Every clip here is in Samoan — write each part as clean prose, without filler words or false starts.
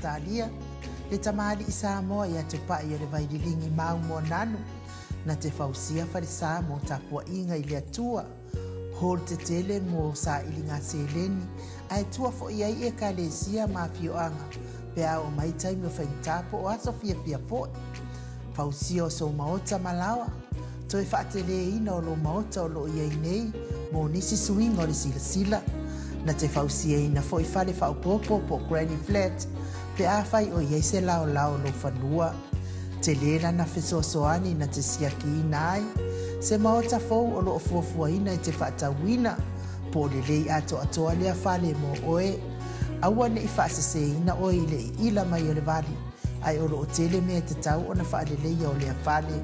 Ausetalia, le tamalii Samoa ia Tupai o le Vaililigi Maaumoananu, na te fausia falesa mo tapuaiga i le Atua, hall tetele mo sailiga seleni, ae tua foi ai Ekalesia ma afioaga pe a oo mai taimi o faigata po o aso fiafia foi. Fausia o sou maota ma laoa, toe faateleina o lou maota o lo o i ai nei mo nisi suiga o le silasila. Na te fausiaina foi fale faaopoopo po o granny flat pe afai o i ai se laolao o lou fanua. Tele lana fesoasoani na te siakiina ai se maota fou o lo o fuafuaina e te faatauina, po o lelei atoatoa lea fale mo oe. Aua ne i faaseseina oe i le iila mai o le vali, ae o lo o tele mea e tatau ona faaleleia o lea fale.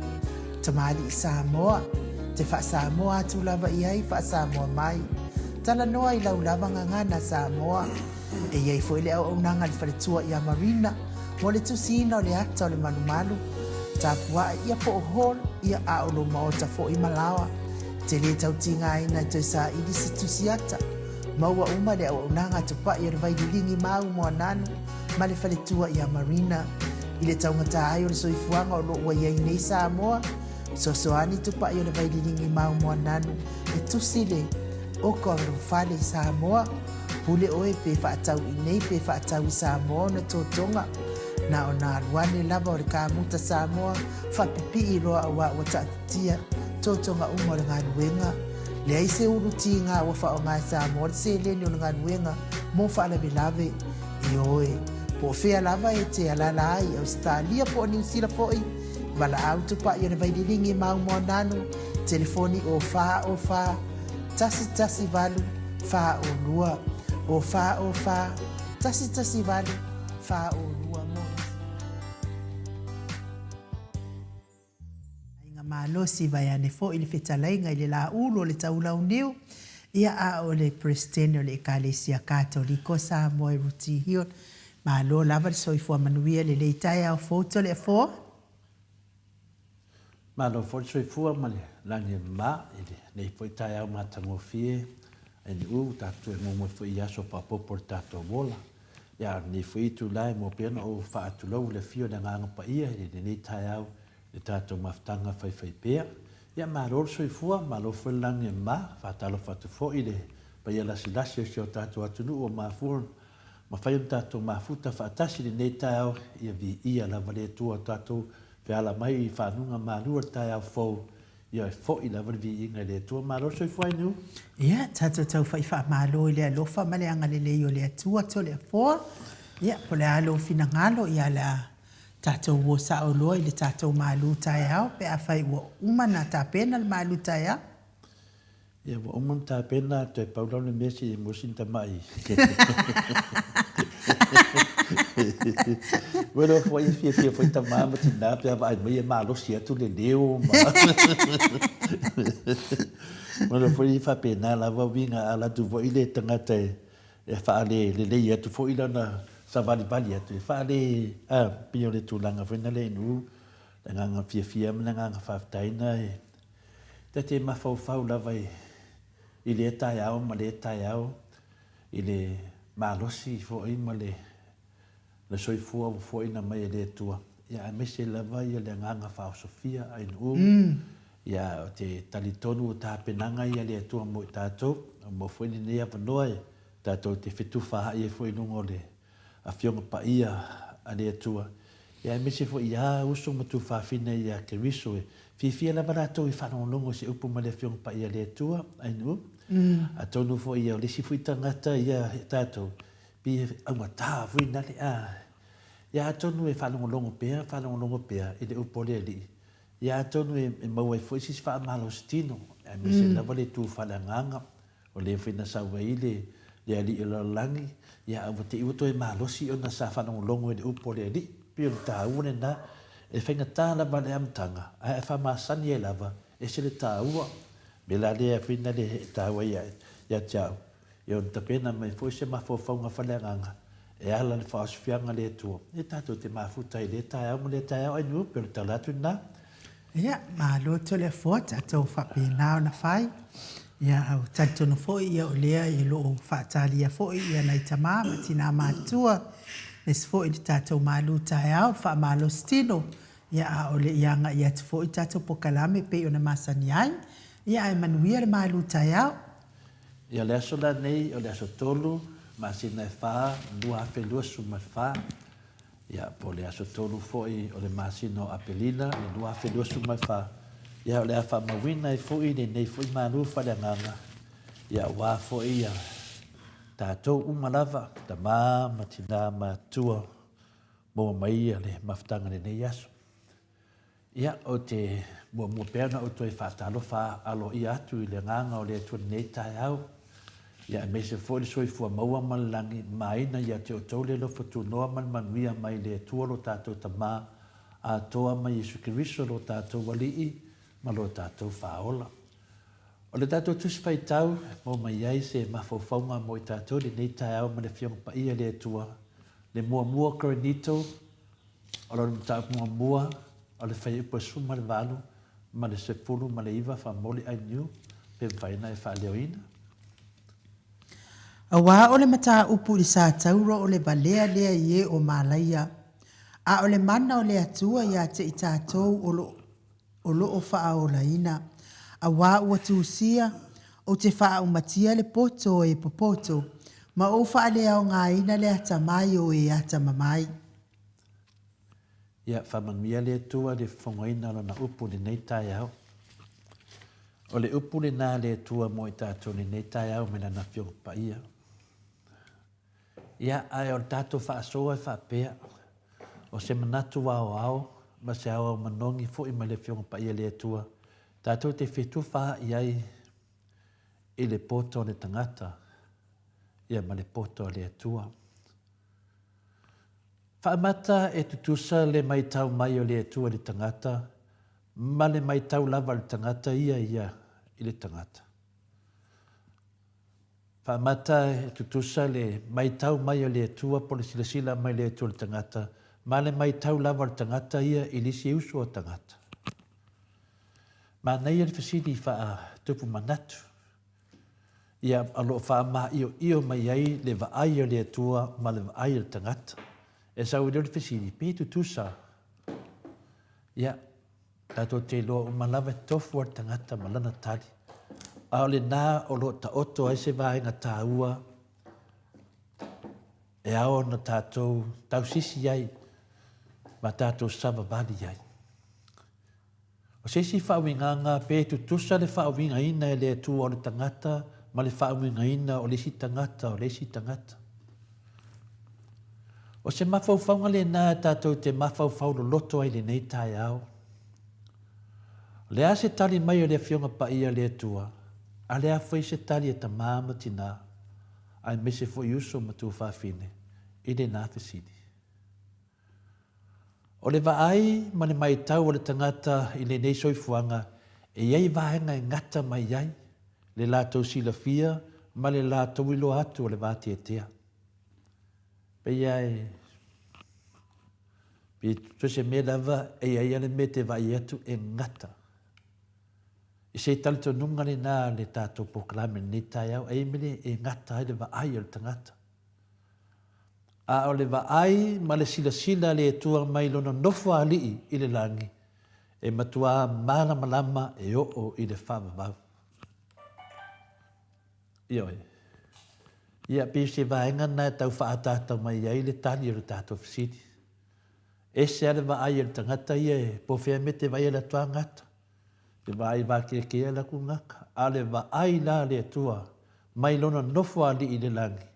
Tamalii Samoa, te faa-Samoa atu lava i ai, faa-Samoa mai. Talanoa i lau lava gagana Samoa. E i ai foi le auaunaga a le faletua ia Marina mo le tusiina o le ata o le malumalu, tapua'i ia po o hall ia a o lou maota foi ma laoa. Te lē tau tigaina e toe saili se tusi ata. Maua uma le auaunaga a Tupa'i o le Vaililigi ma Aumoananu ma le faletua ia Marina. I le taugata ai o le soifuaga o lo o ua i ai nei Samoa, fesoasoani Tupa'i o le Vaililigi ma Aumoananu e tusi le oko o lou fale i Samoa. Pule oe pe faatau i nei pe faatau i Samoa ona totoga. Na ona alu ane lava o le kamuta Samoa faapipii loa auā ua taatitia totoga uma o le galuega. Leai se ulu tiga ua faaaoga e Samoa le seleni o le galuega mo faalavelave. Ioe, po o fea lava e te alaala ai i Ausetalia po o Niu Sila foi, valaau tupai o le Vaililigi ma Aumoananu, telefoni o 4 O 4 1 1 8 4 O 2, o 4 O 4 1 1 8 4 O 2 mo nisi. Aiga malosi vaeane foi le fetalaiga i le laulu o le taulauniu, ia a o le Peresetene o le Ekalesia Katoliko Samoa e Ruti Hill. Malo lava le soifua manuia lelei taeao fou Toleafoa. Malo foi le soifua ma le lagi e mama i lenei foi taeao matagofie ainiu ua tatou toe momoe foi i aso faaopoopo o le tatou ola. Ia a o lenei foi itula e mua pea ona ou faatulou i le afio o le Agaga Paia i lenei taeao i le tatou mafutaga faifaipea. Ia malo le soifua, malo foi le lagi e mama. Faatalofa atu foi i le paia lasilasi o si o tatou atunuu ua mafua mafai ona tatou mafuta faatasi i lenei taeao, ia viia lava le Atua o tatou feala mai i fanuga malua i le taeao fou, ia e foi lava le viiga i le Atua. Malo le soifua Ainuu. Ia, tatou tau fai faamalo i le alofa ma le agalelei o le Atua Toleafoa. Ia, po o le a lou finagalo, ia o le a tatou uo sao loa i le tatou malu taeao pe afai ua uma ona tapena le malu taeao. Ia ua uma ona tapena toe pau la o le mea se i maua sina tamai Ua iloa foi e fiafia foi tama ma tina pe a vaai mai e malosi atu le leo ma Ua iloa foi e faapena lava uiga a alu atu foi le tagata e faalelelei atu foi lana savalivali atu e faale a pei o le tulaga foi lena le inu le agaga fiafia ma le agaga faafetai lena e Ta te mafaufau lava i lea taeao ma lea taeao i le malosi foi ma le soifua ua foaina mai e le Atua, ia aemaise lava ia le agaga faaosofia ainuu. Ia ou te talitonu o tapenaga ia a le Atua mo i tatou, ua maua foi lenei avanoa e tatou te fetufaai ai foi i luga o le Afioga Paia a le Atua, ia aemaise foi ia uso ma tuafafine ia Keriso e fiafia lava latou e faalogologo i se upu mai le Afioga Paia a le Atua, ainuu. Atonu foi ia o le isi foi tagata ia tatou, pei e augata foi nale a. Ia atonu e faalogologo pea, faalogologo pea i le upu a le Alii, ia atonu e maua ai foi se isi faamalosi tino, aemaise lava le tu faaleagaga. O lea foi na sau ai le le alii o le lalolagi, ia a ua te i ua toe malosi ona sa faalogologo i le upu a le alii. Pei o le taua lena, e faigata lava le amataga, ae a faamasani ai lava, ese le taua. O le mea la lea foi na le e taua ai ia te au, ia ona tapena mai foi se mafaufauga faaleagaga e ala i le faaosofiaga a le Atua, ia tatou te mafuta ai i lea taeao ma lea taeao ai nuu, pei o le tala atu lena. Ia, malo Toleafoa, tatou faapena ona fai. Ia, a ua talitonu foi ia o lea o lo o faatalia foi ia nai tama ma tina matutua. Aemaise foi le tatou malu taeao, le faamalosi tino, ia a o le i agai atu foi tatou pokalame pei ona masani ai. Ia ae manuia le malu taeao. Ia o le aso lenei o le aso 3 masina e 4 2024, ia po o le aso 3 foi o le masina o Aperila le 2024, ia o le a faamauina ai foi lenei foi malu faaleagaga, ia aua foi ia tatou uma lava, tama ma tina matutua, maua mai le mafutaga i lenei aso. Ia, ou te muamua pea ona ou toe faatalofa aloaia atu i le agaga o le Atua i lenei taeao, ia aemaise foi le soifua maua ma le lagi mamaina ia te outou le alofa tunoa ma le manuia mai le Atua lo tatou Tama atoa ma Iesu Keriso lo tatou Alii ma lo tatou Faaola. O le tatou Tusi Faitau e maua mai ai se mafaufauga mo i tatou i lenei taeao ma le Afioga Paia i le Atua, le muamua Korinito, O le mataupu muamua o le fuaiupu e 18 ma le 19 faamoli ainiu pe mafai ona e faaleoina. Aua o le mataupu i le satauro o le valea lea i e o Malaia, a o le mana o le Atua ia te i tatou o lo o lo o faaolaina, aua ua tusia, ou te faaaumatia le poto o e popoto, ma ou faaleaogaina le atamai o e atamamai. Ia faamanuia le Atua i le fofogaina o Lana upu i lenei taeao. O le upu lena a le Atua mo i tatou i lenei taeao mai Lana Afioga Paia. Ia, ae o le tatou faasoa e faapea, o se manatu aoao ma se aoao manogi foi mai le Afioga Paia a le Atua, tatou te fetufaai ai i le poto o le tagata, ia ma le poto a le Atua. Faamata e tutusa le maitau mai o le Atua i le tagata ma le maitau lava a le tagata ia ia i le tagata. Faamata e tutusa le maitau mai o le Atua po o le silasila mai le Atua i le tagata ma le maitau lava a le tagata ia i le isi uso a tagata. Manaia le fesili faatupu manatu. Ia, o lo o faamaioio mai ai le vaai a le Atua ma le vaai a le tagata. E sau ai lea o le fesili, pe tutusa? Ia, tatou te iloa uma lava e tofu lava le tagata ma lana tali. A o lena o lo o taoto ai se vaega taua e ao ona tatou tausisi ai ma tatou savavali ai. O se isi faauigaga, pe tutusa le faauigaina e le Atua o le tagata ma le faauigaina o le isi tagata o le isi tagata. O se mafaufauga lena tatou te mafaufau loloto ai i lenei taeao. O le a se tali mai o le Afioga Paia a le Atua, a le a foi se tali a tamā ma tinā, aemaise foi uso ma tuafafine, i lena fesili. O le vaai ma le maitau a le tagata i lenei soifuaga, e i ai vaega e gata mai ai le latou silafia ma le latou iloa atu o le vateatea. Pei lava e, pei so se mea lava e i ai lava le mea e te vaai atu e gata. I se talitonuga lena le tatou polokalame i lenei taeao, e i ai mea e gata ai le vaai a le tagata. A o le vaai ma le silasila a le Atua mai lona nofoalii i le lagi, e matuā malamalama e oo i le faavavau. Ioe. Ia, pei o se vaega lena e tau faaataata mai ai le tali o le tatou fesili. Ese lava le vaai a le tagata ia e po o fea mea te vaai ai le atu gata. Te vaai vakeakea le atu gata. A o le vaai la a le Atua mai lona nofoalii i le lagi,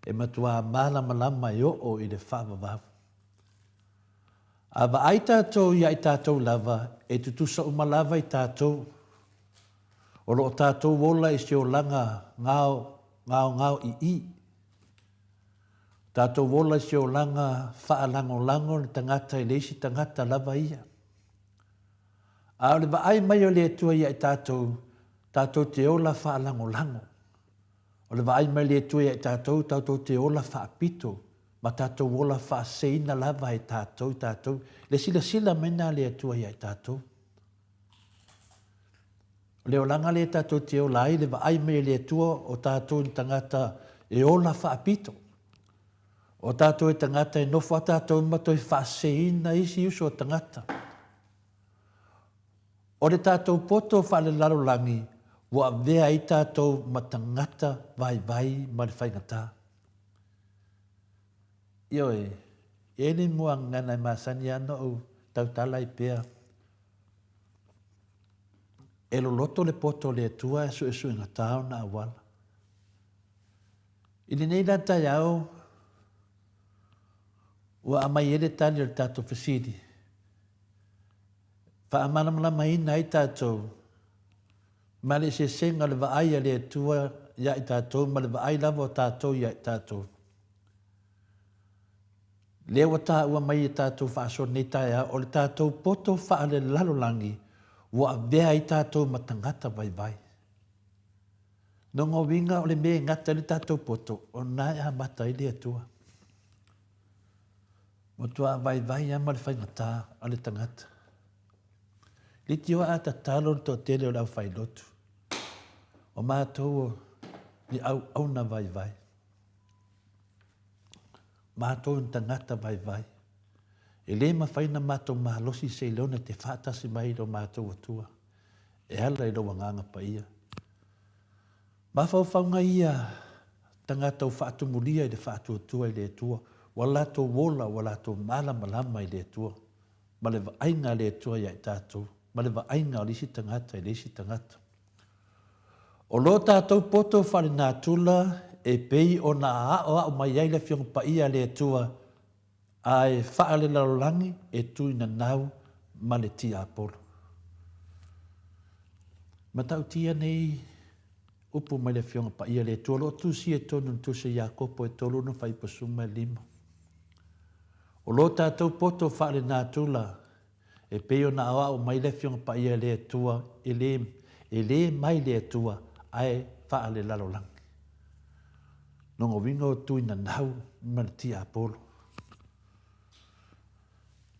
e matuā malamalama e oo i le faavavau. A vaai tatou iā i tatou lava, e tutusa uma lava i tatou. O lo o tatou ola i se olaga ngao, ngaongao ii. Tatou ola i se olaga faalagolago le tagata i le isi tagata lava ia. A o le vaai mai o le Atua iā i tatou, tatou te ola faalagolago. O le vaai mai le Atua ia i tatou, tatou te ola faapito, ma tatou ola faaseseina lava e tatou i tatou. Le silasila mai na a le Atua ia i tatou. O le olaga lea tatou te ola ai, le vaai mai a le Atua o tatou ni tagata e ola faapito. O tātou e tagata e nofo a tātou ma toe faaseseina isi uso o tagata. O le tātou poto faalelalolagi ua avea ai tātou ma tagata vaivai ma le faigatā. Ioe, e le muagana e masani ana ou tautala ai pea. E loloto le poto o le Atua e suesuegatā ona auala. I lenei la taeao, ua aumai ai le tali o le tatou fesili, faamalamalamaina ai tatou ma le eseesega o le vaai a le Atua ia i tatou ma le vaai lava o tatou ia i tatou. Lea ua taua mai e tatou faasoa lenei taeao, o le tatou poto faalelalolagi ua avea ai tatou ma tagata vaivai. Lona uiga o le mea e gata ai le tatou poto, o lena e amata ai le Atua. Matua vaivai lava ma le faigata a le tagata. Leitioa a tatalo le toatele o le aufailotu, o matou o ni auauna vaivai. Matou ni tagata vaivai. E le mafai ona matou malosi seiloga e te faatasi mai i lo matou Atua. E ala i lou Agaga Paia. Mafaufauga ia tagata ua faatumulia i le faatuatua i le Atua, ua latou ola, ua latou malamalama i le Atua, ma le vaaiga a le Atua ia i tatou, ma le vaaiga o le isi tagata i le isi tagata. O lo tatou poto faalenatura e pei ona aoao mai ai le Afioga Paia a le Atua, a e faalelalolagi e tuinanau ma le tiapolo. Matautia nei upu mai le Afioga Paia le Atua o lo o tusia i totonu o le Tusi a Iakopo e 3 ona faipasuma e 5. O lo tatou poto faalenatura e pei ona aoao mai le Afioga Paia le Atua e le, e le mai le Atua ae faalelalolagi. Lona uiga o tuinanau ma le tiapolo.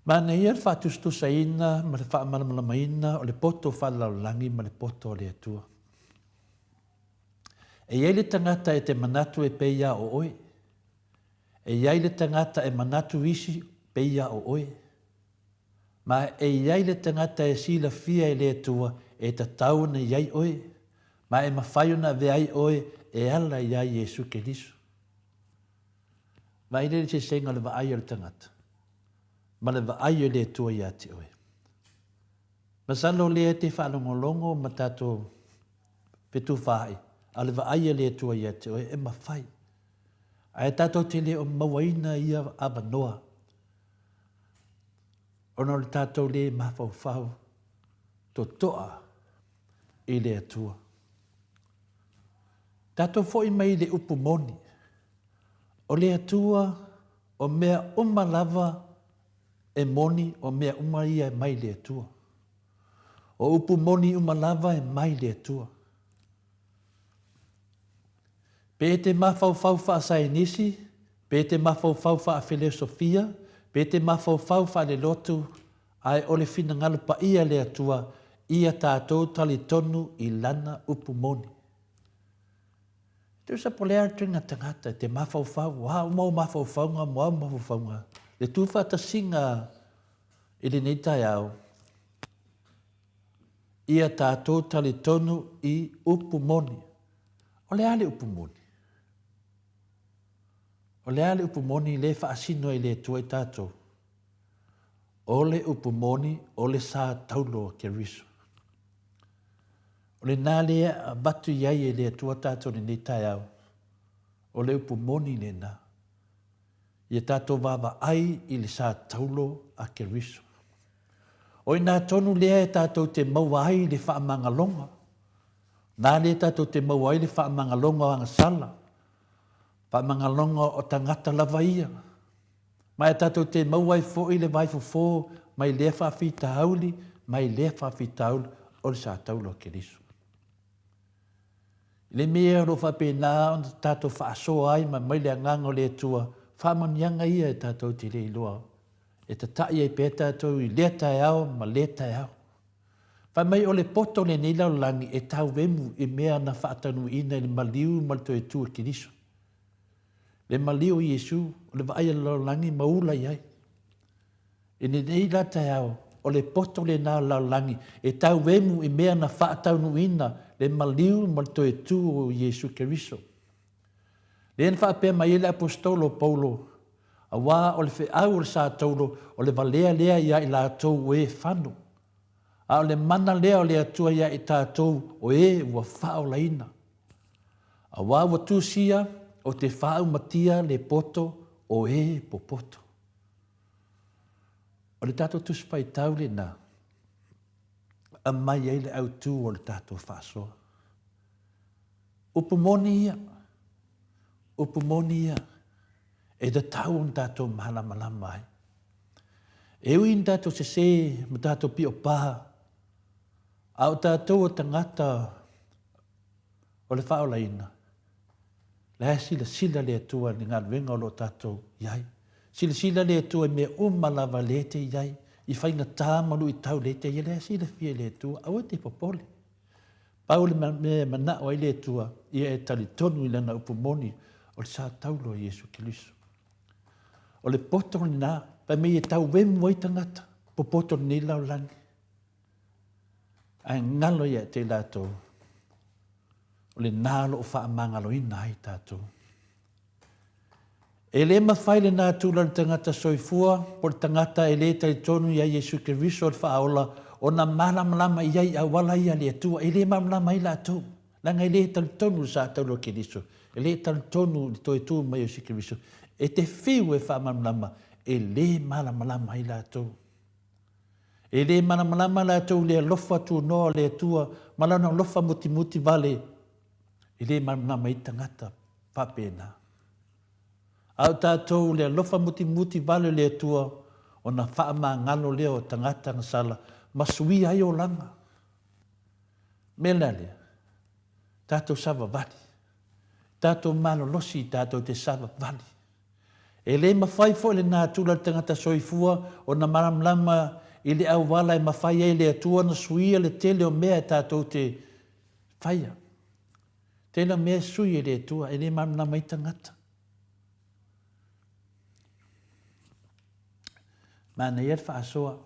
Manaia le faatusatusaina ma le faamalamalamaina o le poto faalelalolagi ma le poto a le Atua. E i ai le tagata e te manatu e pei a o oe. E i ai le tagata e manatu isi pei a o oe. Ma e i ai le tagata e silafia e le Atua e tatau ona i ai oe, ma e mafai ona avea ai oe e ala iā Iesu Keriso. Vaai lea i le eseesega o le vaai a le tagata ma le vaai o le Atua iā te oe. Masalo o lea e te faalogologo ma tatou fetufaai, a o le vaai a le Atua iā te oe e mafai. Ae tatou te le o mauaina ia avanoa ona o le tatou lē mafaufau totoa i le Atua. Tatou foi mai i le upu moni, o le Atua o mea uma lava e moni, o mea uma ia e mai le Atua. O upu moni uma lava e mai le Atua. Pe te mafaufau faasaenisi, pe te mafaufau faafeleosofia, pe te mafaufau faalelotu, ae o le finagalo paia le Atua, ia tatou talitonu i Lana upu moni. Tusa po lea tuiga tagata te mafaufau, a uma o mafaufauga mo au mafaufauga, le tuufaatasiga i lenei taeao, ia tatou talitonu i upu moni. O le a le upu moni? O le a le upu moni lea e faasino ai le Atua i tatou? O le upu moni o le sa taulo o Keriso. O lena lea e avatu i ai e le Atua tatou i lenei taeao. O le upu moni lena. Ia tatou vaavaai i le sa taulo a Keriso. O i ina tonu lea e tatou te maua ai le faamagaloga. Nā lea tatou te maua ai le faamagaloga o agasala, faamagaloga o tagata lava ia. Ma e tatou te maua ai foi le vaifofo mai lea faafitauli mai lea faafitauli o le sa taulo a Keriso. I le mea o lo o faapena ona tatou faasoa ai ma mai le agaga o le Atua, faamanuiaga ia e tatou te le iloa e tataʻi ai pea tatou i lea taeao ma lea taeao. Fai mai o le poto lenei lalolagi e tauemu i mea na faatanuiina i le maliu ma le toe tu e Keriso. Le maliu o Iesu, o le vaai a le lalolagi ma ula i ai. I lenei la taeao, o le poto lena o le lalolagi e tauemu i mea na faataunuuina le maliu ma le toe tu o Iesu Keriso. Lea na faapea mai ai le Aposetolo o Paulo, Aua o le feau o le sa taulo, o le valea lea ia i latou o e fano, a o le mana lea o le Atua ia i tatou o e ua faaolaina. Aua ua tusia, o te faaumatia le poto o e popoto. O le tatou Tusi Faitau lena, aumai ai le autu o le tatou faasoa. Upu moni ia, upu moni ia, e tatau ona tatou malamalama ai. E ui ina tatou sesē ma tatou piopā, a o tatou o tagata o le faaolaina, la e silasila le Atua i le galuega o lo o tatou i ai. Silasila le Atua i mea uma lava lea e te i ai, i faigata ma luitau lea e te i ai, la e silafia e le Atua, aua e te popole. Pau le mea e manao ai le Atua, ia e talitonu i Lana upu moni, o le sa taulo o Iesu Keriso. O le poto lena, fai mai e tauemu ai tagata, popoto lenei lalolagi. Ae galo ia te i latou, o lena o lo o faamagaloina ai tatou. E le mafai le natura o le tagata soifua po o le tagata e le talitonu iā Iesu Keriso o le Faaola ona malamalama i ai i auala ia a le Atua. E le malamalama ai latou, leaga e le talitonu i le sa taula o Keriso, e le talitonu i le toe tu mai o Iesu Keriso. E te fiu e faamalamalama, e le malamalama ai latou. E le malamalama latou i le alofa tunoa o le Atua ma Lana alofa mutimuti vale, e le malamalama ai tagata faapena. A o tatou le alofa mutimuti vale o le Atua, ona faamagalo lea o tagata na sala ma suia ai olaga. Mea la lea, tatou savavali, tatou malolosi tatou te savavali. E le mafai foi le natura o le tagata soifua ona malamalama i le auala e mafai ai e le Atua ona suia le tele o mea e tatou te faia. Tele o mea e sui e le Atua, e le malamalama ai tagata. Manaia le faasoa.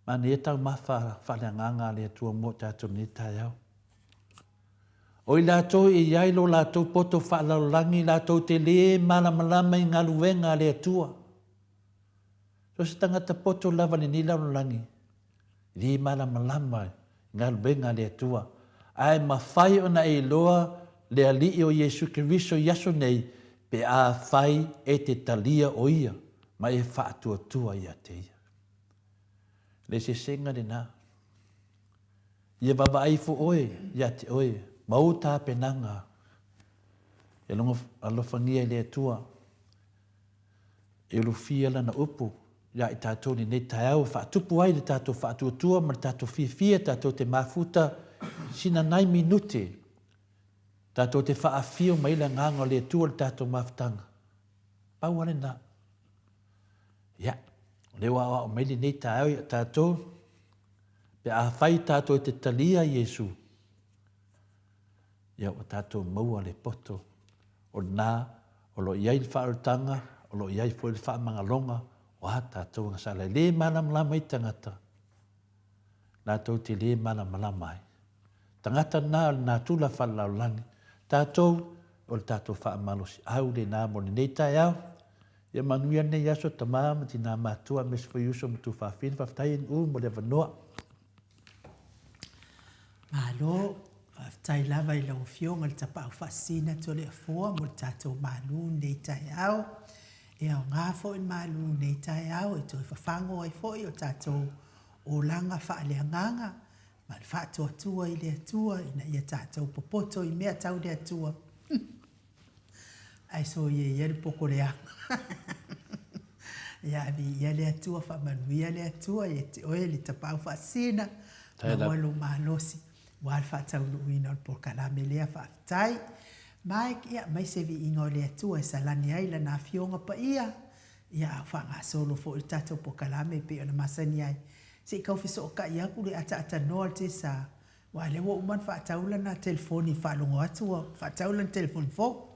Manaia taumafa faaleagaga a le Atua mo tatou i lenei taeao. O i latou e i ai lo latou poto faalalolagi latou te le malamalama i galuega a le Atua. So se tagata poto lava lenei lalolagi, le malamalama i galuega a le Atua, ae mafai ona e iloa le Alii o Iesu Keriso i aso nei pe afai e te talia o Ia ma e faatuatua ia te Ia. Le sesega lena. Ia vaavaai ifo oe ia te oe ma ou tapenaga e alofagia e le Atua e ulufia Lana upu ia i tatou i lenei taeao e faatupu ai le tatou faatuatua ma le tatou fiafia tatou te mafuta sina nai minute tatou te faafio mai le Agaga o le Atua i le tatou mafutaga. Pau lava lena. Ia, o lea ua aoao mai lenei taeao ia tatou Pe afai tatou e te talia Iesu, ia ua tatou maua le poto o lena o lo o i ai le faaolataga, o lo o i ai foi le faamagaloga o a tatou agasala. E le malamalama ai tagata, latou te le malamalama ai. Tagata lena o le natura faalelalolagi, tatou o le tatou faamalosiau lena mo lenei taeao. Ia manuia lenei aso tama ma tina matua aemaise foi uso ma tuafafine. Faafetai NU mo le avanoa. Malo, faafetai lava i lau Afioga i le Tapaau Faasisina Toleafoa mo le tatou malu lenei taeao. E aoga foi le malu lenei taeao e toe fafago ai foi o tatou olaga faaleagaga ma le faatuatua i le Atua ina ia tatou popoto i mea tau le Atua. Ae soia ia le poko leaga. Ia viia le Atua, faamanuia le Atua ia te oe le Tapaau Faasisina, maua lou malosi aua le faataunuuina o le polokalame lea. Faafetai. Mike, ia aumai se viiga o le Atua e salani ai Lana Afioga Paia, ia a o faagasolo foi le tatou polokalame e pei ona masani ai. Se i tau fesootai atu le ataatanoa o le tesa Aua o lea ua uma ona faatau lana telefoni faalogo atu ua faatau lana telefoni fou.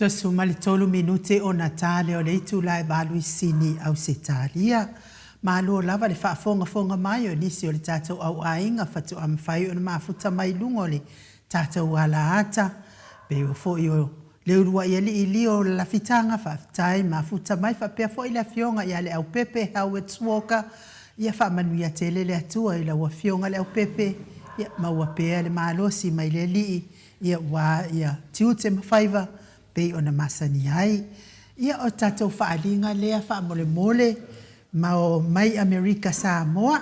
73 minute ona ta lea o le itula e valu i Sini, Ausetalia. Malo lava le faafogafoga mai o nisi o le tatou au aiga faatoa mafai ona mafuta mai i luga o le tatou alaata. Pei o foi o le uluai alii lio o le lafitaga, faafetai mafuta mai faapea foi le afioga ia Leaupepe Howard Walker. Ia faamanuia tele le Atua i lau afioga Leaupepe, ia maua pea le malosi mai le Alii Ia ua ia tiute ma faiva pei ona masani ai. Ia o tatou faaaliga lea faamolemole ma o mai Amerika Samoa,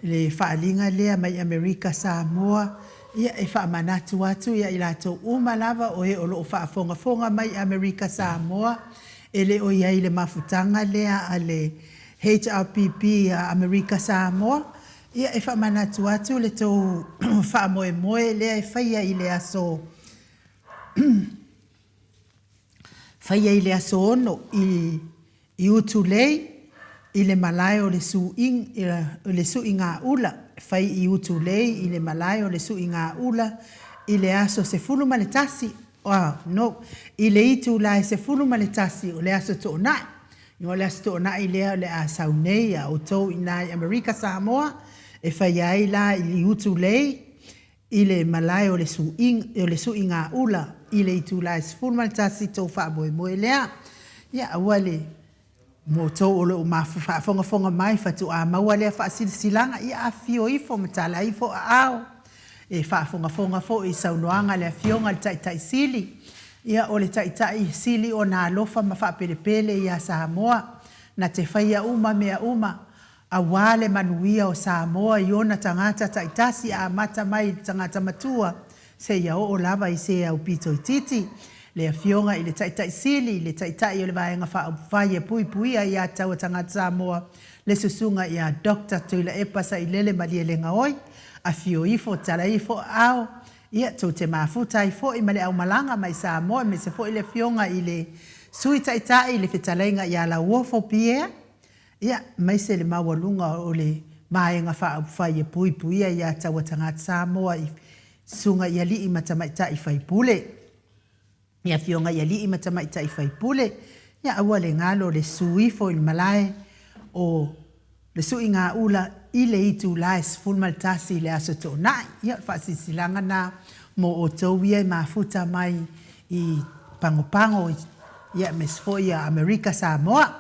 le faaaliga lea mai Amerika Samoa, ia e faamanatu atu ia i latou uma lava o e o lo o faafogafoga mai Amerika Samoa, e le o i ai i le mafutaga lea a le HRPP a Amerika Samoa, Ia, e faamanatu atu le tou faamoemoe lea e faia i le aso faia i le aso 6 i i Utulei i le malae o le le Suigaula, e fai i Utulei i le malae o le Suigaula i le aso 11, no, i le itula e 11 o le aso Toonai. O le Aso Toonai lea o le a sau nei a outou i ina i Amerika Samoa, e faia ai la i Utulei i le malae o le o le Suigaula i le itula e 11 tou faamoemoe lea. Ia aua le mo outou o lo o faafogafoga mai faatoa maua lea faasilasilaga, ia afifio ifo ma tala ifo aao. E faafogafoga foi i saunoaga a le Afioga i le Taitai Sili. Ia, o le Taitai Sili ona alofa ma faapelepele ia Samoa, na te faia uma mea uma aua le manuia o Samoa i ona tagata taitasi amata mai i le tagata matua seia oo lava i se aupito itiiti. Le Afioga i le Taitai Sili, le Taitai o le Vaega Faaupufai e Puipuia ia Taua Tagata Samoa, le Susuga ia Doctor Tuilaepa Sailele Malielegaoi, Afio ifo, tala ifo, aao, ia, tou te mafuta ai foi ma le aumalaga mai Samoa aemaise foi le Afioga i le Sui Taitai, le Fetalaiga ia Lauofo Pierre, ia, aemaise le maualuga o le Vaega Faaupufai e Puipuia ia Taua Tagata Samoa i Susuga i Alii ma Tamaitai Faipule. I afioga i alii ma tamaitai faipule, ia aua le galo le susu ifo i le malae o le Suigaula i le itula e 11 i le Aso Toonai. Ia, o le faasilasilaga na mo outou ia e mafuta mai i Pagopago, ia, aemaise foi ia Amerika Samoa.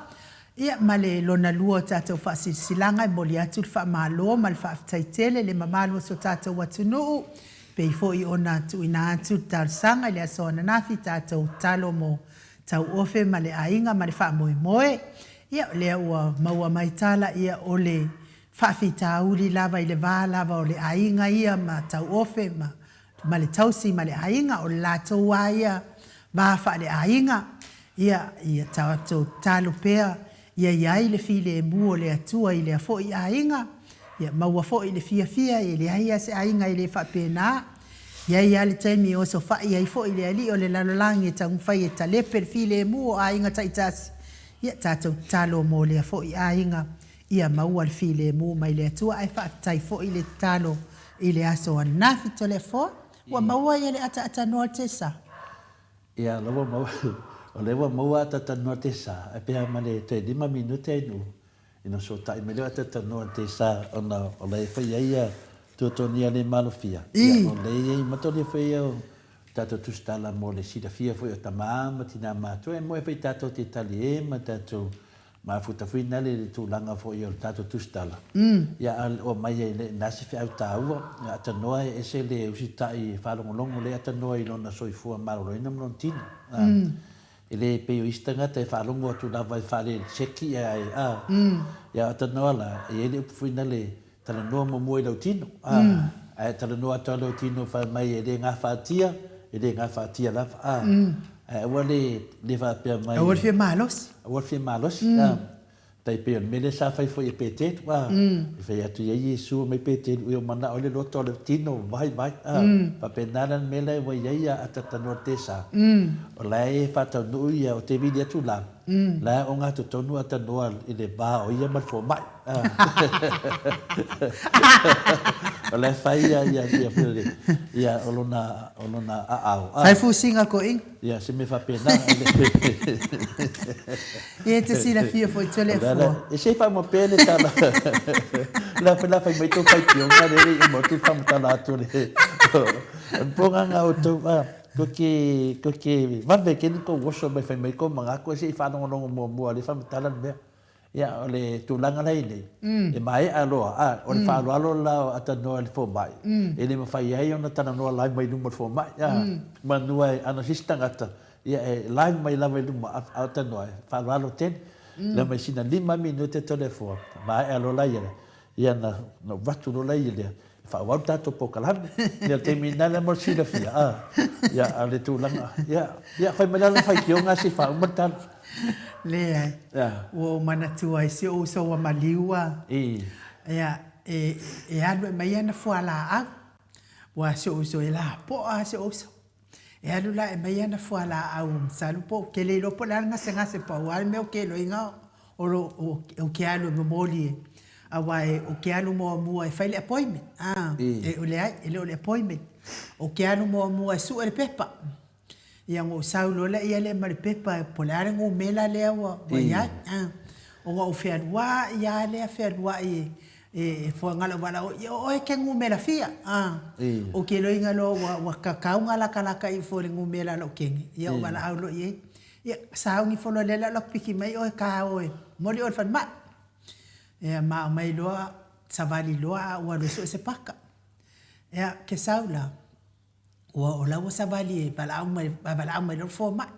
Ia, ma le lona lua o tatou faasilasilaga, e momoli atu le faamalo ma le faafetai tele i le mamalu o so tatou atunuu, pei foi ona tuuina atu le talosaga i le aso ananafi, tatou tatalo mo tauofe ma le aiga ma le faamoemoe. Ia, o lea ua maua mai tala, ia, o le faafitauli lava i le va lava o le aiga ia ma tauofe ma ma le tausi ma le aiga, o le latou lava ia va faaleaiga, ia, ia tatou tatalo pea ia i ai le filemu o le Atua i lea foi aiga, ia maua foi le fiafia, e leai lava se aiga e le faapena. E i ai lava le taimi e osofai ai foi le Alii o le lalolagi e taumafai e talepe le filemu o aiga taitasi, ia tatou tatalo mo lea foi aiga Ia maua le filemu mai le Atua ae faafetai foi le tatalo i le aso ananafi Toleafoa ua maua ia le ataatanua o le tesa. Ia o lea ua maua o lea ua maua ataatanua o le tesa ae pei ma le toe lima minute ai nuu ina sootai mai lea o ataatanua o le tesa ona o la e fai ai ia tuatuania le malofia ia o lea e iai matolia foi ia o tatou tusitala mo le silafia foi o tama ma tina matua e moe foi tatou te tali e ma tatou Mafuta foi nale le tulaga foi o le tatou tusitala. Ia a o mai ai le na se feau taua, ia atanoa e ese le usitai e faalogologo le atanoa i lona soifua maloloina ma lona tino. E le pei o isi tagata e faalogo atu lava e faale seki ae a. Ia atanoa la, e i ai le upu foi nale Talanoa muamua i lau tino, ā, ae talanoa atu lava lau tino fai mai e le gafatia, e le gafatia lava, ā, ae aua le, le faapea mai. Aua le fia malosi. Aua le fia malosi, ā. Tai pei o le mea lea sa fai foi e Peteru, ā, i fai atu i ai Iesu mai Peteru, ua manao ai le loto o le tino, vai, vai, ā. Faapena la le mea la ua i ai a Atatanoa te sa. O la e faataunuu ia, o te vili atu la, la e ogatotonu Atanoa i le va o ia ma le fomai. O la e fai ia, ia, ia, foi le, ia, o lona, o lona aao. Fai fusiga toeaina. Ia, se mea faapena. Ia e te silafia foi Toleafoa. E se i faauma pea le tala. La foi la fai mai tou faitioga lea e le i uma atu le faamatala atu o le pogaga o tou a ko ke ko ke vave keni kou oso mai fai mai kou magaku se i faalogologo muamua le faamatala le mea. Ia o le tulaga la i nei e maea loa a o le faaaloalo la o atanoa i le fomai e le mafai ai ona talanoa live mai luma o le fomai a manua e ana se isi tagata Ia e live mai lava i luma a o tanoa e faaaloalo tele. Lea mai sina lima minute Toleafoa, maea loa la ia lea, ia na na ou avatu loa la ia lea, e faaauau le tatou polokalame. Ia o le taimi lena lea mo le silafia, a, ia a o le tulaga, ia, ia fai mai la lana faitioga ae se i faauma le tala. Leai, ua ou manatua ai si ou uso ua maliu a. Ia, e, e alu e aumai ana fualaau. Ua si ou uso e lapoa lava si ou uso. E alu la e aumai ana fualaau masalo po ou te le iloa po o le a le gasegase pau lava le mea o ke loiga o lo o ke alu e momoli e aua e o ke alu muamua e fai le appointment a e leai e le o le appointment o ke alu muamua e sue le pepa ia ona ou sau loa lea lea ma le pepa po o le a le numera lea ua i ai a ona ou fealuai lava lea fealuai e E fuagalauvalau, ia o oe e ke numera fia, a. O ke loiga loa ua, ua kakau galakalaka ifo i le numera a lou kene, ia o valaau loa i ai. Ia, sauni ifo loa lea o le a ou alu atu piki mai oe ka o e momoli oe i le falemai. Ia ma aumai loa, savali loa a ua alu e sue se paka. Ia, ke sau la, Ua o la ua savali e valaau mai, valaau mai loa le fomai.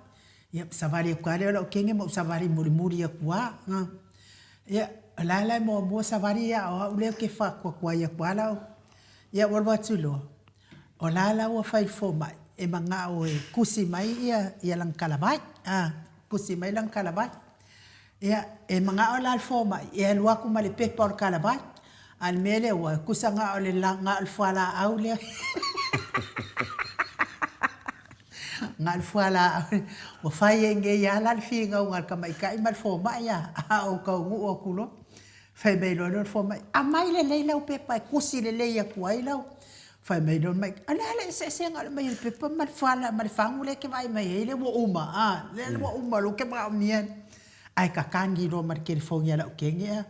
Ia, savali atu lava lea o lau kene ma ou savali mulimuli atu lava. Ia, o la la e muamua savali ia a o au lea ou te faatuatuai atu lava lau. Ia ua alu atu loa, o la la ua fai i le fomai, e manao e tusi mai ia, ia lana talavai, a, tusi mai lana talavai. Ia, e manao la le fomai e alu atu ma le pepa o le talavai, a o le mea lea ua tusa na o le na o le fualaau lea. Na o le fualaau. Ua fai ai nei lava la le finauga a le tamaitai ma le fomai a, a ou taunuu atu loa, fai mai loa lea o le fomai, aumai lelei lau pepa e tusi lelei atu ai lau. Fai mai loa le mai, o le a le eseesega o le aumai o le pepa ma le fuala ma le fagu lea e te vaai mai ai lea ua uma, a, lea ua uma loa ou te manaomia. Ae kakagi loa ma le telefoni a lau teine a.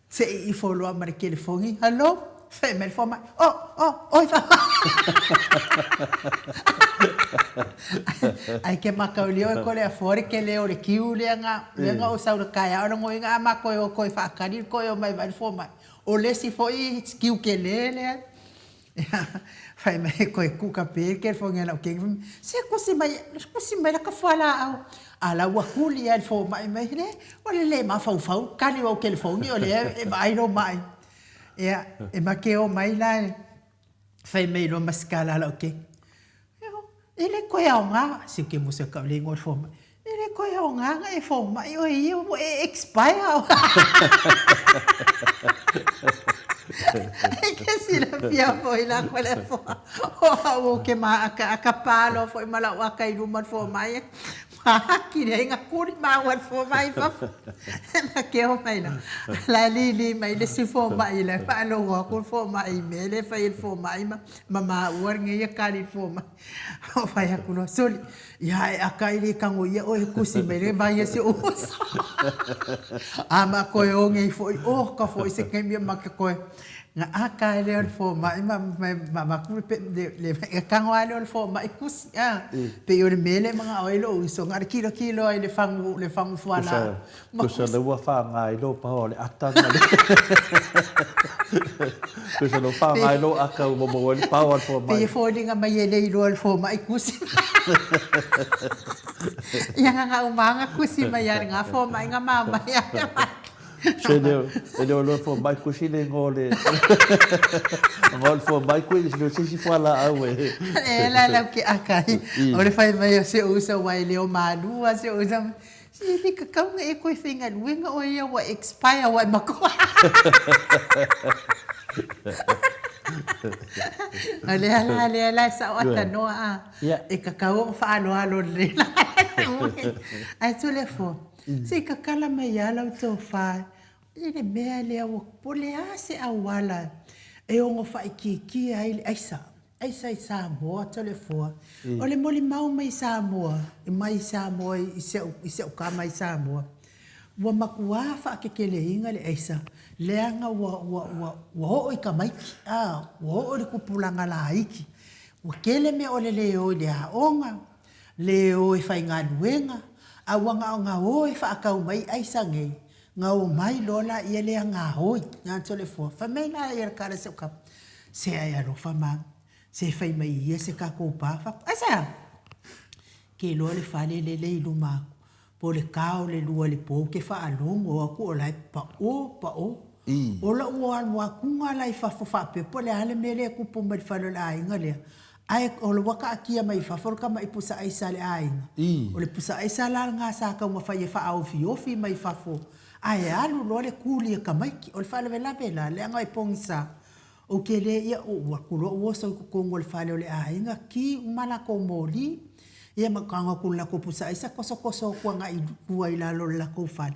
Sei ifo loa ma le telefoni, hello, fai mai le fomai, oh, oh, oi Ae ke makaulia oe Toleafoa le tele o le kiu lea na, lea na ou sau i le taeao logoina a ma toe o toe faatali le toe omai vaai le fomai. O le isi foi kiu tele lea. Fai mai e koe kuka pe le telefoni a lau keiki, fai mai, se tusi mai, tusi mai laka fualaau. A la ua kuli lava i le fomai mai, le, ua le le mafaufau kali o au telefoni o lea e vaai lou mai. Ia, e make o mai la, fai mai loa masikala a lau keiki, E le toe aoga, se ou te musu e kau le igoa o le fomai, e le toe aoga na e fomai oe ia ua e expire. E ke silafia foi la koe le afoa, o au ou ke maakaaka pa loa foi ma lau aka i luma o le fomai, maaki leai na kuli maua e le fomai i fafo. Makeo mai la, la e lili mai le isi fomai la e faalogo atu le fomai i mea lea e fai e le fomai ma ma maua lenei ia kali le fomai. Ou fai atu loa, soli, ia e aka i le tago ia oe e tusi mai le vai a si ou uso. A ma koe o nei foi, oh ka foi se taimi e make koe. Na aka ai lea o le fomai ma ma avatu le le le tago lava lea o le fomai tusi a. Pei o le mea lea e manao ai lou uso, na o le kilokilo ai i le fagu le fagu fualaau. Tusa la ua whāngai ai lou paho o le ata ma le Tusa la ua whāngai ai lou aka ua maua ai le paho a le fomai. Pei e foliga mai e le iloa e le fomai kusi. Ia nga nga umanga kusi mai a le nga fomai nga mamai a le mai. Se leo, e leo loa fomai kusi le ngo le ngo le fomai kui le se si fualaau e. E la lau ke aka ai. O le fai mai o se uso aua e le o malua se uso. Se le kakau na e koe faigaluega oe ia ua expire ua e makoa. O lea la lea la e sao atanoa a e kakau ona faaaloalo lelei la. Ae Toleafoa, se i kakala mai lava lau tofa i le mea lea ua po o le a se auala E ono faaitiitia ai le aisa. Aisa i Samoa Toleafoa. O le molimau mai Samoa, mai Samoa i si au, i si au kama i Samoa, ua matuā faakekeleina le aisa, leaga ua, ua, ua, ua oo i tamaiti, a, ua oo i le tupulaga laiti. Ua tele mea o le le o i le aoga, le o e faigaluega, a ua na ona o e faatau mai aisa nei, Na omai loa laia lea gaoi, na Toleafoa, fai mai la ia le tala i si au kama, se ae alofa ma, se fai mai ia se tatou pa. Fai atu, aisea? Ke iloa le fale lele i luma atu, po o le ta o le lua i le po ou te faalogo atu o la e pao, pao. O lou alu atuga la i fafo faapea po o le a le mea lea e tupu mai i le fale o le aiga lea, Ae o la ua taatia mai i fafo le tama'i pusa aisa a le aiga. O le pusa aisa la lena sa taumafai e faaofiofi mai fafo ae alu loa le tuli e tamaiti. O le faalavelave la, leaga e pogisa, ou te le ia ou atu loa ou oso i totonu o le fale o le aiga, ki uma latou moli, ia ma tago atu i le latou pusa aisa tosotoso atu agai i tua i lalo o le latou fale.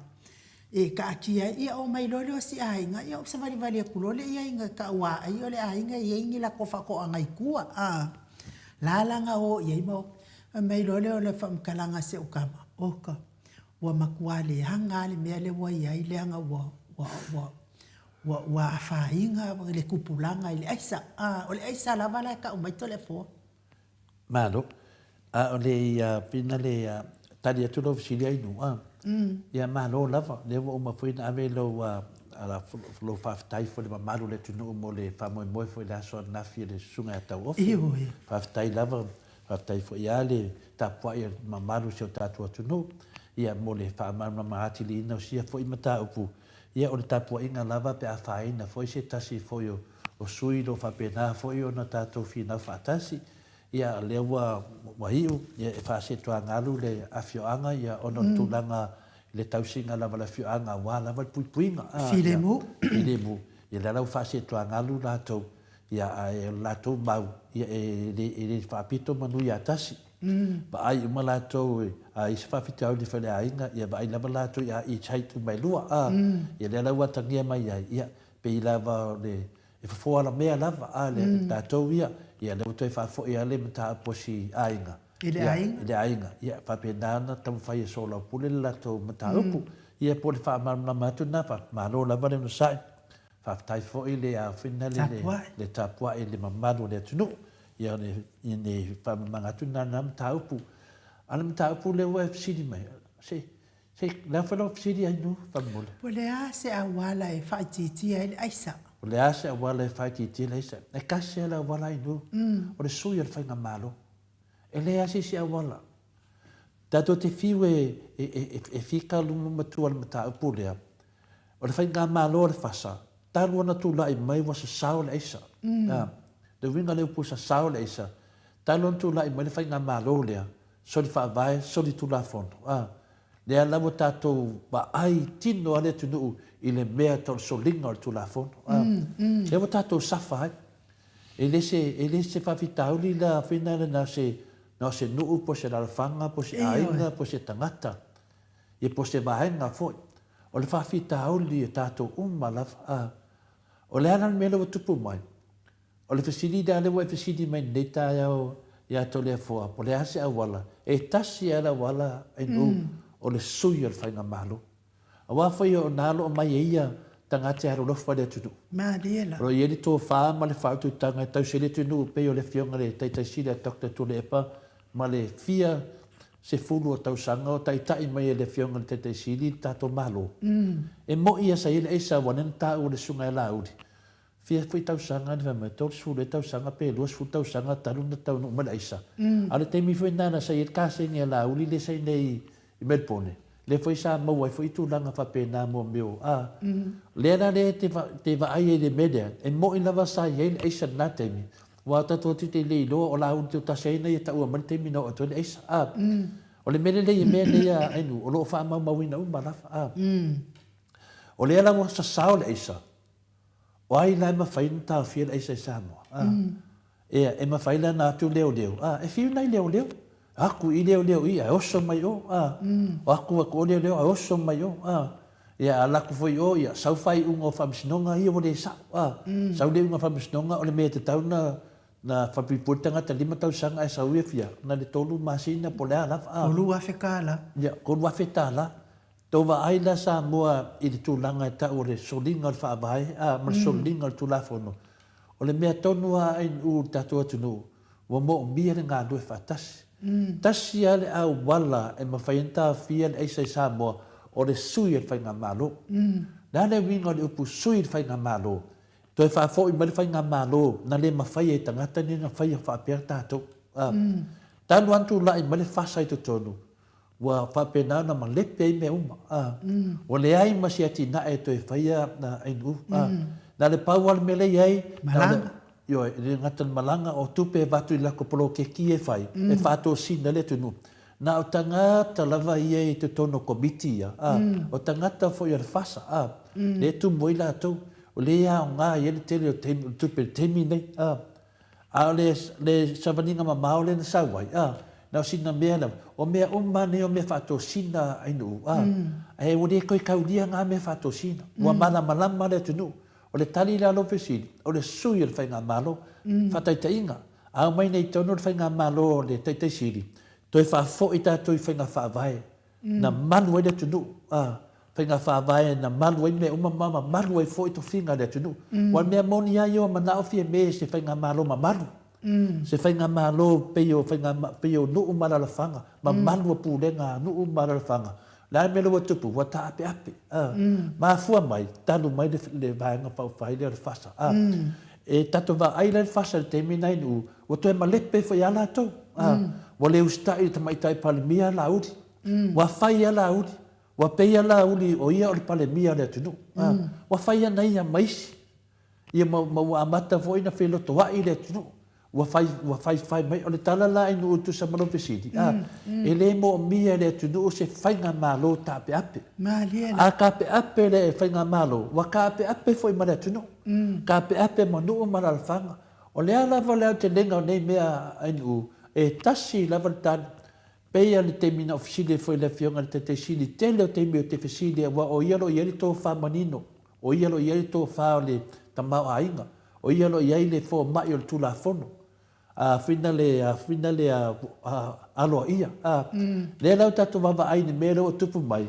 E taatia ai, ia omai loa lea o si aiga, ia ou savalivali atu loa lea i ai ina tauaai o le aiga e i ai ni latou faatoaga i tua, a. La la na o i ai ma o, fai mai loa lea o le faamatalaga a si au tama, oka, ua matua leaga lava le mea lea ua i ai leaga ua, ua, ua, ua, ua afaina le tupulaga i le aisa, a. O le aisa lava la e tau mai Toleafoa. Malo. A o le ia pina le ia tali atu lou fesili ai nu a. Ia malo lava, lea ua uma foi ona ave lou a lou faafetai foi i le mamalu o le atunuu mo le faamoemoe foi i le aso ananafi e le Susuga ia Tauofe. Faafetai lava, faafetai foi lava le tapuai a le mamalu o si o tatou atunuu ia mo le faamalamalama atiliina o sia foi mataupu. Ia o le tapuaiga lava pe a afaina foi se tasi foi o o sui o lo o faapena foi ona tatou finau faatasi, ia o lea ua ua iu, ia e faasetoagalu le afioaga ia ona o le tulaga i le tausiga lava o le afioaga aua lava le puipuiga, a, ia, Filemu. filemu. Ia lea la ua faasetoagalu latou, ia ae o le latou mau, ia e le e le faapito manu ia tasi. Vaai uma latou a i ai se faafitauli i faleaiga, ia vaai lava latou i i site uma e lua, a, ia lea la ua atagia mai ai, ia Pei lava o le, e fofo alamea lava a le tatou ia, ia lea ua toe faafoi lava le mataupu a si aiga. I le aiga. I le aiga. Ia, faapena ona taumafai e soalaupule le latou mataupu. Ia po o le faamalamalama atu lena, malo lava le onosai. Faafetai foi le aofina le, le tapuai i le mamalu o le atunuu. Ia, o le faamalamalamaga atu lena o lena mataupu. A o le mataupu lea ua e fesili mai, se Se, le a foi lau fesili Ainuu, faamolemole? Po o le a se auala e faaitiitia ai le aisa? O le a se auala e faaitiitia ai le aisa? E tasi lava le auala Ainuu, o le sui o le faigamalo. E leai lava se isi auala. Tatou te fiu e, e, e, e fika luma matua i le mataupu lea, o le faigamalo a le FASA, talu ona tulai mai ua sasao le aisa. A, le uiga o le upu sasao le aisa, talu ona tulai mai le faigamalo lea, Soli faavae, soli tulafono. A, lea la ua tatou vaai tino lava le atunuu i le mea tau le soliga o le tulafono. A, lea ua tatou safa ai. E le se, e le se faafitauli la foi na na o se, na o se nuu po o se alaalafaga po o se aiga po o se tagata, ia po o se vaega foi. O le faafitauli e tatou uma lava. A, o le a la le mea lea ua tupu mai? O le fesili lea lea ua e fesili mai i lenei taeao ia Toleafoa, po o le a se auala, e tasi lava le auala Ainuu, o le sui o le Faigamalo. Aua foi o na o lo o mai ai ia tagata e alolofa i le atunuu. Malie la. O lo o i ai le tofa ma le faautautaga e tausi ai le atunuu e pei o le Afioga i le Taitai Sili a Doctor Tuilaepa ma le fia sefulu o tausaga o taitai mai e le Afioga i le Taitai Sili le tatou Malo. E mo'i ia sa i ai le aisa aua lea na taua e le Susuga ia Laauli Fia foi tausaga na fai mai, 30 ea tausaga pe 20 tausaga talu ona taunuu mai le aisa. A o le taimi foi lena sa i ai le kasegi a Laauli lea sa i inei i Melbourne, lea foi sa maua ai foi tulaga faapena mo mea o, a. Lea la lea te te vaai ai i le mea lea, e moni lava sa i ai le aisa i lena taimi, aua tatou te le iloa o Laauli toatasi ai na ia taua mai le taimi na oo atu ai le aisa, a. O le mea lelei i mea nei a Ainuu, o lo o faamaumauina uma lava, a. O lea la ua sasao le aisa, O ai la e mafai ona taofia le aisa i Samoa? A. Ea, e mafai la ona atu leoleo? A. E fiu nai leoleo. Atu i leoleo i, ae oso mai o. A. O atu atu o leoleo, ae oso mai o. A. Ia, a alu atu foi i o, ia, sau faaiuga o Faamasinoga ia ua le sao, a. Sau le iuga o Faamasinoga, o le mea e tatau ona na falepuipui le tagata lima tausaga ae sau ia fia, na o le tolu masina po o le a lava, a. $3,000. Ia, $3,000. Tou vaai la Samoa i le tulaga e tau o le soliga o le Faavae, a, ma le soliga o le Tulafono. O le mea tonu lava a ANU i le tatou atunuu, ua moomia le galulue faatasi. Tasi lava le auala e mafai ai ona taofia le aisa i Samoa, o le sui o le Faigamalo. O le a le uiga o le upu sui le Faigamalo? Toe faafoi mai le Faigamalo na le mafai e tagata nei ona faia faapea tatou. Talu lava ona tulai mai le fasa i totonu, ua faapena ona malepe ai mea uma. A. Ua leai ma se atinae e toe faia ANU. A. Na o le pau lava le mea lea e i ai, Malaga. Ioe, e le gata i le malaga, o tupe e avatu i latou poloketi ia e fai, e faatosina ai le atunuu. Na o tagata lava ia i totonu o komiti ia, a, o tagata foi o le FASA, a, lea e tumu ai latou, o lea e aoga i ai le tele o taimi, o le tupe i le taimi lenei, a. A o le, le savaliga mamao lea na sau ai, a, na o sina mea lava. O mea uma nei o mea faatosina a nuu, a, ae ua le toe taulia na mea faatosina. Ua malamalama le atunuu. O le tali la a lou fesili, o le sui o le Faigamalo, faataitaiga, a omai nei i totonu le Faigamalo o le Taitai Sili, toe faafoi tatou i faiga faavae na malu ai le atunuu, a, faiga faavae na malu ai mea uma ma mamalu ai foi tofiga a le atunuu. Aua o le mea moni lava ia ua manao Fiame i se faigamalo mamalu, se faigamalo pei o faiga, pei o nuu ma alaalafaga, mamalu o pulega a nuu ma alaalafaga. O le a le mea lea ua tupu? Ua taapeape, a. Mafua mai, talu mai le, le Vaega Faaupufai lea o le FASA, a. E tatou vaai la i le FASA i le taimi lena i Nuu, ua toe malepe foi lava latou, a. Ua le usitai i le Tamaitai Palemia Laauli. Ua fai lava Laauli, ua pei lava Laauli o ia o le Palemia o le atunuu, a. Ua fai ana ia ma isi, ia ma, ma ua amata foi ona felotoa'i le atunuu. Ua fai, ua faifai mai. O le tala la i nuu e tusa ma lou fesili, a, e le moomia e le atunuu se faigamalo taapeape. Malie la. A taapeape le faigamalo, ua taapeape foi ma le atunuu, taapeape ma nuu ma alaalafaga. O le a lava le aotelega o nei mea a nuu, e tasi lava le tali. Pei lava o le taimi na ou fesili ai foi i le Afioga i le Taitai Sili, tele o taimi ou te fesili aua o ia o lo o i ai le tofa manino, o ia o lo o i ai le tofa o le tamaoaiga, o ia o lo o i ai le fomai o le Tulafono, a fina le, a fina le aloaia, a. Lea la ua tatou vaavaai i le mea lea ua tupu mai,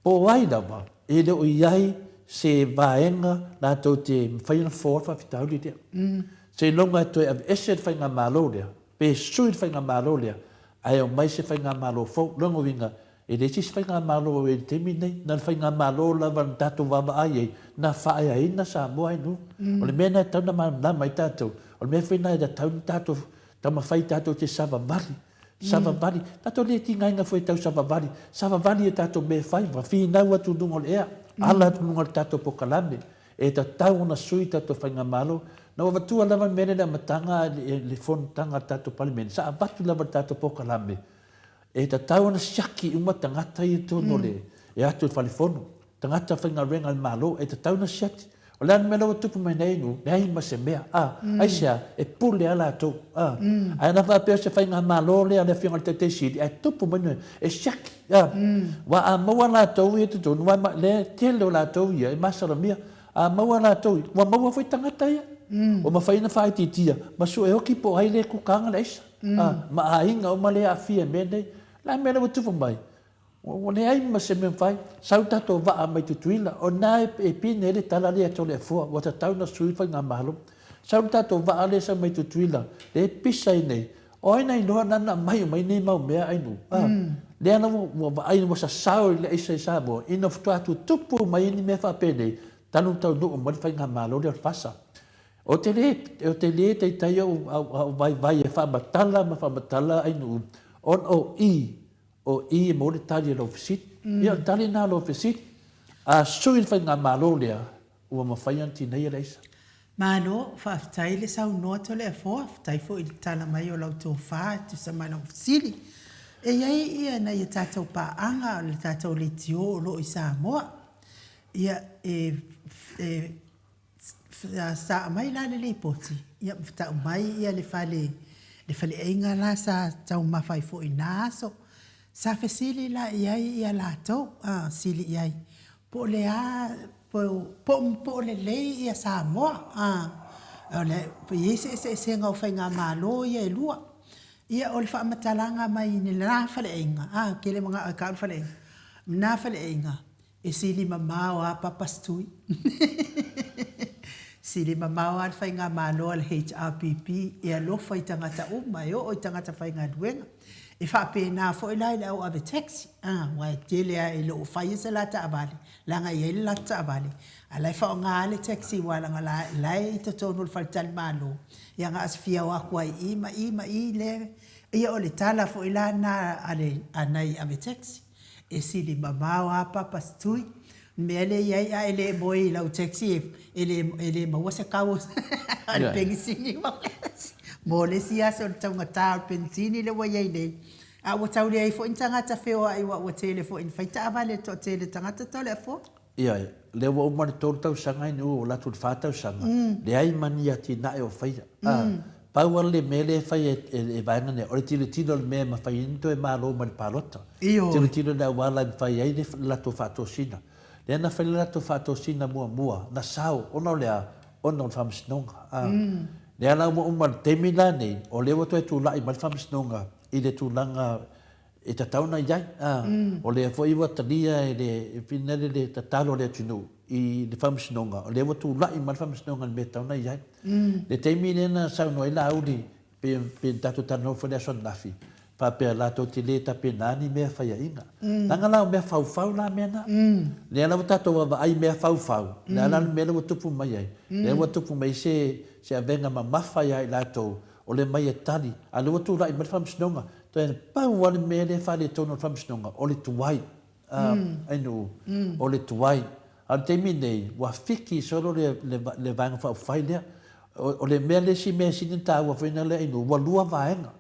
po o ai lava e le o i ai se vaega latou te mafai ona fofo le faafitauli lea. Seiloga e toe aveese le faigamalo lea, pe sui le faigamalo lea, ae omai se faigamalo fou. Lona uiga, e leai se isi faigamalo o i ai i le taimi lenei, na o le faigamalo lava na tatou vaavaai ai, na faaeaina Samoa i luga. O le mea lena e tatau ona malamalama ai tatou, o le mea foi lena e tatau ona tatou taumafai tatou te savavali, savavali. Tatou le tigaina foi e tau savavali, savavali i a tatou mea e fai, ma finau atu i luga o le ea, ala atu i luga o le tatou polokalame. E tatau ona sui tatou faigamalo. Na ou avatua lava le mea lea i le amataga i le fonotaga a le tatou Palemene, sa avatu lava i le tatou polokalame, e tatau ona siaki uma tagata ia i totonu o le, e o atu i le fale fono, tagata faigaluega a le Malo, e tatau ona siaki. O le a le mea la ua tupu mai nei nuu, leai ma se mea, a, aisea? E pule lava latou, a. Ae ana faapea o se faigamalo lea a le Afioga i le Taitai Sili, ae tupu mai le mea, e siaki. Aua a maua latou ia i totonu, aua le tele o latou ia e masalomia, a maua latou ia, ua maua foi tagata ia, ua mafai ona faaitiitia ma sue oki po o ai lea e kukaina le aisa, ma aiga uma lea e aafia i mea nei. O le a le mea lea ua tupu mai? Ua leai ma se mea mafai. Sau le tatou vaa mai Tutuila, o lena e pine ai le tala lea ia Toleafoa, ua tatau ona sui le faigamalo. Sau le tatou vaa lea e sau mai Tutuila, lea e pisa ai nei, O ai na iloa nana aumai uma ai nei mau mea ainu? A, lea la ua vaai ua sasao i le aisa i Samoa, ina faatoa tutupu mai ai ni mea faapenei, talu ona taunuu mai le faigamalo lea o le FASA. Ou te le, ou te le taitai ou, au vaivai e faamatala ma faamatala ainu, ona o i, o i e maua le tali a lou fesili. Ia, o le tali lena a lou fesili. A sui le faigamalo lea, ua mafai ona tineia le aisa. Malo, faafetai le saunoa Toleafoa, faafetai foi i le tala mai o lau tofa e tusa ma lau fesili. E i ai ia nai a tatou paaga o le tatou leitio o lo o i Samoa. Ia, e, e sa aumai la le lipoti, ia ma tau mai ia le fale, le faleaiga la sa taumafa ai foi i na aso. Sa fesili la i ai ia latou, a, fesili i ai. Po o le a, po, po, po o lelei ia Samoa, a, o le, e i ai se eseesega o faigamalo ia e lua. Ia, o le faamatalaga mai lena faleaiga, a, ou te le manao e tau le faleaiga, lena faleaiga, e sili mamao lava Papa's Tui. Sili mamao lava le faigamalo a le HRPP e alofa i tagata uma, e oo i tagata faigaluega. E faapena foi la i le au ave taxi, aua e tele lava e le o faia se la taavale, leaga e i ai le latou taavale, a o la e faaaoga lava le taxi aua leaga o la e i totonu o le faletalimalo, ia na o se fia o atu lava i i ma i ma i le... Ia o le tala foi la lena a nai ave taxi, e sili mamao lava Papa's Tui, le mea lea e i ai a e le moe i lau taxi e le maua se kau o le penisini mo le isi aso i le taugata o le penisini lea ua i ai nei, a ua tau leai foi ni tagata feoai aua ua tele foi ina fai taavale e le toatele o tagata Toleafoa. Ioe, o lea ua uma le 3 tausaga ina ua alu atu i le 4 tausaga, leai ma ni atinae o faia. Pau lava le mea lea e fai e le vaega nei, o le tilotilo i le mea e mafai ai ona toe malo mai le palota. Ioe. Tilotilo i le auala e mafai ai le latou faatosina. Lea na fai le latou faatosina muamua, na sao, ona o le a? Ona o le Faamasinoga. Lea la ua uma i le taimi la nei, o lea ua toe tulai mai le Faamasinoga i le tulaga e tatau ona i ai. O lea foi ua talia e le finagalo le tatalo a le atunuu i le Faamasinoga, o lea ua tulai mai le Faamasinoga i le mea e tatau ona i ai. Le taimi lea na saunoa ai Laauli, pei na tatou talanoa foi i le aso ananafi, faapea latou te le tapena ni mea faiaina. Leaga la o mea faufau la mea na. Lea la ua tatou vaavaai i mea faufau, le a la le mea lea ua tupu mai ai? Lea ua tupu mai se avega mamafa ia i latou o le mai e tali, a o lea ua tulai mai le Faamasinoga. Toe pau lava le mea lea e faaletonu o le Faamasinoga, o le tuai. Ainuu, o le tuai. A o le taimi nei, ua fiki solo le Vaega Faaupufai lea. O le mea, le isi mea e sili ona taua foi lea Ainuu, ua lua vaega.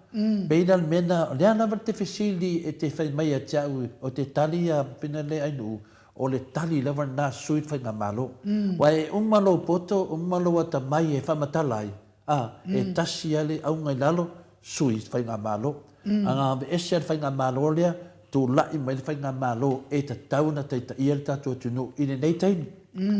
Pei la o le mea lena, o lea lava e te fesili e te fai mai ia te au, ou te tali ia lea Ainuu, o le tali lava lena sui le Faigamalo. Aua e uma lou poto, uma lou atamai e faamatala ai, A, e tasi lava le auga i lalo, sui faigamalo. A na aveese lava le faigamalo lea, tulai mai le faigamalo e tatau ona taitaia le tatou atunuu i lenei taimi,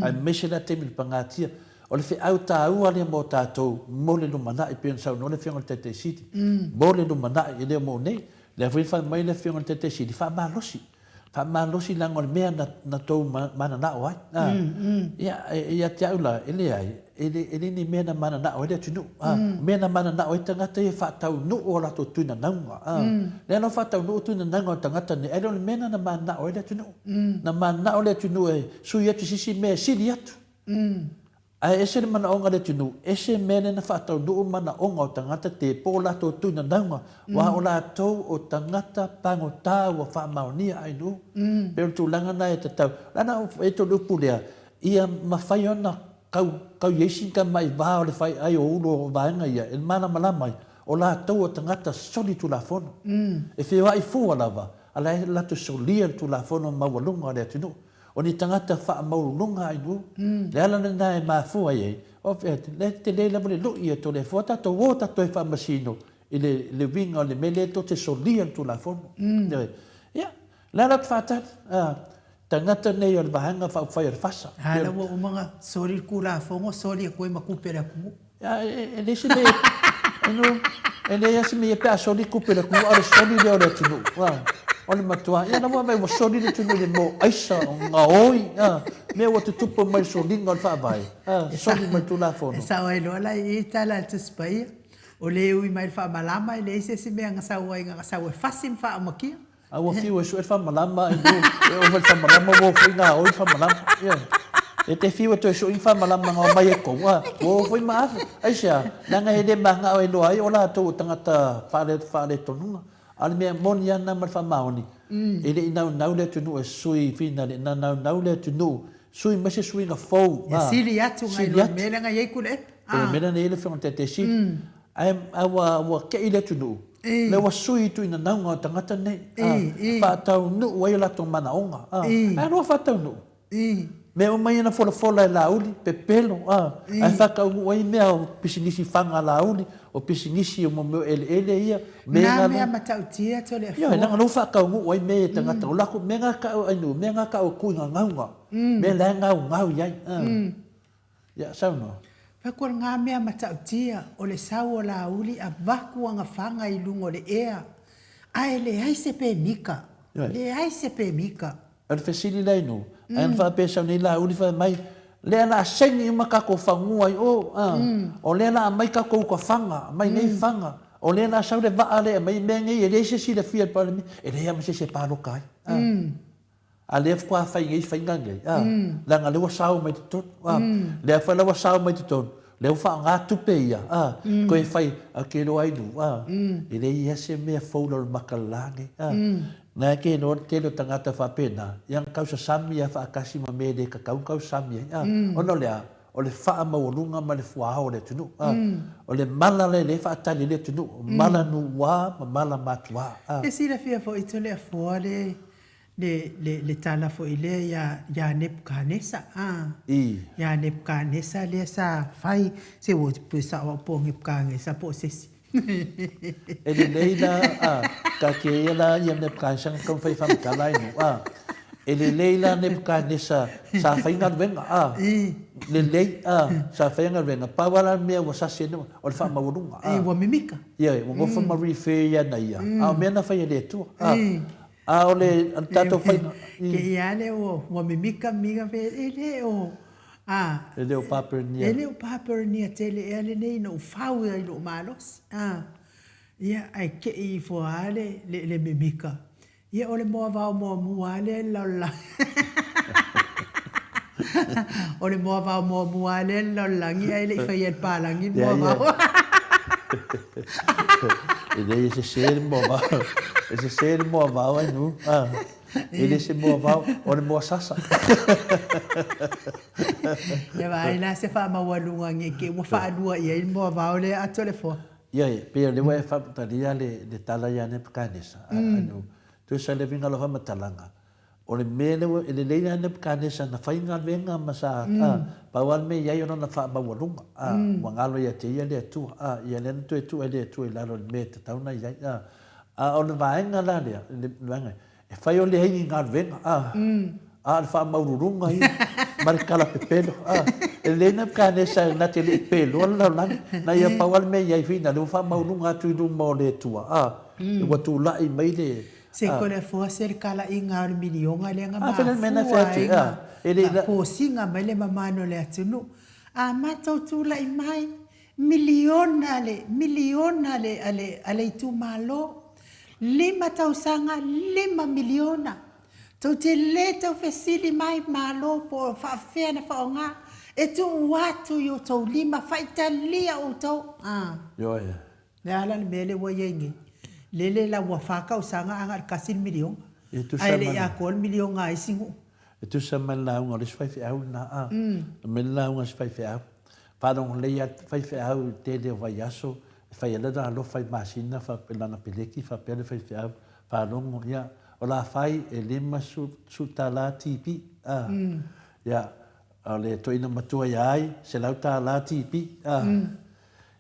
aemaise la taimi o le pagatia. O le feau taua lea mo tatou mo le lumanai, pei ona saunoa le Afioga i le Taitai Sili, mo le lumanai, e le o mo nei. O lea foi e fai mai le Afioga i le Taitai Sili, faamalosi. Faamalosi leaga o le mea na tou mananao ai. Ia, ia te au la, e leai, e le ni mea na mananao ai le atunuu. O mea na mananao ai tagata ia e faataunuu o latou tuinanauga. Lea la ua faataunuu tuinanauga o tagata nei, ae le o le mea lena na mananao ai le atunuu. Na mananao le atunuu e sui atu i se isi mea e sili atu. Ae ese le manaoga o le atunuu, ese mea lea na faataunuu manaoga o tagata te po o latou tuinanauga, aua o latou o tagata pagota ua faamaonia ainuu. Pei o le tulaga lena e tatau. Leaga e te o le upu lea, ia mafai ona kau, kau i ai sina tamai va o le faiai o ulu o vaega ia e malamalama ai, o latou o tagata solitulafono. E feoai fua lava, a la e latou solia le tulafono maualuga o le atunuu. O ni tagata faamaualuluga ainuu. Le ala lena e mafua ai ai, o lea e tele lava le lui e Toleafoa tatou o tatou toe faamasino i le le uiga o le mea lea tou te solia le Tulafono. Ioe. Ia, le ala ou te faatali, a, tagata nei o le Vaega Faaupufai o le FASA. A la ua uma ona soli le Tulafono, soli atu ai ma tupe a le atunuu. E leai se mea e leai lava se mea pe a soli tupe a le atunuu, a o le soli lea o le atunuu, o le matua, ia la ua vaai ua soli le atunuu i le moaisa, o gaoi, mea ua tutupu mai le soliga o le Faavae, soli mai le Tulafono. E sao ai loa la i i le tala a le Tusi Paia, o le ui mai le faamalama e leai se isi mea na sau ai na sau e fasi ma faaumakia. A ua fiu e sue le faamalama i o, e ova le faamalama ua o foi gaoi le faamalama. Ioe. E te fiu e toe sue ni faamalama na omai e kou, a, ua o foi ma afe. Aisea? Leaga e le manao e iloa ai o latou o tagata faale, faaletonuga. A o le mea moni lava lena ma le faamaoni, e le i naunau le atunuu e sui finale, na naunau le atunuu sui mai se suiga fou. Ia sili atu nai lo le mea lea na i ai Tuilaepa. O le mea lea na i ai le Afioga i le Taitai Sili. Ae ua, ua kei le atunuu, lea ua sui i tuinanauga o tagata nei, a, faataunuu ai o latou manaoga. A, ae lua faataunuu. Mea uma ia na folafola e Laauli, pepelo, a, ae faataunuu ai mea o pisinisi faga a Laauli, o pisinisi o mea o eleele ia, mea Na mea matautia Toleafoa. Ioe, leaga o lea ua faataunuu ai mea ia e tagata. O latou, mea na tau ai nuu, mea na tau e tuigagauga, mea la e gaugau i ai. Ia, saunoa. Fai atu o lena mea matautia, o le sau o Laauli avatu ana faga i luga o le ea, ae leai se pemita, leai se pemita. O le fesili la inu, ae na faapea sau nei Laauli fai mai, lea la a saini uma tatou fanua i o, a, o lea la aumai tatou uta faga, aumai nei faga, o lea la sau le vaa lea e aumai mea nei e leai se silafia e le Palemia, e leai lava ma se isi e palota ai, a. A lea faatoa fai nei faiga nei, a, leaga lea ua sao mai totonu, a, lea foi la ua sao mai totonu, lea ua faaaoga tupe ia, a, toe fai, ae ou te iloa ai nu, a, e leai lava se mea fou i lalo o le maka la nei, a. Na e te iloa le tele o tagata faapena, ia na tausasami lava faatasi ma mea e le tatau ona tausasami ai, a, ona o le a? O le faamaualuga ma le fuaao o le atunuu, a. O le mala lea e faatali ai le atunuu, o mala nūʻuā ma mala matuā, a. E silafia foi Toleafoa le le, le, le tala foi lea iā, iā Nepukanesa, a. I. Iā Nepukanesa lea sa fai, se ua pei sao au po o Nepukanesa po o se isi. E lelei la, a, taatia ia la ia Nepukanesa na taumafai e faamatala ai nuu, a. E lelei la Nepukanesa sa fai galuega, a. I. Lelei, a, sa fai galuega, pau lava la le mea ua sasi ai o le faamaualuga, a. I, ua mimika. Ioe, ua nofo ma refer ia na ia, a o mea na fai e le Atua, a. A o le tatou faiga i. Kēia lea ua mimika mimika pe e le o, a. E le o Papernia. E le o Papernia tele ea lenei ina ua fau ai lou malosi, a. Ia, ae kei ifo lava le mimika. Ia, o le moavao muamua lava lea i le lalolagi. O le moavao muamua lava lea i le lalolagi ae le i faia e le palagi le moavao. E leai e sese le moavao. E sese le moavao ai nu. E le se moavao, o le moa sasa. Ia vaai la se faamaualuga ne i te i ua faalua i ai le moavao lea Atolefoa. Ia, e pei o lea ua e faamatalia le tala ia Nebukanesa. Tusa le uiga o lau faamatalaga, O le mea lea ua, e lelei lava Nebukanesa na fai galuega ma sa, a, pau lava le mea i ai o lona faamaualuga, a, ua galo ia te ia le Atua, a, ia lea na toe tuu ai le Atua i lalo i le mea e tatau ona i ai, a. A o le vaega la lea, le vaega, e fai o leai ni galuega, a, a o le faamaualuluga ia, ma le kalapepelo, a. E lelei Nebukanesa na te le i peloa le lalolagi, na ia pau lava le mea i ai fina, lea ua faamaualuga atu i luma o le Atua, a, ua tulai mai le, Se Toleafoa se le talaiga o le miliona lea na mafua ai na kosiga mai le mamano o le atunuu. A matou tulai mai, miliona le, miliona le, a le, a le itumalo, lima tausaga, lima miliona. Tou te le tau fesili mai Malo po o faafefea na faaaoga, e tuu atu i outou lima, faitalia outou. Ioe. Le a la le mea lea ua i ai nei? Lele la ua fa tausaga a na o le tasi le miliona. E tusa Ae le i atoa le miliona a isi nuu. E tusa ma le lauga o le isi faifeau lena a. Aumai le lauga a si faifeau. Faalogo lelei lava le faifeau i le tele o vaiaso e fai ai lana alofa i masina faapea lana peleki faapea le faifeau. Faalogo ia o la fai e 50 tala TP a. Ia o le toeaina matua ia ai $100 TP a.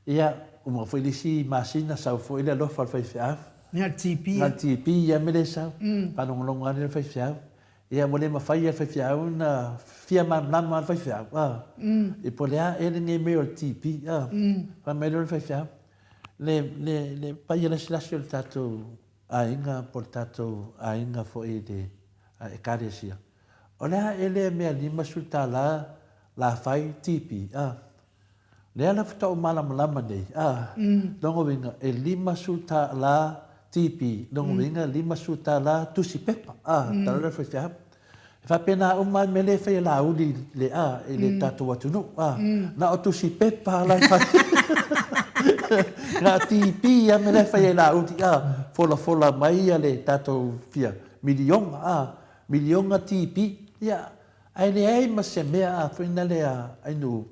Ia, uma foi le isi masina, sau foi le alofa o le faifeau. Na le TP. Na le TP ia me le sau. Faalogologo ane le faifeau. Ia, ua le mafai e le faifeau ona fia malamalama le faifeau, a. I po o le a ea lenei mea o le TP, a. Fai mai loa le faifeau, le, le, le paia lasilasi o le tatou aiga po o le tatou aiga foi i le Ekalesia, o le a ea lea mea $50 la fai TP, a. Lea la faatoa ou malamalama nei, a, lona uiga e 50 tālā TP, lona uiga 50 tālā tusi pepa, a, tala lea o le faifeau. E faapena uma lava le mea lea e fai e Laauli i le, a, i le tatou atunuu, a, na o tusi pepa la e fai, na o TP lava mea la e fai e Laauli, a, folafola mai le tatou fia miliona, a, miliona TP, ia, Ae leai ma se mea a foi na lea ainu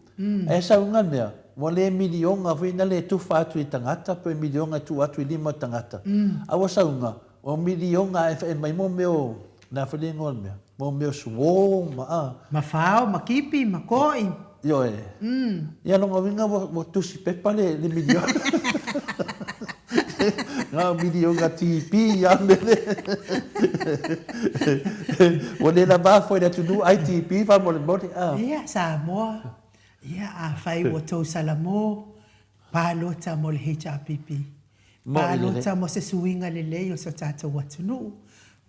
ae sau nga mea ua le miliona foi na le tufa atu i tagata pe miliona e tuu atu i lima o tagata a ua sau nga ua miliona ae mai mo mea o. Le a foi le igoa o le mea? Mo mea o suo ma a. Ma fao, ma kipi, ma koi. Ioe. Ia lona uiga ua tusi pepa le miliona. Na o miliona TP a me le. Ua le lava foi le atunuu ai TP faamolemole a. Ia Samoa, ia afai ua tou salamo, palota mo le HRPP. Palota mo se suiga lelei o so tatou atunuu.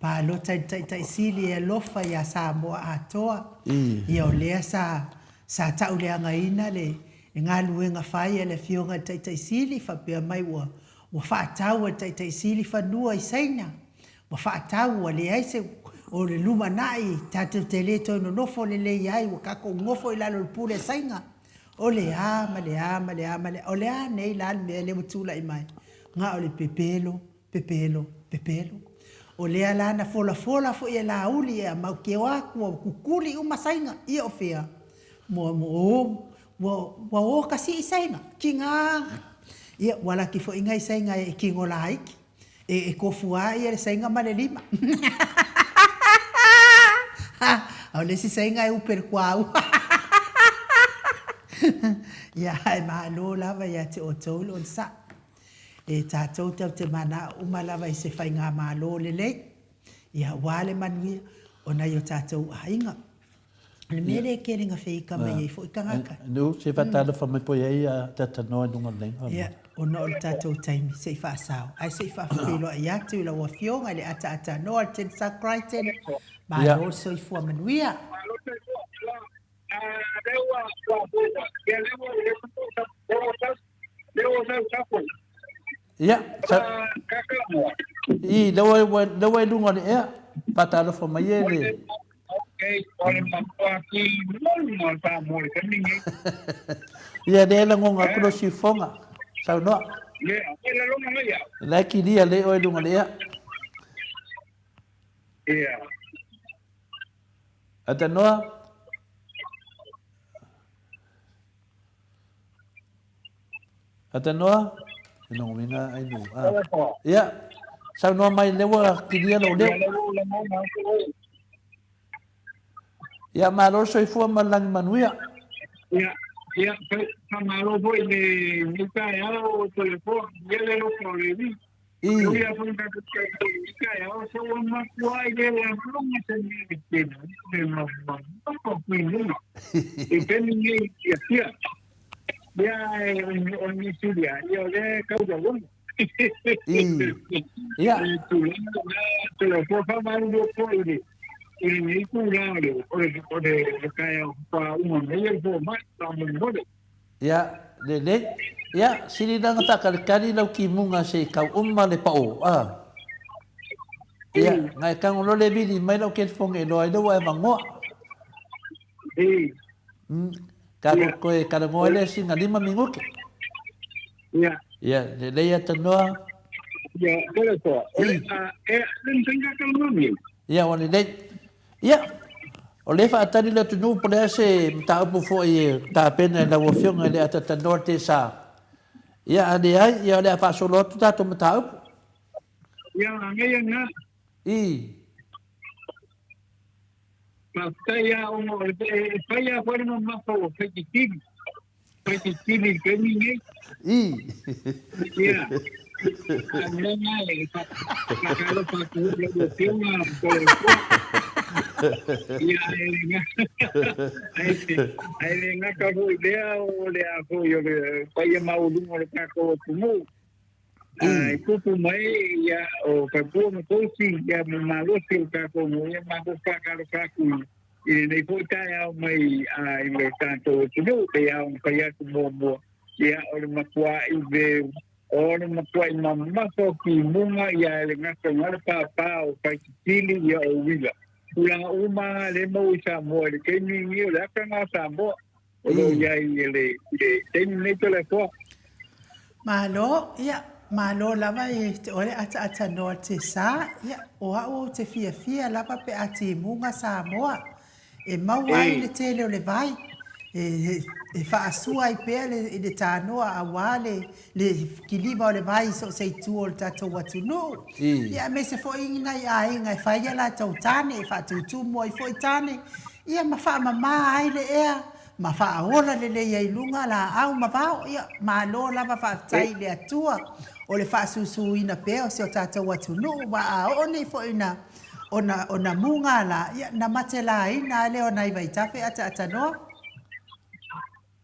Palota i le Taitai Sili e alofa ia Samoa atoa. Ia o lea sa sa tauleagaina le galuega fai a le Afioga i le Taitai Sili faapea mai ua ua faatau e le Taitai Sili fanua i Saina. Ua faatau ua leai se o le lumanai tatou te le toe nonofo lelei ai ua tatou nofo i lalo o le pule a Saina. O le a ma le a ma le a ma le a, o le a nei la le mea lea ua tulai mai? Na o le pepelo, pepelo, pepelo. O lea la na folafola foi e Laauli e amaukeo aku ua kukuli uma Saina, ia o fea? Mua mua o, ua, ua o kasii Saina, tiga. Ia, ua laki foi nai Saina e kino laiti. E tofu lava ia le saina ma le lima. A o le isi saina e upe i le kuaua. Ia, ae malo lava ia te outou le onosai. E tatou tatou te manao uma lava i se faigamalo lelei, ia aua le manuia o nai o tatou aiga. O le mea lea e tele ina feita mai ai foi tagata. Nu, se faatalofa mai po i ai a tatanoa i luga o le laina. Ia, ona o le tatou taimi, se i faasao. Ae se i faafeiloai atu i lau Afioga i le ataatanoa le Tensa Crichton. Malo le soifua manuia. Ia, sa, i, lea ua, lea ua i luga o le ea, faatalofa mai e le... Ia, lea e lagona atu lou siufofoga, saunoa. La e kilia lelei oe i luga o le ea. Atanoa. Atanoa, e logo uiga ai nu. Ah. Ia, saunoa mai lea ua kilia lou leo. Ia, malo le soifua ma le lagi manuia. Ia, ia, faamalo foi le nei taeao o Toleafoa, ia le alofa o le Alii. I. Ia foi na te taeao, sa ua matua i le lagona se mea e tele, le ma ma ma ma I taimi nei ia tia. Ia o ni silia, ia o le kau da wona. I. Ia. E tulaga na te le fo fa malu do ko i le i le nei tulaga le o le o le le taeao fa uma nei e fo mai ta mo mo le. Ia, lelei. Ia, sili la ona faakalikali lau timuga se i kau uma le pao, a. Ia, na e tago loa le vili mai lau telefoni e iloa ai lea ua e avanoa. I. Ka toe talanoa ai lea sina lima minute. Ia. Ia, lelei a tanoa. Ia, tele toa. I. E, le mfenga ka mami. Ia, ua lelei. Ia, o lea e faatali le atunuu po o le a se mataupu foi e tapena e lau Afioga i le atatanoa le TSA. Ia, a leai, ia o le a faasolo atu tatou mataupu. Ia, ngai na. I. Faafetai lava ona o le e fai lava foi le mamafa ua faititili. Faititili i le taimi lenei. I. Ia. A o le mea lena e faatalofa atu ai i lau Afioga Toleafoa. Ia, ae le gata foi i lea o le a foi o le paia maualuga o le tatou atunuu. E tupu mai ia o Papua ma Tausi ia ma malosi o tatou nuu ia matou faatalofa atu i lenei foi taeao mai i le tatou atunuu pei lava ona fai atu muamua ia o le matua'i veu o le matua'i mamafa o timuga ia e le gata i le pāpā o Faititili ia o Uila tulaga uma lava lea e maua i Samoa i le taimi lenei o le ata lena o Samoa o lo o i ai i le taimi lenei Toleafoa. Malo, ia, malo lava e te oe le ataatanoa te sa, ia, o au ou te fiafia lava pe a timuga Samoa, e maua ai le tele o le vai. E faasua ai pea le le tanoa aua le le kiliva o le vai i so o se itu o le tatou atunuu. Ia aemaise foi ni nai aiga e fai a latou tane, e faatutumu ai foi tane, ia ma faamama ai le ea ma faaola lelei ai i luga laau ma vao. Ia, malo lava faafetai i le Atua o le faasusuina pea o si o tatou atunuu, aua a oo nei foi ina ona ona mugala, ia na matelaina lava lea o nai vaitafe ataatanōa.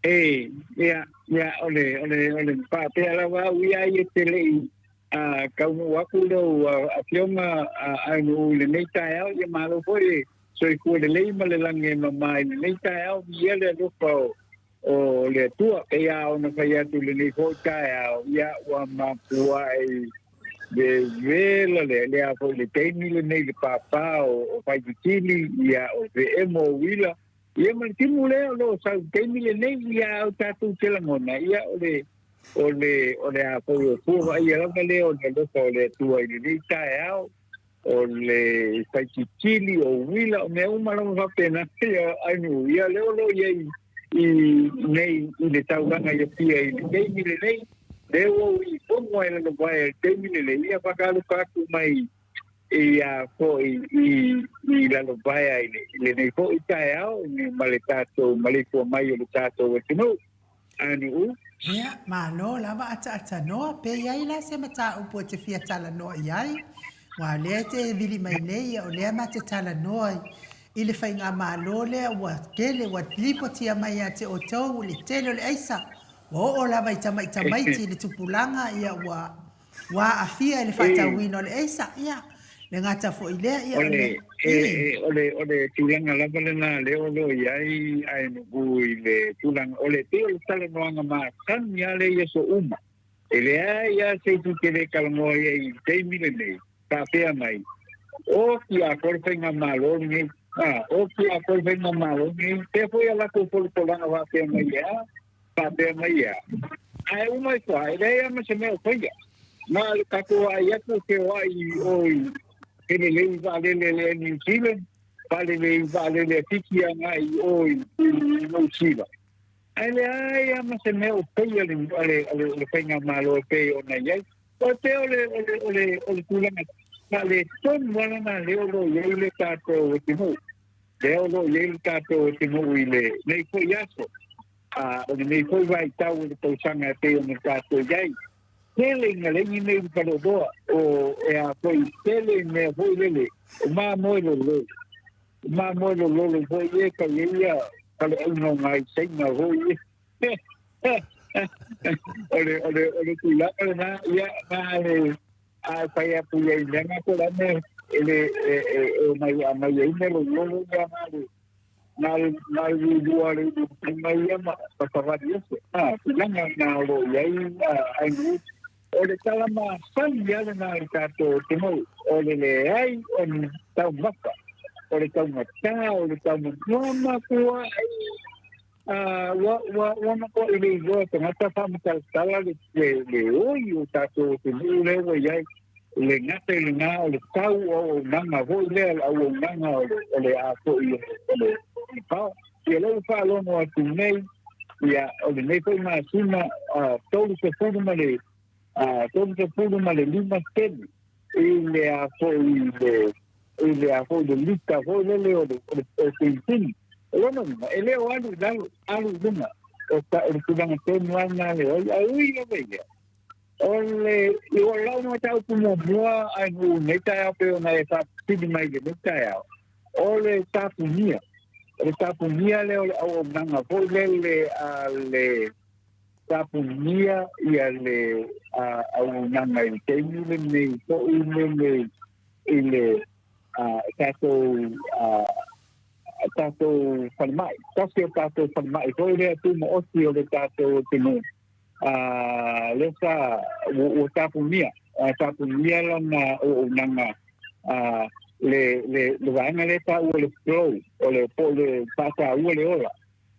E, ia, ia, o le, o le, o le faapea lava au ia ai e te le i a, taunuu atu lou afioga Ainuu i lenei taeao, ia malo foi le soifua lelei ma le lagi e mama i lenei taeao, viia le alofa o, o le Atua. Pei lava ona fai atu i lenei foi taeao, ia ua mapuai vevela le, le a foi le taimi lenei le pāpā o, o Faititili, ia o Veemo o Uila, ia ma le timu lea o lo o sau i le taimi lenei, ia au tatou te lagona, ia o le, o le, o le a foi o fua vaaia lava lea o le alofa o le Atua i lenei taeao, o le faititili, o uila, o mea uma lava faapena, ia ainu, ia lea o lo o i ai i nei i le taulaga i Apia i le taimi lenei, lea ua ou i pono ai lalo vae i le taimi lenei, ia whakaalofa atu mai i a foi i, i Lalovaea i le, i lenei foi taeao i ma le tatou maleifua mai o le tatou atunuu. Anu'u. Ia, malo lava ataatanōa. Pe i ai la se mataupu e te fia talanoa i ai, aua o lea e te vili mai nei, ia o lea ma te talanoa i le faigamalo lea ua tele, ua lipotia mai ia te outou le tele o le aisa, ua oo lava i tamaitamaiti i le tupulaga, ia ua Ua aafia i le faatauina o le aisa, ia, le gata foi i lea, ia, o le, e, o le, o le tulaga lava lena lea o lo o i ai ae i le tulaga, o le pei o le talanoaga masani lava lea i aso uma. E leai lava se isi te le talanoa i ai i le taimi lenei, faapea mai, Oti atoa le faigamalo lenei, a, oti atoa le faigamalo lenei, pea foi a latou folopolaga faapea mai e a, faapea mai e a. Ae uma ifo lava, e leai lava ma se mea o faia. Na o le tatou vaai atu o feoai i o i helelei vaalele a le Air New Zealand, faalelei vaalele a Fiti agai i o i Niu Sila. Ae leai lava ma se mea o faia a le, a le, a le, le faigamalo e pei ona i ai. O pei o le, o le, o le, o le tulaga faaletonu lava lena lea o lo o i ai le tatou atunuu. Lea o lo o i ai le tatou atunuu i lenei foi aso, a o lenei foi vaitau o le tausaga e pei ona tatou i ai. Tele ina legi nei le faleoloa, o e a foi tele i mea foi lele, o mamoe lololo. O mamoe lololo foi e kai ai ia faleauga o ngai Saina foi e. O le, o le, o le tulaga lena, ia, na le, a e fai atu i ai mea ko la me e le e e e mai a mai ai me lo lo ia na le na le na le lua le lu mai ia ma pa pa va ese a tulaga na o lo i ai a ai nu o le tala masani ia le na le tatou atunuu o le leai o ni taumafa o le taugata o le taumatua matua ai ua, ua, ua matuai le iloa tagata faamatalatala le, le, le oi o tatou atunuu lea ua i ai, le gata i lena o le tau o auaunaga foi lea, le auaunaga o le, o le a foi o le, o le pao. Ia lea ua faalogo atu nei, ia, o lenei foi masina, 30 ma le, 35 sene i le a foi i le, i le a foi le lita foi lele o le, o le, o le penisini. O lona uiga, e le o alu i lalo, alu i luga. O, ta, o le tulaga tonu lava lena le oi. Ae ui lava i lea, o le, i o lau mataupu muamua ae nuu nei taeao pei ona e faapili mai i lenei taeao, o le tapunia. O le tapunia lea o le auaunaga foi lele a le tapunia ia le auaunaga i le taimi lenei foi lenei i le tatou tatou falemai. Tasi o tatou falemai foi lea tumaoti o le tatou atunuu, lea sa ua tapunia, tapunia lana auaunaga le le le vaega lea taua le flow, o le po o le faataua le ola,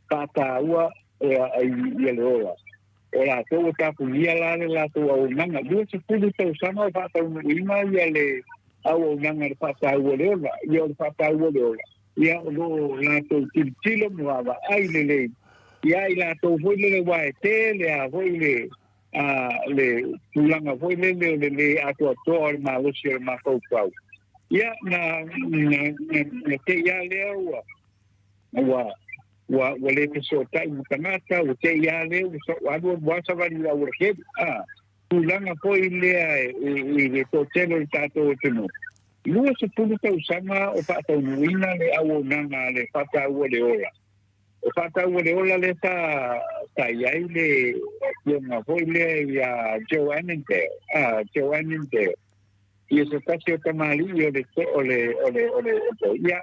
faataua ia le ola. O latou ua tapunia la le latou auaunaga. 20 tausaga o faataunuuina ia le auaunaga i le faataua le ola. Ia o le faataua le ola, ia o lo o latou tilotilo ma vaavaai lelei Ia i latou foi lele aua e tele lava foi le le tulaga foi lele o le lē atoatoa o le malosi o le mafaufau. Ia na na na te i lava lea ua ua ua ua le fesootai ma tagata, ua te i lava lea ua alu alu lava savali i le aualatele. Tulaga foi lea i le toatele o le tatou atunuu, 20 tausaga o faataunuuina le auaunaga a le Faataua le Ola. O Faataua le Ola lea sa sa i ai le afioga foi lea ia Joe Annandale, Joe Annandale. Ia se tasi o tamalii o le o le o le o le ia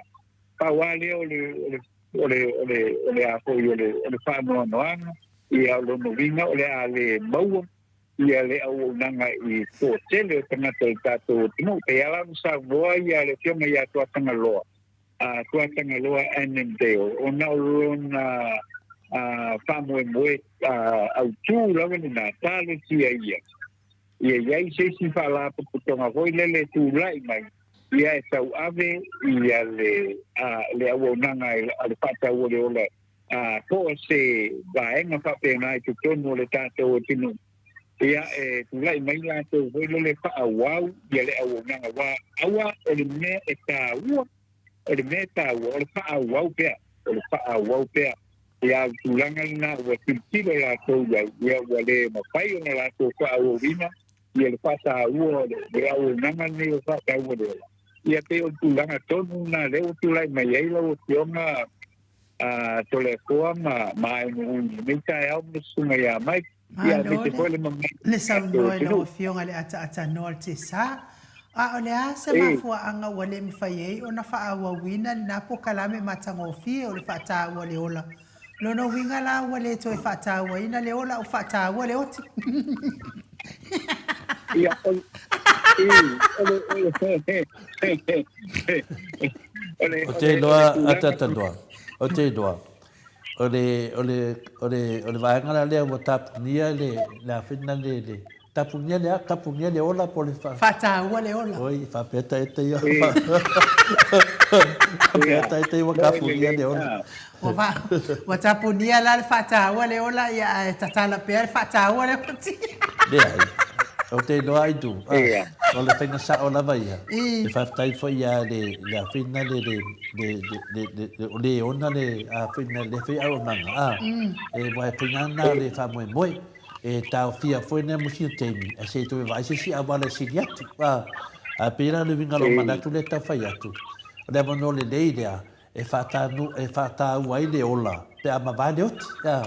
pau lava lea o le o le o le o le o le a foi o le o le faanoanoaga ia o lona uiga o le a le maua ia le auaunaga i toatele o tagata o le tatou atunuu. Pei lava la ona saunoa ia le Afioga ia Tuatagaloa, a Tuatagaloa Annandale, ona o lona faamoemoe autu lava lena, talosia ia, ia i ai se isi faalapotopotoga foi lele e tulai mai, ia e tauave ia le, le auaunaga a le Faataua le Ola a po o se vaega faapena i totonu o le tatou atunuu, ia e tulai mai latou foi lele faaauau ia le auaunaga aua aua o le mea e taua, o le mea e taua o le faaauau pea, o le faaauau pea. Ia o le tulaga lena ua tilotilo latou i ai, ia ua le mafai ona latou faaauauina ia le faataua o le auaunaga lenei o Faataua le Ola. Ia pei o le tulaga tonu lena lea ua tulai mai ai lau Afioga a Toleafoa ma ma Aenuui i lenei taeao ma le susuga ia Mike. Ia Malo aemaise le foi le mamalu le o le tatou saunoa i lau atunuu. Afioga i le ataatanoa o le Tesa. A o le a se E. mafuaaga ua le mafai ai ona faaauauina lena polokalame matagofie o le faataua le ola? Lona uiga la ua le toe faatauaina le ola ua faataua le oti. Ia, o, i, o le, o le, o le, Ou o te le, o iloa le tulaga. ataatanoa, ou te iloa, o le, o le, o le, o le vaega la lea ua tapunia le, le a foi lena le, le, tapunia le a? Tapunia le ola po o le fa... Faataua le ola. Oi, faapea taita ia. E, Faapea ia, taita ia ua mo e tapunia lelei, le ola. a. Ua fa, ua tapunia la le faataua le ola, ia ae tatala pea le faataua le oti. Leai. Ou te iloa ai tu. Ah, Ia. o le faiga sao lava ia. I. E faafetai foi ia le, le a foi lena le, le, le, le, le, le, le, o le ona le, a foi lena le foi auaunaga. Ah, e aua e faiga lena le faamoemoe. E taofia foi lena mo sina taimi, ae se i toe vaai se isi auala e sili atu. Ah, ae pei la o le uiga o lou manatu lea e tau fai atu, o le avanoa lelei lea e faatanu, e faataua ai le ola pe a mavae le oti. A,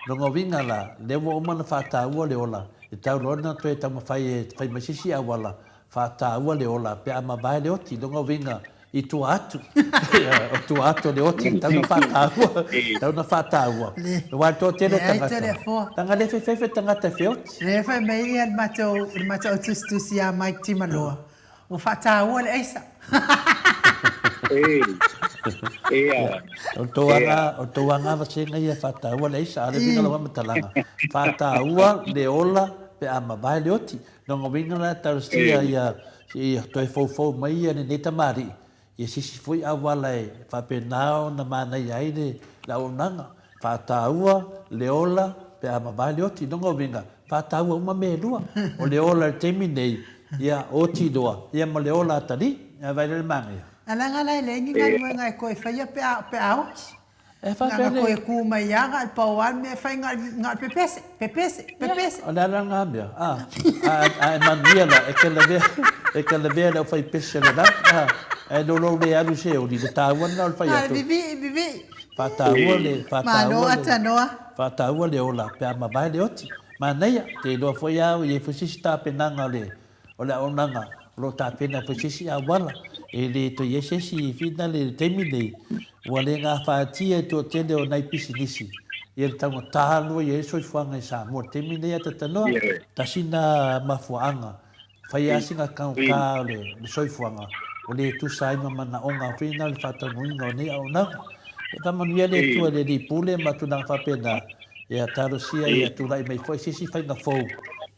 lona uiga la, lea ua uma ona faataua le ola, e tau loa ona toe taumafai e fai mai se isi auala, faataua le ola pe a mavae le oti. Lona uiga, i tua atu, o tua atu o le oti, e tau ona faataua, tau ona faataua. Aua e toatele o Leai tagata, Toleafoa. leaga le fefe tagata e feoti. Lea fai mai ia le matou, le matou tusitusi ia Mike Timaloa, Ua faataua le aisa. Ee, ea, O tou ea. aga, o tou aga vasega ia e faataua le aisa, a o le uiga lau faamatalaga, faataua le ola pe a mavae le oti. Lona uiga la talosia ia, ia toe foufou mai ia lenei tamalii, ia se isi foi auala e faapena ona manaia ai le auaunaga. Faataua le ola pe a mavae le oti. Lona uiga, faataua uma mea e lua. O le ola i le taimi nei, ia oti loa, ia ma le ola atalii. Ae vaai la le manaia. A leaga la e leai ni galuega e toe faia pe a pe a oti. E faapea Na le. toe ku mai lava na o le pau lava le mea e fai na o le pepese, pepese, pepese. O le a la lena mea? A, a, a e manuia la, e te lavea, e te lavea i le aufaipese a le lau, a, ae lou le alu se oli, le taua lena o le fai Na o le atu. vivii, vivii. Faataua le, Malo faataua le, Atanoa. faataua le ola pe a mavae le oti. Manaia, te iloa foi au i ai foi se isi tapenaga o le, o le auaunaga o lo o tapena foi se isi auala. E le toe i ai se isi finale i le taimi nei, ua le gafatia e toatele o nai pisinisi ia le taugata loa i ai le soifuaga i Samoa. I le taimi nei a Tatanoa, tasi na mafuaaga Fai lava sina taugata o le soifuaga ua le tusa ai ma manaoga foi na o le faataunuuina o nei auaunaga. E faamanuia le Atua i le Alii Pule ma tulaga faapena, ia talosia ia tulai mai foi se isi faiga fou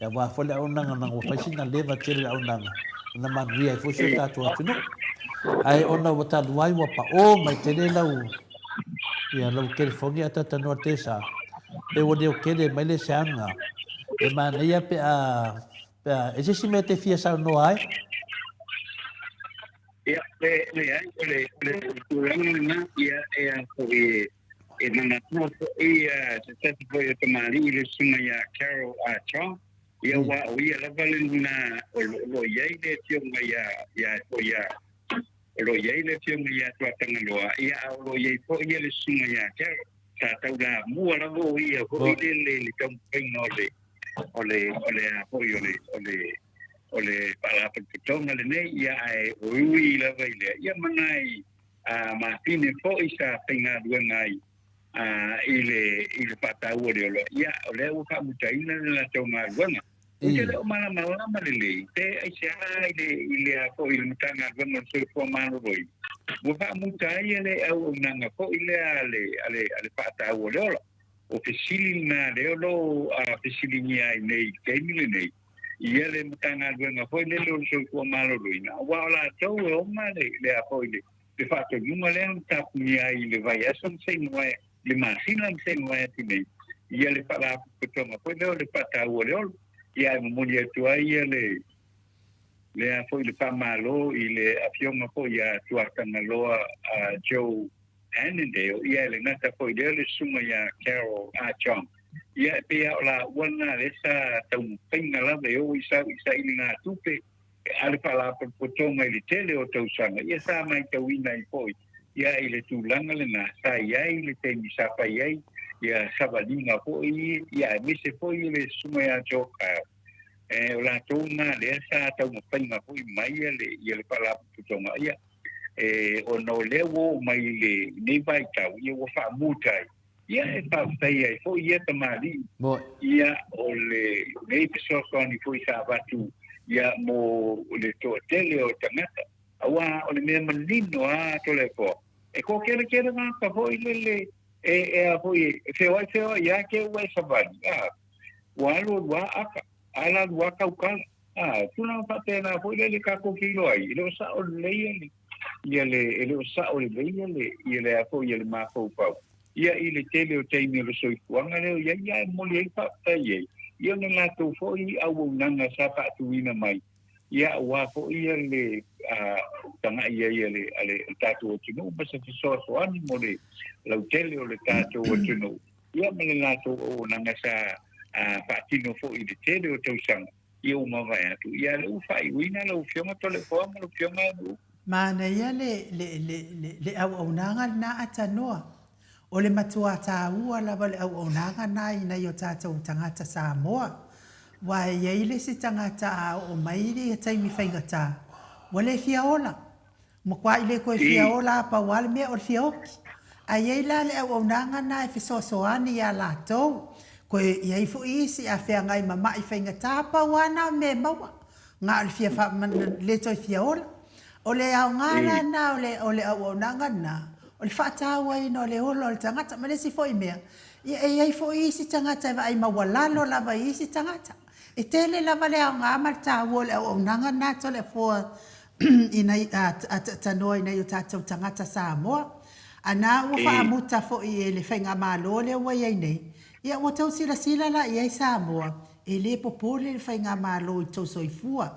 aua foi le auaunaga leaga ua fai sina leva tele le auaunaga ona manuia ai foi si o tatou atunuu. Ae ona ua talu ai ua pao mai tele lau ia lau telefoni ae talatalanoa i le tesa. Pe ua leo tele mai le seaga. E manaia pe a, pe a, e se isi mea e te fia saunoa ai? Ia, e leai, o le, o le tulaga lena, ia, e a foi e, e manatua foi ia se tasi foi o tamalii le susuga ia Carol Chong, ia aua o ia lava lena o lo o i ai le afioga ia, ia foi ia, o lo o i ai le afioga ia Tuatagaloa, ia a o lo o i ai foi ia le susuga ia Carol. Sa taulamua lava o ia foi lele i le taumafaiga o le, o le, o le a foi o le, o le, o le Faalapotopotoga lenei, ia ae ui lava i lea, ia ma nai mafine foi sa faigaluega ai i le, i le faataua o le ola, ia o lea ua faamutaina le latou galuega. Ou te le o malamalama lelei pe aisea i le, i le a foi i le Matagaluega o le Soifua Maloloina ua faamuta ai le auaunaga foi lea a le, a le, a le faataua o le ola. O fesili lena lea o lo o fesiligia ai nei i le taimi lenei ia le Matagaluega foi lele o le Soifua Maloloina, aua o latou e ona le, le a foi le, le faatonuga lea na tapunia ai i le vaiaso na se i mavae, le masina na se i mavae atu nei, ia le Faalapotopotoga foi lea o le Faataua o le Ola. Ia ae momoli atu ai ia le, le a foi le faamalo i le Afioga foi ia Tuatagaloa Joe Annandale, ia e le gata foi lea le susuga ia Carol Chong. Ia e pei lava o laua lena lea sa taumafaiga lava e oo i sau i sailiga tupe a le Faalapotopotoga i le tele o tausaga, ia sa maitauina ai foi ia i le tulaga lena sa i ai le taimi sa fai ai ia savaliga foi ia aemaise foi le susuga ia Joe Kyle. E, o latou na lea sa taumafaiga foi mai ia le, ia le Faalapotopotoga ia e, ona o lea ua oo mai i lenei vaitau ia ua faamuta ai ia e faafetai ai foi ia tamalii ia o lenei fesoasoani foi sa avatu ia mo le toatele o tagata aua o le mea manino a Toleafoa e toakeletele tagata foi lele e e a foi e feoai feoai ia te ua e savali a ua alu alu a aka ala alu a taukala a tulaga faapena foi lele tatou te iloa ai e le o sao lelei le ia le e le o sao lelei ia le ia le a foi ia le mafaufau ia i le tele o taimi o le soifuaga lea o i ai ia e momoli ai le faafetai ai ia ona latou foi auaunaga sa faatuina mai ia aua foi ia le tagai ai a le a le tatou atunuu ma se fesoasoani mo le lautele o le tatou atunuu ia ma le latou auaunaga sa faatino foi i le tele o tausaga ia ua mavae atu ia lea ua faaiuina lau Afioga Toleafoa ma lau Afioga Aunuu. Manaia le, le, le, le, le auaunaga lena Atanoa. O le matua tāua lava o le auaunaga lena i nai o tātou tagata Samoa. Aua e i ai le isi tagata a oo mai ia taimi faigata, ua le fia ola. Makuai le toe fia ola a pau lava le mea o le fia oki. Ae i ai la le auaunaga lena e fesoasoani iā latou. Toe i ai foi isi a feagai ma ma'i faigata, pau lava na o mea e maua. Na o le fia faa, le toe fia ola. O le aoga la lena o le, o le auaunaga lena, o le faatauaina o le ola o le tagata. Ma le isi foi mea, ia e i ai foi isi tagata e vaai maualalo lava i isi tagata. E tele lava le aoga ma le taua o le auaunaga lena Toleafoa i nai, a tanoa i nai o tatou tagata Samoa. A na ua faamuta foi e le Faigamalo lea ua i ai nei, ia ua tau silasila la i ai Samoa, e le popole le Faigamalo i tou soifua.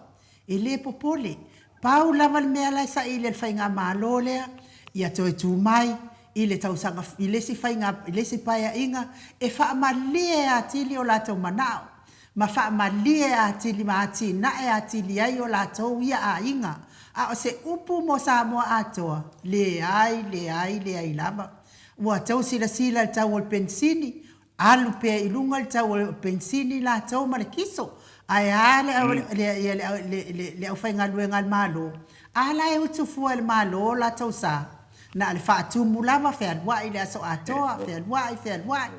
E le popole. Pau lava le mea la e saili e le Faigamalo lea, ia toe tu mai i le tausaga, i le isi faiga, i le isi paeaiga, e faamalie atili o latou manao, ma faamalie atili ma atinae atili ai o latou ia aiga. A o se upu mo Samoa atoa, leai, leai, leai lava. Ua tou silasila i le tau o le penisini, Alu pea i luga le tau o le penisini latou ma le kiso, ae a le, le, le, le, le aufaigaluega a le Malo? A la e utu fua e le Malo o latou sa? Na o le faatumu lava, fealuai i le aso atoa, fealuai, fealuai.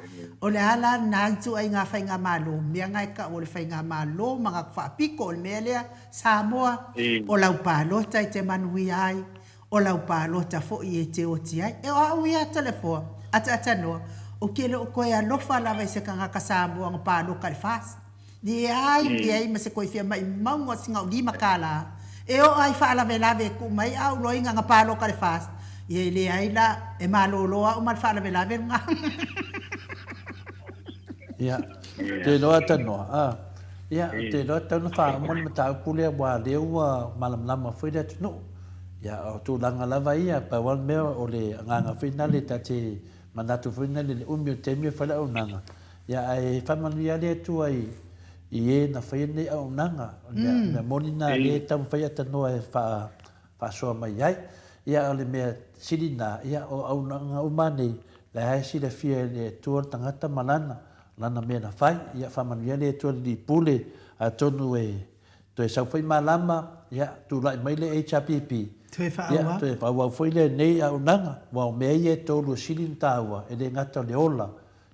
O le a la lena ituaiga faigamalo? Mea na e tau o le faigamalo manatu faapito o le mea lea, Samoa, o lau palota e te manuia ai. O lau palota foi e te oti ai. E o au ia Toleafoa, ataatanoa, ou te le o toe alofa lava i se tagata Samoa na paloka i le FAST. Leai, leai ma se toe fia maimauga o sina o $5. E oo lava i faalavelave e tuu mai a ou loiga na paloka i le FAST, ia e leai la, e malolo au ma le faalavelave lena. Ia, te iloa tanoa, a. Ia, te iloa tatau ona faauma le mataupu lea aua o lea ua malamalama foi le atunuu. Ia, o tulaga lava ia, pau lava le mea o le agaga foi lena le ta te manatu foi lena i le umi o le taimi o fai le auaunaga. Ia, ae faamanuia le Atua i i e na faia lenei auaunaga. O le mea moni lena o lea e taumafai a tanoa e faa faasoa mai ai. Ia, o le mea sili lena, ia, o auaunaga uma nei, la e silafia e le Atua le tagata ma lana, lana mea na fai. Ia, faamanuia le Atua i le Lipule, atonu e toe sau foi malama, ia, tulai mai le HRPP, Toe ia, faaauau. toe faaauau foi lenei auaunaga, aua o mea ia e tolu e sili ona taua, e le gata o le ola,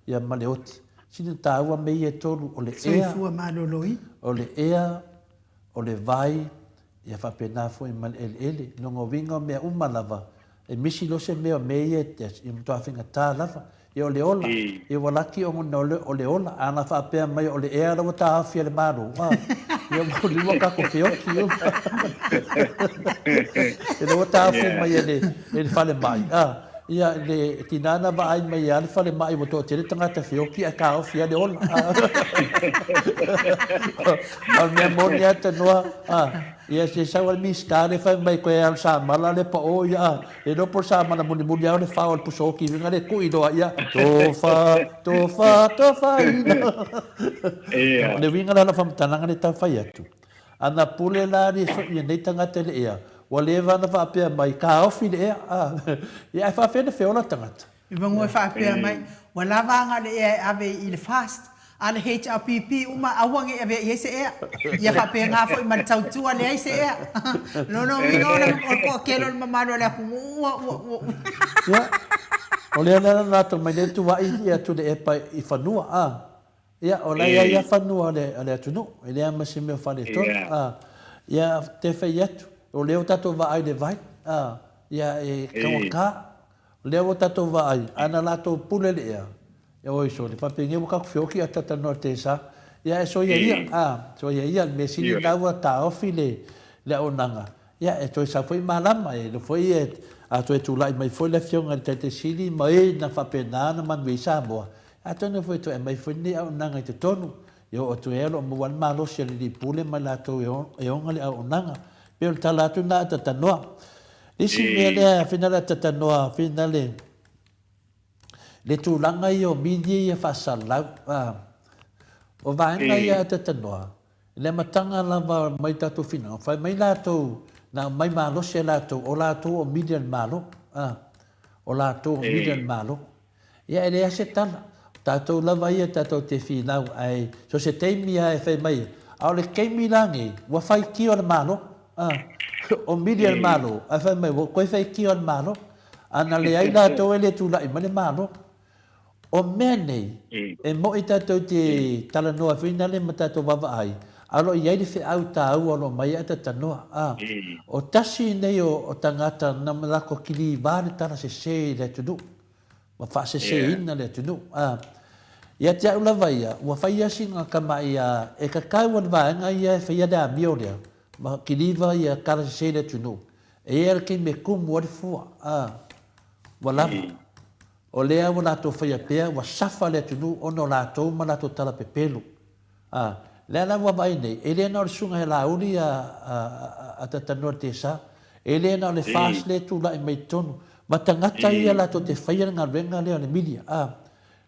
ia, ma le oti. Sili ona taua mea ia e tolu, o le ea, Soifua maloloina. o le ea, o le vai, Ia faapena foi ma le eleele. I lona uiga o mea uma lava, e misi loa se mea o mea ia e matua faigata lava. Ia o le ola, ia ua laki ona o le ola. A na faapea mai o le ea la ua taofi e le Malo, a, ia ua lua tatou feoti. Ia la ua taofi mai e le falemai, a, ia le tina na vaai mai ia le falemai ua toatele tagata feoti ae taofi lava le ola. O le mea moni lava tanoa, a, ia se sau a le Minisita lea fai mai toe alu samala lea pao ia, a, le iloa po o le samala mulimuli lava o le fao o le puso oti uiga lea tui loa ia, tofa, tofa, tofaina. O le uiga la o lau faamatalaga lea e tau fai atu, ana pule la lenei tagata i le ea, ua leva ona faapea mai, taofi le ea, a, ia ae faapefea ona feola tagata? I maua e faapea mai, ua lava aga le ea e ave i le fast, a le HRPP uma aua ne i avea i ai se ea. Ia faapena foi ma le tautua leai se ea. Lona uiga o le toatele o le mamalu o le atunuu ua, ua, ua. Ia, o lea la na latou mai nei tuuai ia Tuilaepa i fanua, a. Ia, o la e i ai lava fanua o le atunuu, e leai ma se mea o faaletonu, a. Ia, te fai atu, o lea ua tatou vaai i le vai, a, ia e taugata. O lea ua tatou vaai, a na latou pule le ea, e oi sole, faapea ua tatou feoti a talanoa i le tesa, ia e soia ia, a, soia ia, le mea sili lena ua taofi le, le auaunaga, ia e toe sau foi malama, e iloa foi e, a toe tulai mai foi le afioga i le Taitai Sili ma e na faapena ona manuia ai Samoa, atonu foi e toe aumai foi lenei auaunaga i totonu, e oo atu ai o lo o maua ai le malosi o le Alii Pule ma i latou e ona le auaunaga. E pei o le tala atu lena a talanoa. Le isi mea lea finale a talanoa finale le tulaga ia o media ia faasalalau a o vaega ia a talanoa i le amataga lava mai tatou finagalo fai mai latou na aumai malosi e latou o latou o media a le Malo a o latou o media a le Malo. Ia e leai se tala. O tatou lava ia tatou te finau ae so se taimi lava e fai mai ai. A o le taimi la nei, ua faitio le Malo. A, o mili a le Malo, ae fai mai ua toe faitio a le Malo. A na leai latou e le tulai mai le Malo. O mea nei, e moi tatou te talanoa foi nale ma tatou vaavaai, a o lo o i ai le feau taua o lo o mai ai talanoa. A, o tasi nei o tagata na latou kiliva le tala sese i le atunuu. ma faaseseina le atunuu. A, ia te au lava ia, ua fai ia sina tama'i a e tatau a le vaega ia e faia le amio lea, ma kiliva ia tala sese i le atunuu, e i ai le taimi e tumu ai le fua, a, ua lava. O lea ua latou faia pea, ua safa le atunuu ona o latou ma latou tala pepelo. A, lea la ua vaai nei, e le na o le susuga ia Laauli a, a, a Tatanoa le Tesa, e le na o le FAST lea e tulai mai i totonu, ma tagata ia latou te faia le galuega lea o le media. A,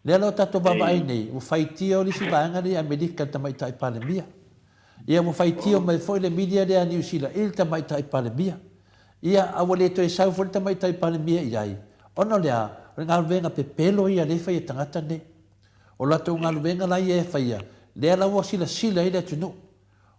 lea la ua tatou vaavaai nei, ua faitio le isi vaega lea i Amerika i le Tamaitai Palemia. Ia ua faitio mai foi le media lea a Niu Sila i le Tamaitai Palemia. Ia, a ua le toe sau foi le Tamaitai Palemia i ai, ona o le a? O le galuega pepelo ia lea e fai e tagata nei. O latou galuega la ia e faia, lea la ua silasila ai le atunuu.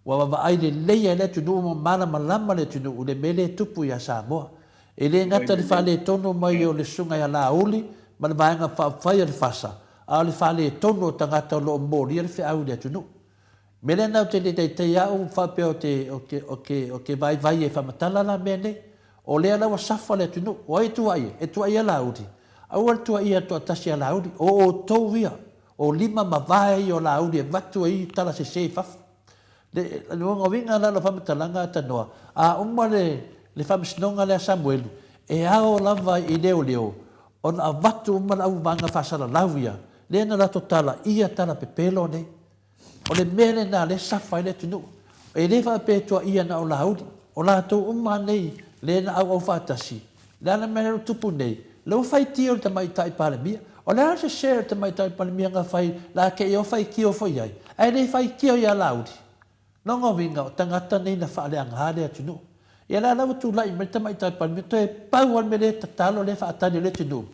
Ua vaavaai lelei ai le atunuu ma malamalama le atunuu i le mea lea e tupu ia Samoa. E le gata i le faaletonu mai o le Susuga ia Laauli ma le Vaega Faaupufai a le FASA, a o le faaletonu o tagata o lo o molia le feau i le atunuu. Mea lea na ou te le taitai au faapea ou te, ou te, ou te, ou te vaivai e faamatala la mea nei. O lea la ua safa le atunuu. O ai e tuuai ai? E tuuai ia Laauli. Aua le tuuaia le toatasi a Laauli. O outou ia, o lima ma vae ia o Laauli e avatu ai tala sese i fafo. Le, le uiga la o lau faamatalaga Tanoa, a uma le, le faamasinoga lea a Samuelu, e ao lava i leoleo ona avatu uma le auvaega faasalalau ia. Lea na latou talaia tala pepelo nei. O le mea lena lea e safa ai le atunuu. E le faapea e tuaia na o Laauli. O latou uma nei lea na auau faatasi, le a le mea lea ua tupu nei, lea ua faitio le Tamaitai Palemia. O le a se share a le Tamaitai Palemia na fai la te i o faitio foi i ai, ae le faitio ia Laauli. Lona uiga o tagata nei na faaleaga le atunuu. Ia la la ua tulai mai le Tamaitai Palemia toe pau lava le mea lea e tatalo lea e faatali e le atunuu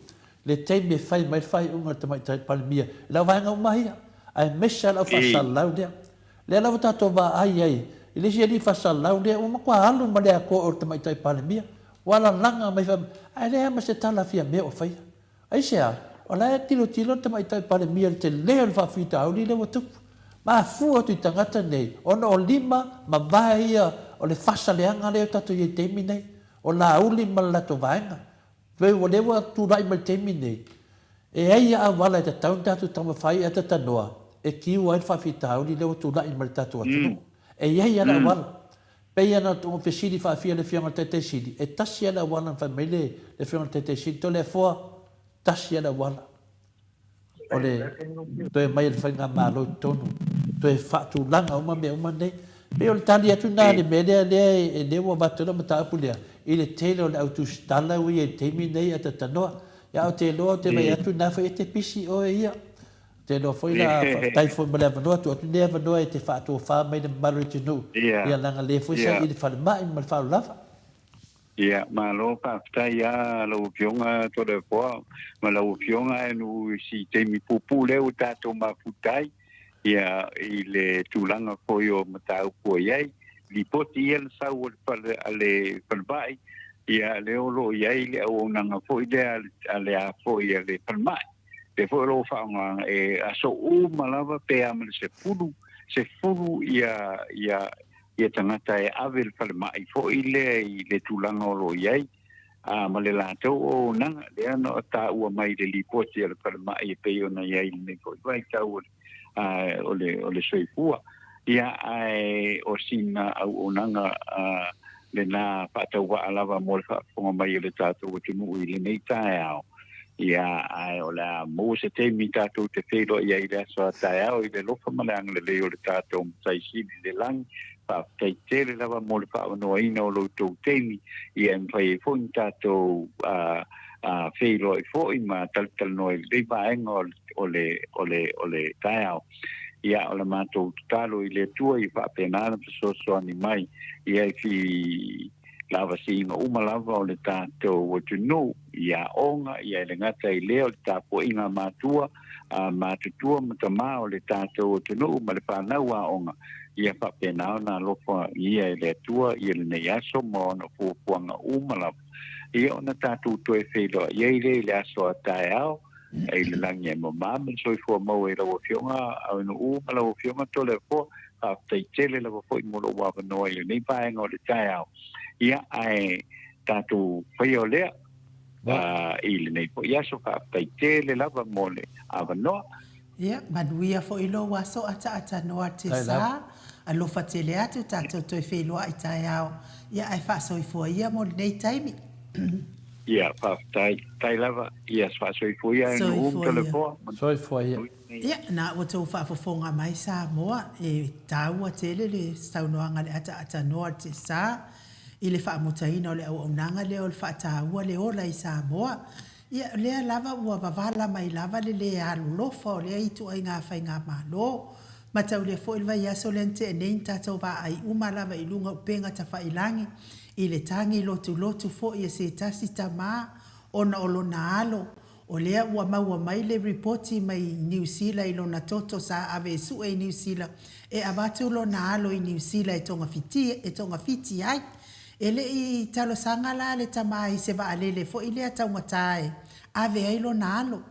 le taimi e fai mai le faaiuga a le Tamaitai Palemia i lau vaega uma ia aemaise lava le au faasalalau lea. Lea la ua tatou vaai ai i le isi alii faasalalau lea ua matua alu ma le atoa o le Tamaitai Palemia ua lalaga mai fai mai ae leai lava ma se tala fia mea o faia. Aisea? O la e tilotilo le Tamaitai Palemia i le tele o le faafitauli lea ua tupu. Mafua atu i tagata nei ona o lima ma vae ia o le faasaleaga lea ua tatou i ai i le taimi nei, o Laauli ma le latou vaega. Pei o lea ua tulai mai i le taimi nei, e ai a auala e tatau ona tatou taumafai ae tatanoa e kiu ai le faafitauli lea ua tulai mai i le tatou atunuu. E i ai lava le auala. Pei ona fesili faafia le Afioga i le Taitai Sili, e tasi lava le auala na fai mai le Afioga i le Taitai Sili, Toleafoa, tasi lava le auala o le toe aumai e le Faigamalo i totonu, toe faatulaga uma mea uma nei. Pei o le tali atu lena i le mea lea, lea, lea ua avatu ai lau mataupu lea, i le tele o le au tusitala ua i ai i le taimi lenei ae talanoa. Ia, ou te iloa ou te vaai atu o lena foi e te pisi oe ia. Ou te iloa foi la, faafetai foi mo le avanoa, tuu atu lenei avanoa e te faatofa mai le mamalu o le atunuu, ia leaga lea foi sa i le falemai ma le faaaloalo. Ia, malo faafetai lava lau Afioga Toleafoa ma lau Afioga Aenu i si taimi puupuu lea ua tatou mafuta ai, ia, i le tulaga foi o mataupu ua i ai. Lipoti ia na sau a le fale, a le falemai, ia, lea o lo o i ai le auaunaga foi lea a le a foi a le falemai. Lea foi o lo o faaaogaina e aso uma lava pe a ma le sefulu, sefulu ia, ia, ia tagata e ave i le falemai foi lea i le tulaga o lo o i ai, a ma le latou auaunaga lea na taua mai i le lipoti a le falemai e pei ona i ai i lenei foi vaitau o le, a, o le, o le soifua. Ia, ae o sina auaunaga a, lena faatauvaa lava mo le faafofoga mai o le tatou atunuu i lenei taeao. Ia, ae o le a maua se taimi tatou te feiloai ai i le aso a taeao i le alofa ma le agalelei o le tatou Matai Sili i le lagi. Faafetai tele lava mo le faaavanoaina o lo outou taimi, ia e mafai ai foi ona tatou feiloai foi ma talatalanoa i lenei vaega o le, o le, o le taeao. Ia, o le matou tatalo i le Atua ia faapena ona fesoasoani mai ia i fi lavasiiga uma lava o le tatou atunuu i aoga, ia e le gata i lea o le tapuaiga a matua, a matutua ma tama o le tatou atunuu ma le fanau aoga, ia faapena ona alofa ia e le Atua ia lenei aso ma ona fuafuaga uma lava, ia ona tatou toe feiloai ai lea i le aso a taeao, i le lagi e mama ma le soifua maua i lau Afioga Aunu'u ma lau Afioga Toleafoa. Faafetai tele lava foi mo lou avanoa i lenei vaega o le taeao. Ia, ae tatou faia o lea i lenei foi aso. Faafetai tele lava mo le avanoa. Ia, manuia foi lou aso ataatanoa Tessa. Alofa tele atu tatou toe feiloai taeao. Ia, ae faasoifua ia mo lenei taimi. Ia, faafetai. Faafetai lava. Ia, faasoifua ia e Nu'u ma Toleafoa. Soifua ia. Ia, na ua tou faafofoga mai Samoa, e taua tele le saunoaga a le ataatanoa a le Tessa i le faamutaina o le auaunaga lea o le faataua le ola i Samoa. Ia, o lea lava ua vavala mai lava le le alolofa o lea ituaiga faigamalo. Mataulia foi le vaiaso lea na tea nei na tatou vaai uma lava i luga o upega tafailangi i le tagi lotulotu foi a se tasi tama ona o lona alo, o lea ua maua mai le ripoti mai Niu Sila i lona toto sa ave e sue i Niu Sila e avatu lona alo i Niu Sila e togafiti e togafiti ai. E le i talosaga la le tama i se vaalele foi lea taugata e ave ai lona alo.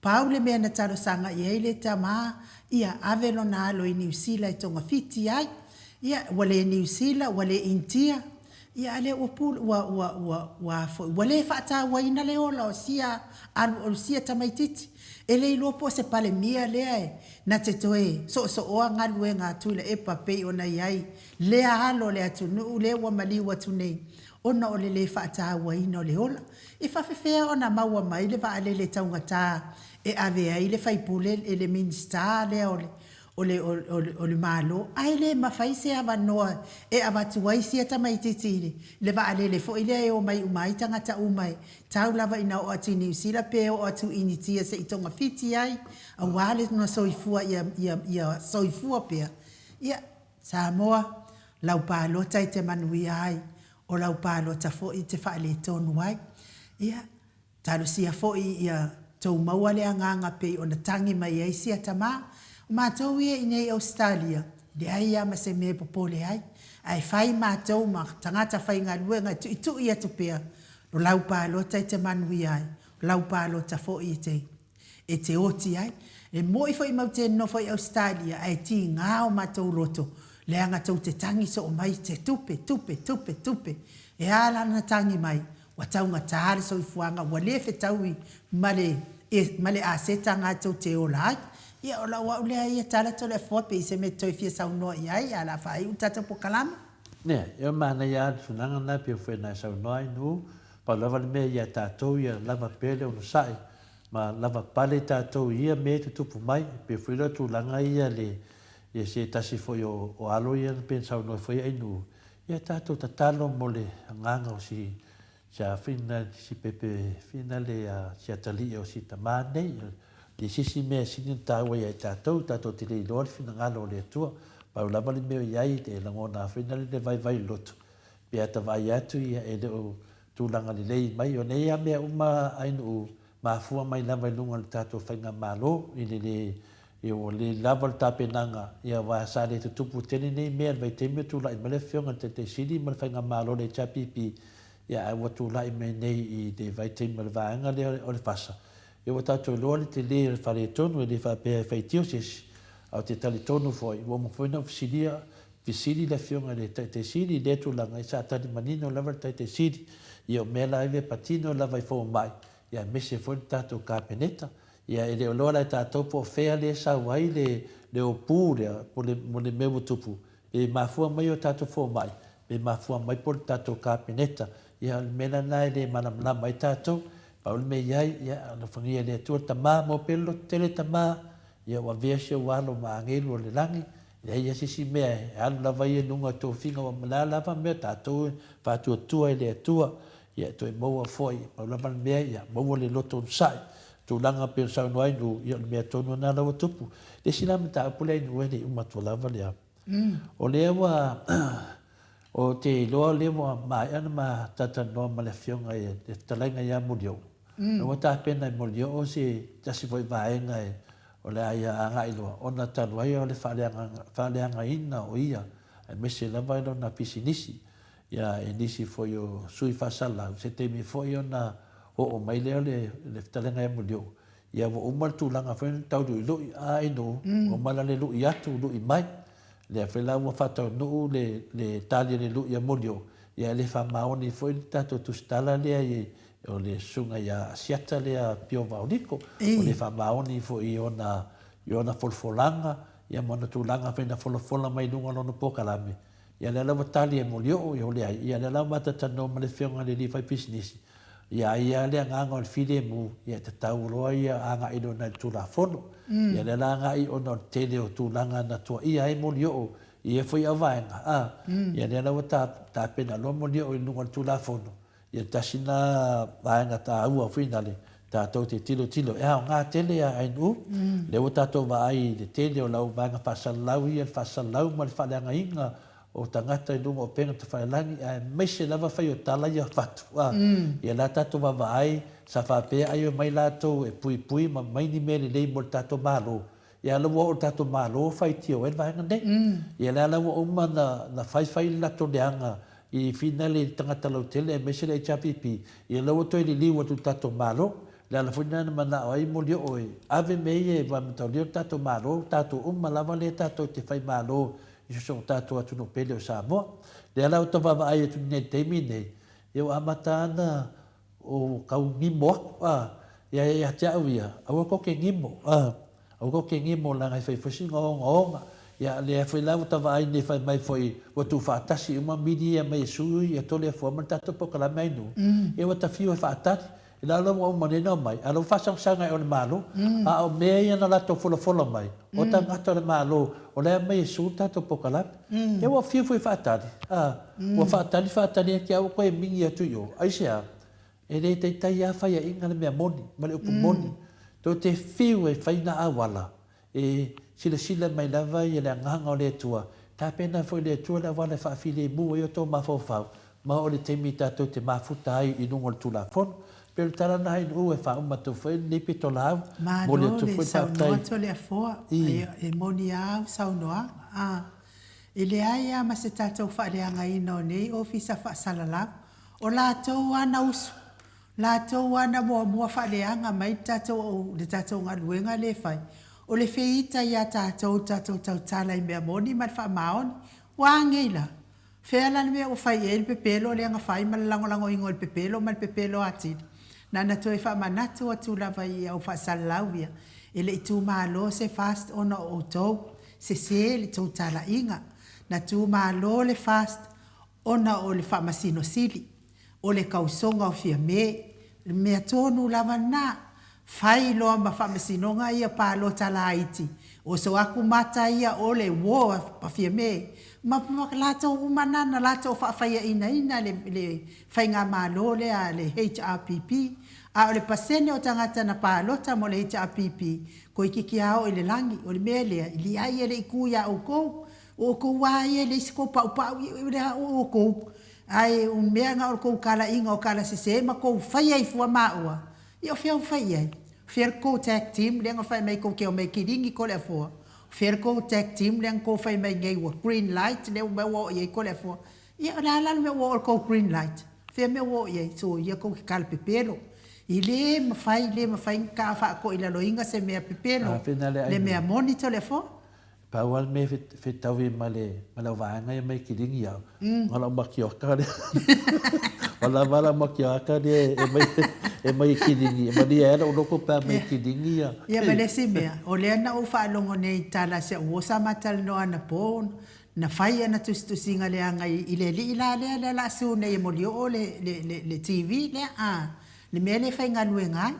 Pau le mea na talosaga i ai le tama, ia ave lona alo i Niu Sila e togafiti ai. Ia, ua le Niu Sila, ua le Initia, ia a lea ua pule, ua, ua, ua, ua a foi, ua le faatauaina le ola o sia alu, o sia tamaititi. E le iloa po o se Palemia lea e na te toe soosooa galuega a Tuilaepa pei ona i ai lea alo o le atunuu lea ua maliu atu nei. ona o le lē faatauaina o le ola. E faafefea ona maua mai le vaalele taugata e ave ai le faipule e le Minisita lea o le o le o le Malo ae le mafai se avanoa e avatu ai sia tamaititi i le vaalele foi lea e omai uma ai tagata uma e tau lava ina oo atu i Niu Sila pe oo atu i Initia se i togafiti ai aua lona soifua ia ia soifua pea. Ia, Samoa, lau palota e te manuia ai, o lau palota foi e te faaletonu ai. Ia, talosia foi ia tou maua le agaga pei ona tagi mai ai sia tama. O matou ia i nei Ausetalia, leai lava ma se mea e popole ai, ae fai matou ma tagata faigaluega e tuitui atu pea, o lau palota e te manuia ai, o lau palota foi e te e te oti ai. E moi foi mau te nofo i Ausetalia ae tiga o matou loto leaga tou te tagi soo mai te tupe, tupe, tupe, tupe. E a la na tagi mai, ua taugata le soifuaga ua le fetaui ma le ma le aseta ga tou te ola ai. Ia o lau au lea ia tala Toleafoa pe i se mea e toe fia saunoa i ai a la faaiu le tatou pokalame. Nea, e manaia lava le tulaga lena pei foi ona e saunoa ai Nu'u, pau lava le mea ia tatou ia lava pea le onosai Ma lava pale tatou i ia mea e tutupu mai, e pei foi la o tulaga ia le, ia se tasi foi o, o alo ia na pei ona saunoa foi ai Nu'u, ia tatou tatalo mo le agaga o si, si a fina, si pepe fina le a, si atalii o si tama nei. Le se isi mea e sili ona taua ia i tatou, tatou te le iloa le finagalo o le Atua. Pau lava le mea o i ai, e lagona foi na le vaivai o le loto, pe a ta vaai atu ia e le o tulaga lelei mai. O nei lava mea uma ai Nu'u, mafua mai lava i luga o le tatou faigamalo i le le, ia ua le lava le tapenaga, ia aua sa le tutupu tele nei mea i le vaitaimi o tulai mai le Afioga i le Taitai Sili ma le faigamalo a le HRPP, ia ae ua tulai mai nei i le vaitaimi o le vaega lea o le FASA, ia ua tatou iloa le tele o le faaletonu, e le faapea e faitio se isi, ae ou te talitonu foi, ua uma foi ona ou fesilia Fesili le Afioga i le Taitai Sili i lea tulaga, sa tali manino lava le Taitai Sili, ia o mea la ia e patino lava i fomai, ia aemaise foi le tatou Kapeneta. Ia e le o iloa la e tatou po o fea lea e sau ai le le opu lea po le mo le mea ua tupu, pe mafua mai o tatou fomai, pe mafua mai po o le tatou Kapeneta. Ia o le mea la lena e le malamalama ai tatou. Pau le mea i ai, ia alofagia e le Atua le tama, maua pea le lototele tama, ia ua avea si ou alo ma agelu o le lagi, Leai lava se isi mea e alu lava ia i luga o tofiga ua malaa lava mea tatou e faatuatua i le Atua, ia e toe maua foi, pau lava le mea ia maua le loto onosai. Tulaga pei ona saunoa ai Nu'u, ia o le mea tonu lena la ua tupu. Le isi la mataupu lea i Nu'u e le i uma atu lava lea, o lea ua, ou te iloa o lea ua maea ona ma talatalanoa ma le Afioga i le Fetalaiga ia Molioo, ua tapena e Molioo se tasi foi vaega e O le a ia agai loa ona talu ai o le faaleagaina o ia, aemaise lava i lona pisinisi, ia e nisi foi o sui faasalalau, se taimi foi ona oo mai lea o le fetalaiga ia Mulioo, ia ua uma le tulaga foi lea tau luilui, a inu, ua uma la le lui atu, lui mai. Lea foi la ua faataunuu le tali a le lui a Mulioo, ia e le faamaoni foi le tatou tusitala lea i O le susuga ia Asiata lea Pio Vaoliko, o le faamaoni foi i ona, i ona folafolaga, ia ma ona tulaga foi na folafola mai i luga o lona polokalame, ia lea la ua tali e Molioo, ia o leai, ia lea la ua matatanoa ma le afioga i le alii faipisinisi, ia ai lava le agaga o le filemu, ia e tatau loa ia agai loa i le Tulafono. Ia lea la agai ona o le tele o tulaga na tuaia ai Molioo i ia foi auvaega, a, ia lea la ua tapena loa Molioo i luga o le Tulafono, Ia tasi na vaega taua foi na le tatou te tilotilo e aoga tele a ANU. Lea ua tatou vaai i le tele o lau vaega faasalalau ia, le faasalalau ma le faaleagaina o tagata i luga o upega tafailagi aemaise lava fai o tala ia fatu a. Ia la tatou vaavaai sa faapea ai omai latou e puipui ma aumai ni mea lelei mo le tatou Malo. Ia la ua oo i le tatou Malo faitio ai le vaega nei. Ia lea la ua uma na faifai le latou leaga i finale i tagata lautele aemaise le HRPP, ia la ua toe liliu atu i le tatou Malo. O le ala foi lena na manao ai Molioo e ave mea ia e vaemataulia le tatou Malo, tatou uma lava lea tatou te fai Malo i so o tatou atunuu pele o Samoa. Lea la ua tau vaavaai atu nei i le taimi nei, ia ua amata lava ona O kau gimo aku, a, ia ia te au ia, aua kou ke gimo, a, aua kou ke gimo leaga e fai foi sina ogaoga. Ia, lea foi la ua ta vaai nei fai mai foi ua tuufaatasi uma mili ia mai e sui ia Toleafoa ma le tatou polokalame ai nuu. Ia ua ta fiu e faatali. I la ua uma nei ona omai, a o la ua faasagasagae o le Malo. A o mea ia na latou folafola mai, o tagata o le Malo o la e aumai e sue le tatou polokalame. Ia ua fiu foi e faatali, a, ua faatali faatali atu a ua toe migi atu i o. Aisea? E le taitai lava faiaina le mea moni ma le upu moni. Tou te fiu e fai na auala E silasila mai lava ia le Agaga o le Atua, tapena foi le Atua le auala e faafilemu ai outou mafaufau, ma oo i le taimi tatou te mafuta ai i luga o le Tulafono. E pei o le tala lena Ainuu e faauma atu foi lenei pitolaau. Momoli Malo atu le foi le saunoa faafetai Toleafoa, i. E moni a au saunoaga. A, e leai a ma se tatou faaleagaina o nei ofisa faasalalau, o latou a na usu Latou a na muamua faaleaga mai le tatou le tatou galuega lea e fai, o le feita ia tatou le tatou tautala i mea moni ma le faamaoni. Ua a nei la? Fea la le mea ua fai i ai le pepelo lea na fai ma le lagolagoina o le pepelo ma le pepelo atili? Na ona toe faamanatu atu lava i au faasalalau ia, e le i tumalo se FAST ona o outou, sese le tou talaiga. Na tumalo le FAST ona o le Faamasino Sili. O le tausoga o Fiame, le mea tonu lava lena. Fai loa ma faamasinoga ia palota laiti, oso atu mata ia o le uo a Fiame, ma latou uma na na latou faafaiainaina le le faigamalo lea a le HRPP. A o le pasene o tagata na palota mo le HRPP, toeitiiti a oo i le lagi. O le mea lea, i liai e le i tu ia outou, o outou a ia e leai se tou paupau, o outou. Ae o mea na o le tou talaiga o tala sese ma tou faia ai fua maua, ia o fea ua fai i ai? O fea le tou tag team lea na fai mai tou te omai e kilini Toleafoa? O fea le tou tag team lea na tou fai mai nei ua green light lea mea ua oo i ai Toleafoa? Ia o le a la le mea ua oo i le tou green light? O fea mea ua oo i ai? Soia tou te tala pepelo. E le mafai, le mafai ona ta faatoilaloina se mea pepelo, le mea moni Toleafoa. Pau lava le mea e fetaui ma le ma lau vaega ia mai Kilini au, o lau makioka lea. Ua lava lau makioka lea e mai e mai i Kilini, e malie ai lou loto pe a mai Kilini ia. Ia ma le isi mea, o lea na ou faalogo nei i tala a si au uo sa ma talanoa anapo, na fai ana tusitusiga leaga i le alii la lea lea o le a sue nei e molioo le le le TV lea a, le mea lea e faigaluega ai.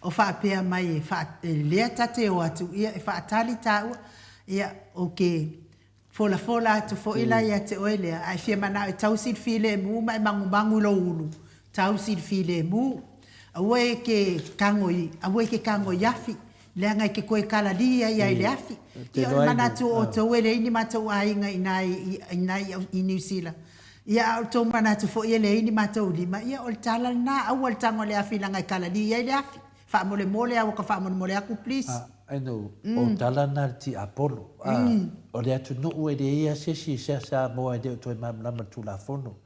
O faapea mai e faa, lea ta te o atu, ia e faatali taua, ia ou te folafola atu foi la ia te oe lea, a e fia manao e tausi le filemu ma e magumagu i lou ulu, tausi le filemu. Aua e te tago i, aua e te tago i afi, leaga e te toe kalali ai lava i le afi. Ia o le manatu o outou e leai ni matou aiga i ina i ina i Niu Sila, ia a o le tou manatu foi e leai ni matou lima, ia o le tala lena, aua le tago i le afi leaga e kalali ai le afi. Faamolemole a ua ka faamolemole atu please. A, I know, o tala na a le tiapolo. A, o le atunuu e leai lava se isi i Samoa e le o toe malamalama i le Tulafono.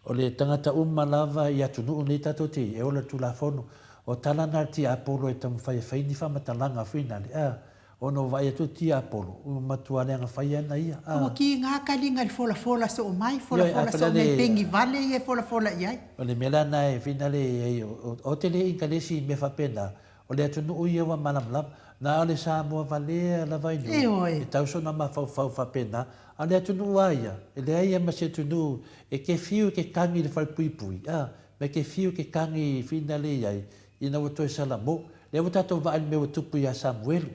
O le tagata uma lava i atunuu nei tatou te i ai, e ola le Tulafono. O tala na a le tiapolo e taumafai e fai ni faamatalaga foi nale, a, ona ua vaai atu le tiapolo, ua matua leaga fai ana ia, a. Ua kiga kaliga i le folafola soo mai, folafola soo mai pegi vale ia e folafola i ai. O le mea la na e finale i ai, o te le inkalesi i mea faapena, o le atunuu ia ua malamalama. Na o le Samoa valea lava i nuu, e tau sona mafaufau faapena, a o le atunuu a ia, e leai ia ma se atunuu e ke fiu e ke kagi i le falepuipui, a, ma e ke fiu e ke kagi i finale i ai, ina ua toe salamo. Lea ua tatou vaai i le mea ua tupu ia Samuelu.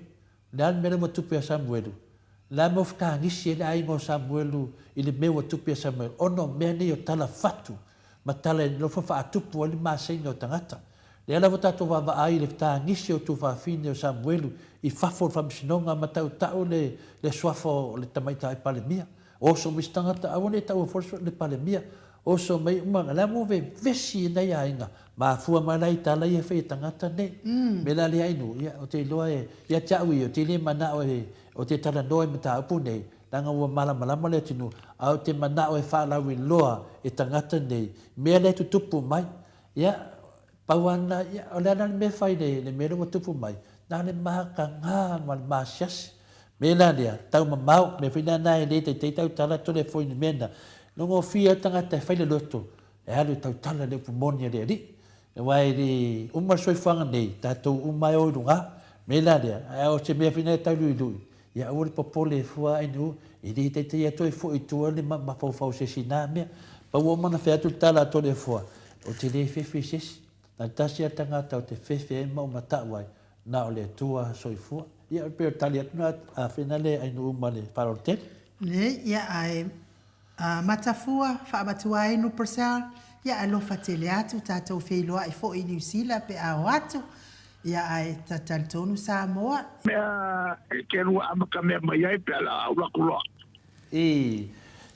O le a le mea lea ua tupu ia Samuelu? O le a le mea ua fetagisi ai le aiga o Samuelu i le mea ua tupu ia Samuelu? Ona o mea nei o tala fatu ma tala e nofo faatupu ai le maseiga o tagata. Lea lava ua tatou vaavaai i le fetagisi o tuafafine o Samuelu i fafo o le faamasinoga ma tautau le le suafa o le tamaitai Palemia. Oso mai se tagata, aua ne i taua foi le Palemia. Oso mai uma, o la ua vevesi i nai aiga, mafua mai la i tala ia e fai e tagata nei. Me la leai nuu, ia, ou te iloa e, ia te au ia, ou te le manao e, ou te talanoa i mataupu nei, leaga ua malamalama le atunuu, a ou te manao e faalauiloa e tagata nei, mea lea e tutupu mai. Ia, Pau ana, ia, o le a la le mea e fai i le mea lea ua tupu mai? Na o le matagā ma le maasiasi. Me la lea, taumamao, mea foi lena e le taitai tautala tole foi i le mea lena. Logofia ai le tagata e fai le loto, e alu e tautala i le upu moni a le Alii. Aua e le uma le soifuaga nei, tatou uma e o i luga. Me la lea, a o se mea foi lena e tau luilui, Ia aua le popole e fua ai nu, e le taitai atu ai foi i tua le mafaufau o se isi na mea. Pau ua uma ona fai atu le tala a tole fua, ou te le fefe i se isi. Na o le tasi lava le tagata ou te fefe ai ma ou matau ai, na o le Atua soifua. Ia e pei o le tali atu lena a fea le ainuu ma le faaaloalo tele. Nei, ia ae A Matafua, Faamatuainu Purcell, ia alofa tele atu, tatou feiloai foi i Niu Sila pe a o atu, ia ae ta talitonu Samoa. Mea e te lua amata mea mai ai pe a la alu atu loa. Ii,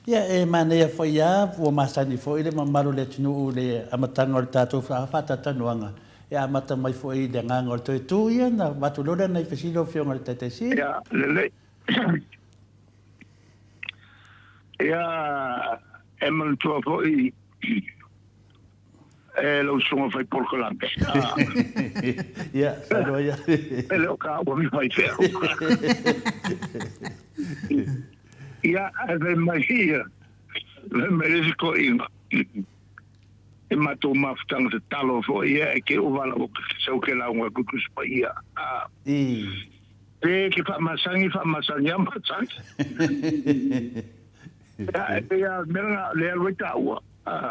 Ia, e manaia foi lava, ua masani foi le mamalu o le atunuu i le amataga o le tatou faatalatalanoaga, e amata mai foi i le agaga o le toe tu ia ona avatu loa lea nai fesili lau Afioga i le Taitai Sili. Ia, lelei. Ia, e manatua foi e lau susuga fai polokalame. Ia, saunoa ia. E le o taua ni faifeau. Ia, ae fai mai ia, fai mai le isi toeaina, e matou mafutaga tatalo foi ia e te ova lava ke sau ke lauga atu Tusi Paia. Pe ke faamasani, faamasani a masani. Ia, e pei a mea lena lea alu ai taua.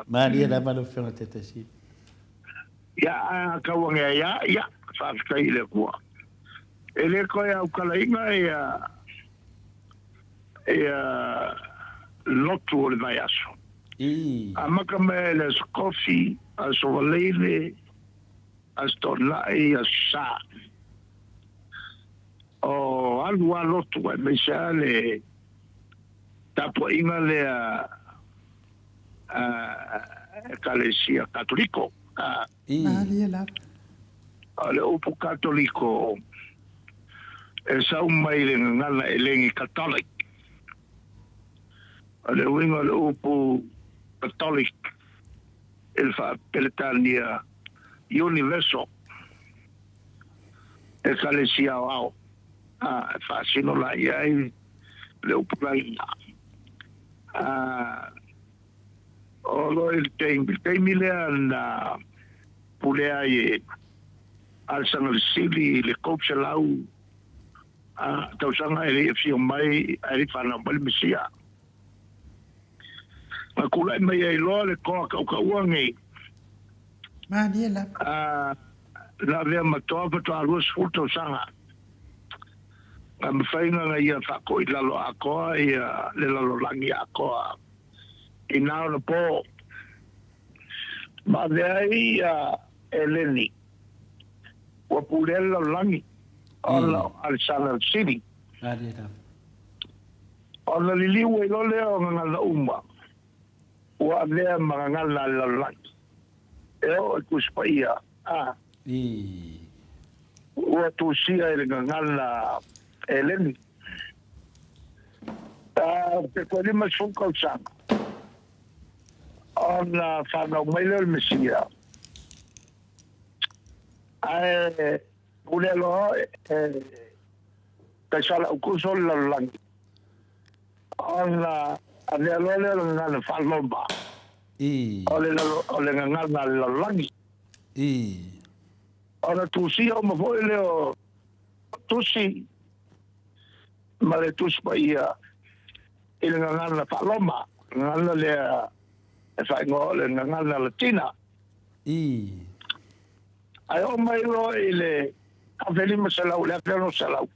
Malie lava lau Afioga Tetesi. Ia, a tau ane ai a, ia, faafetai i le Atua. E le toe aukalaina ia, ia lotu o le vaiaso. Amata mai i le Aso Kofi, Aso Faraile, Aso Toonai, Aso Sa. O alu a lotu aemaise lava le tapuaiga lea a Ekalesia Katoliko. Malie lava. O le upu Katoliko e sau mai le gagana elegi Catholic. O le uiga o le upu Catholic i le faa-Peretania Universal, Ekalesia Aoao, a e faasino la i ai le upu laina. A o lo i le taimi, taimi lea na pulea ai e Alexander le Sili i le 300 a tausaga e le i afio mai ae le i fanau mai le Mesia. Na tulai mai ai loa le toa tautaua nei. Malie lava. A, na avea ma toa faatoa 20 tausaga. Na mafai ona ia faatoilalo atoa ia le lalolagi atoa i na ona po. Ma avea ai ia Eleni ua pulea le lalolagi ona o Alesana le Sili. Malie lava. Ona liliu ai loa lea o gagana uma ua avea ma gagana a le lalolagi, e oo i Tusi Paia, a ua tusia i le gagana Eleni. A pe toe 50 tausaga ona fanau mai lea o le Mesia, ae pulea loa e Kaisara Aukuso le lalolagi, ona avea loa lea o le gagana faa-Roma, o le o le gagana a le lalolagi. Ona tusia uma foi lea o tusi ma le Tusi Paia i le gagana faa-Roma, gagana lea e faaigoa o le gagana Latina. Ae oo mai loa i le 1500 i le 1600,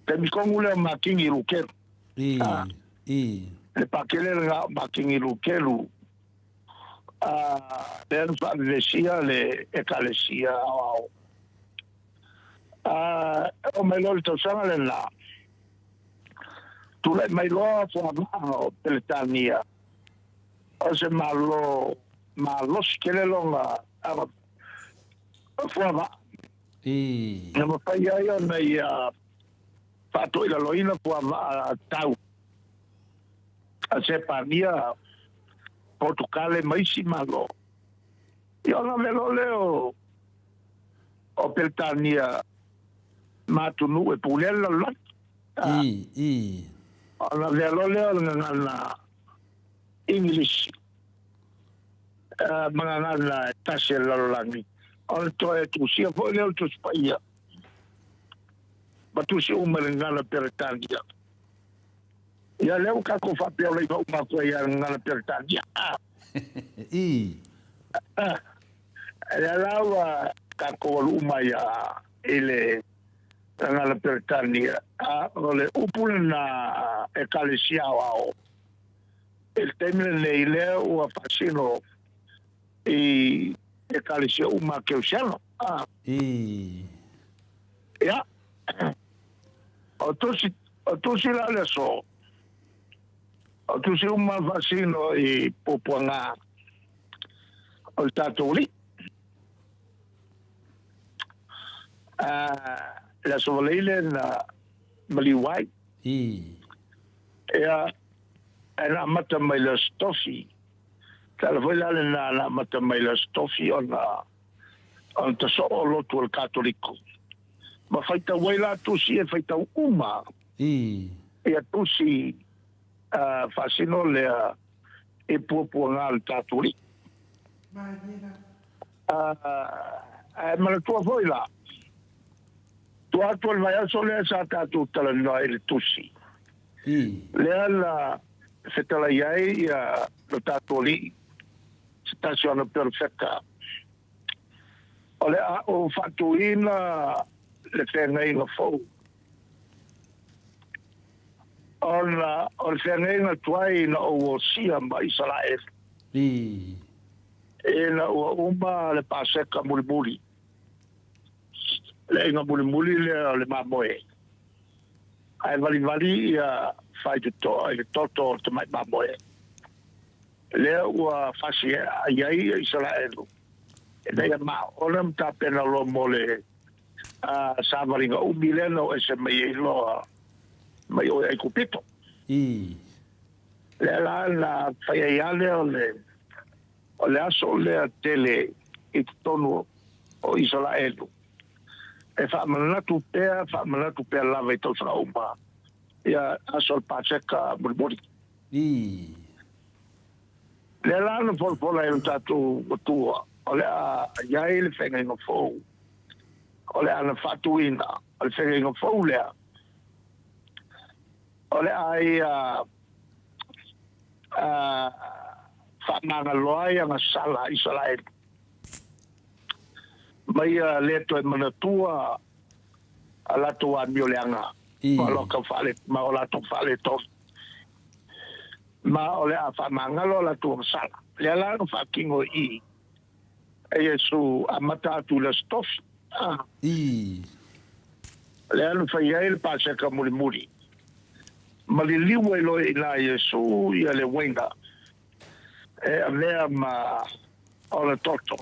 taimi tonu lea o Makini Lukelu. Le pakele lena o Makini Lukelu, lea na faavevesia le Ekalesia Aoao. Oo mai loa i le tausaga lena, tulai mai loa fuamaa o Peretania, o se Malo malosi tele lona fuavaa. Na mafai ai ona ia faatoilaloina fuavaa tau a Sepania, Potukale ma isi Malo. Ia ona avea loa lea o Peretania ma atunuu e pulea le lalolagi. Ona avea loa lea o le gagana English ma gagana e tasi a le lalolagi, ona toe tusia foi lea o le Tusi Paia. Ma tusi uma i le gagana Peretania. Ia lea ua tatou faapea o laifa uma atu ai i le gagana Peretania. I. Lea la ua tatou alu uma ai i le gagana Peretania, a o le upu lena Ekalesia Aoao i le taimi lenei lea ua faasino i Ekalesia uma a Kerisiano. I. Ia, o tusi, o tusi la o le aso, o tusi uma faasino i puapuaga o le tatou Alii. Le Aso Faraile na maliu ai. I. Ia, ae na amata mai le Aso Tofi. Tala foi la lena na amata mai le Aso Tofi ona ona tasoo o lotu o le Katoliko. Ma faitau ai la tusi e faitau uma. I. Ia tusi faasino lea i puapuaga o le tatou Alii. Ae manatua foi la, tua atu o le vaiaso lea sa tatou talanoa i le tusi. Lea na fetalai ai ia lo tatou Alii, se tasi o ana perofeta, o le a ou faatuina le feagaiga fou. Ona o le feagaiga tuai na ou osia ma Isaraelu. Ina ua uma le Paseka mulimuli, le aiga mulimuli lea o le mamoe, ae valivali ia faitotoa i le toto o le tamai mamoe, lea ua fasi ai ai Isaraelu, ina ia maona ma tapena loa mo le savaliga umi lea na o ese mai ai loa mai o i Aikupito. Lea la na fai ai lava lea o le, o le aso lea tele i totonu o Isaraelu, e faamanatu pea, faamanatu pea lava i tausaga uma ia aso o le Paseka mulimuli. Lea la na folafola ai lo tatou Atua, o le a i ai le feagaiga fou, o le a na faatuina, o le feagaiga fou lea, O le a ia faamagaloa ai ana sala Isaraelu, ma ia le toe manatua a latou amio leaga ma o latou faaletonu, ma o le a faamagalo a latou agasala. Lea la na faatino i i e Iesu amata atu i le Aso Tofi. Lea na fai ai le Paseka mulimuli, ma liliu ai loa i ina Iesu ia le uaina e avea ma ona toto.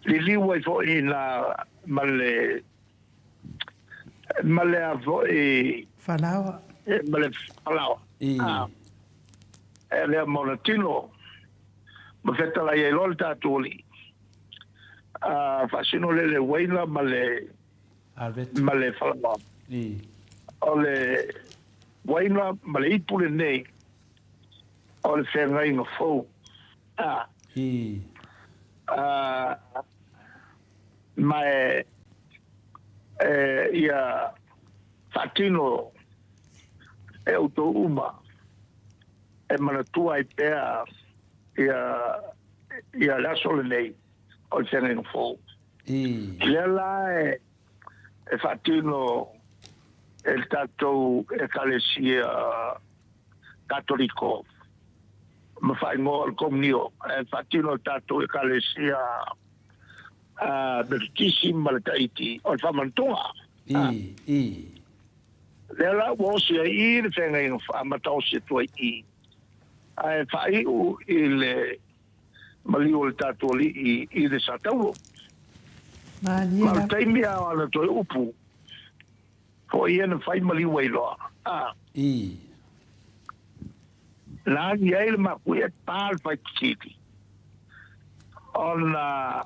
Liliu ai foi i ina ma le, ma le a foi. Falaoa. Ma le falaoa. E avea ma ona tino, ma fetalai ai loa le tatou Alii. A faasino lea le uaina ma le ma le falaoa. O le uaina ma le ipu lenei o le feagaiga fou. A. A, ma e, e ia faatino e outou uma e manatua ai pea ia ia le aso lenei o le feagaiga fou. Lea la e faatino e le tatou Ekalesia Katoliko ma faaigoa o le Komunio, e faatino e le tatou Ekalesia Metotisi ma le Taiti o le Faamanatuga. Lea la ua osi ai i le feagaiga amata osi atu ai i ae faaiu i le maliu o le tatou Alii i le Satauro. Malie Ma o le lava. taimi lava o ana toe upu, foi ia na fai maliu ai loa, a. Na agi ai le makuia e pa le faititili, ona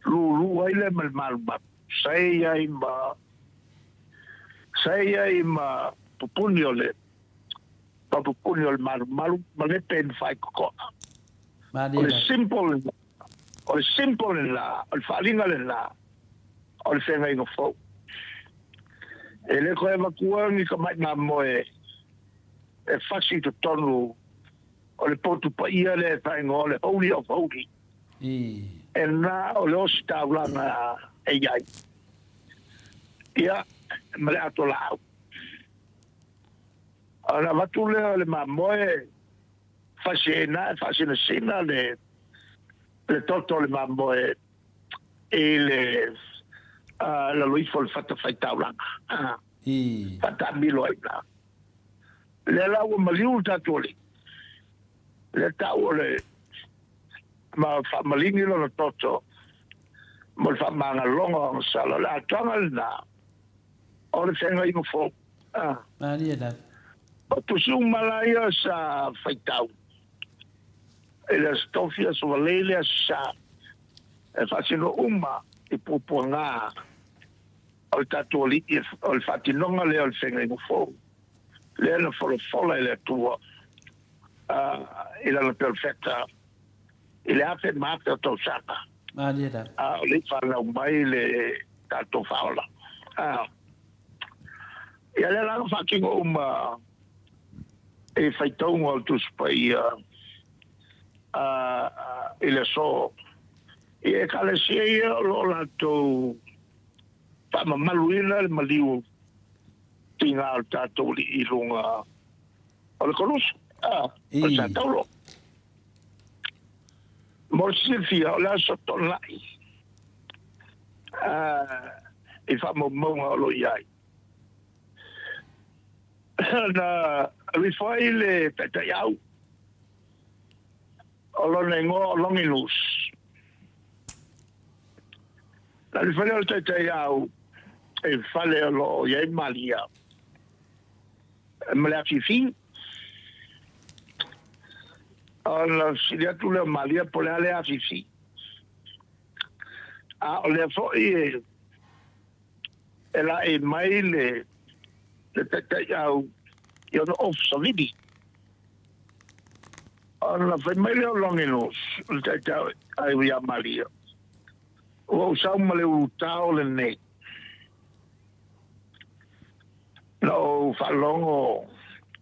lūlū ai lea ma le malumalu, saei ai ma, saei ai ma pupuni o le ma pupuni o le malumalu ma le pe mafai kokoa. O le symbol lena, o le symbol lena, o le faaaliga lena o le feagaiga fou. E le toe avatua ni tamai mamoe e fasi i totonu o le potu paia lea e faaigoa o le Holy of Holy. E na o le ositaulaga e i ai. Ia, ma le ato laau. Ona avatu lea o le mamoe fasi ai i ina e faasinasina le le toto o le mamoe i le lalo ifo o le fatafaitaulaga. Faataamilo ai i ina. Lea la ua maliu le tatou Alii, lea tau o le ma faamaligi lona toto mo le faamagaloga o ana sala. O le atoaga lena o le feagaiga fou. Malie lava. O tusi uma la ia sa faitau i le Aso Tofi, Aso Valei le Aso Sa, e faasino uma i puapuaga o le tatou Alii, o le faatinoga lea o le feagaiga fou, lea na folafola e le Atua i lana perofeta i le afe ma afe o tausaga, Malie lava. a o le i fanau mai le tatou Faaola. Ia lea la na faatino uma i faitauga o le Tusi Paia i le aso. I Ekalesia ia o lo o latou faamamaluina le maliu tiga o le tatou Alii i luga o le kolosi, o le Sataulo. Mo le silafia, o le aso Toonai i faamaumauga o lo o i ai. Na alu ifo ai le taitaiau o lona igoa o Longinus. Na alu ifo lea o le taitaiau i fale o lo o i ai Malia ma le afifi. Ona fesili atu lea o Malia po o le a le afifi. A o lea foi e e laei mai le le taitaiau i ona ofu savili. Ona fai mai lea o Longinus, o le taitaiau ia Malia, Ua ou sau ma le ulutao lenei. Na ou faalogo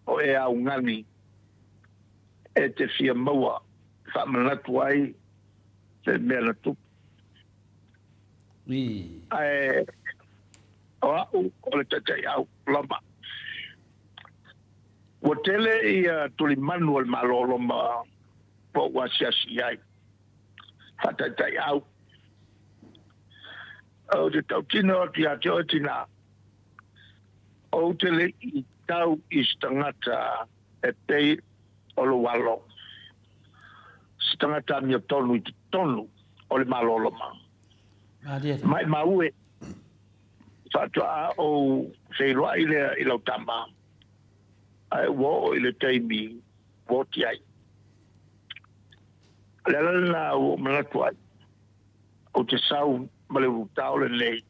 o e augani e te fia maua e faamanatu ai se mea na tupu. Ae o au o le taitaiau Roma. Ua tele ia tulimanu o le Malo o Roma ua ou asiasi i ai. Faataitaiau. Ou te tautino atu ia te oe tinā, ou te le i tau i se tagata e pei o lou alo, se tagata amiotonu i totonu o le Malo o Roma. Maimau e, faatoa ou feiloai lea i lau tama, ae ua oo i le taimi ua oti ai. O le ala lena ua ou manatu ai, ou te sau ma le ulutao lenei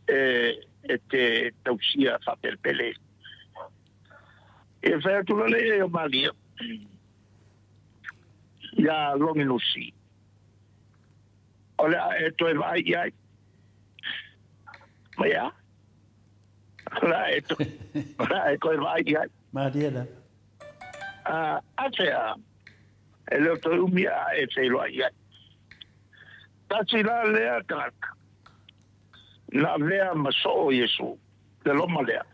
e te tausia faapelepele. Ia fai atu la le ia o Malia iā Longinusi, O le a e toe vaai i ai. Mai a? O le a e toe, o le a e toe vaai i ai. Malie la. A fea, e le o toe umi a e feiloai i ai. Tasi la lea tagata, na avea ma soo Iesu, le Roma lea.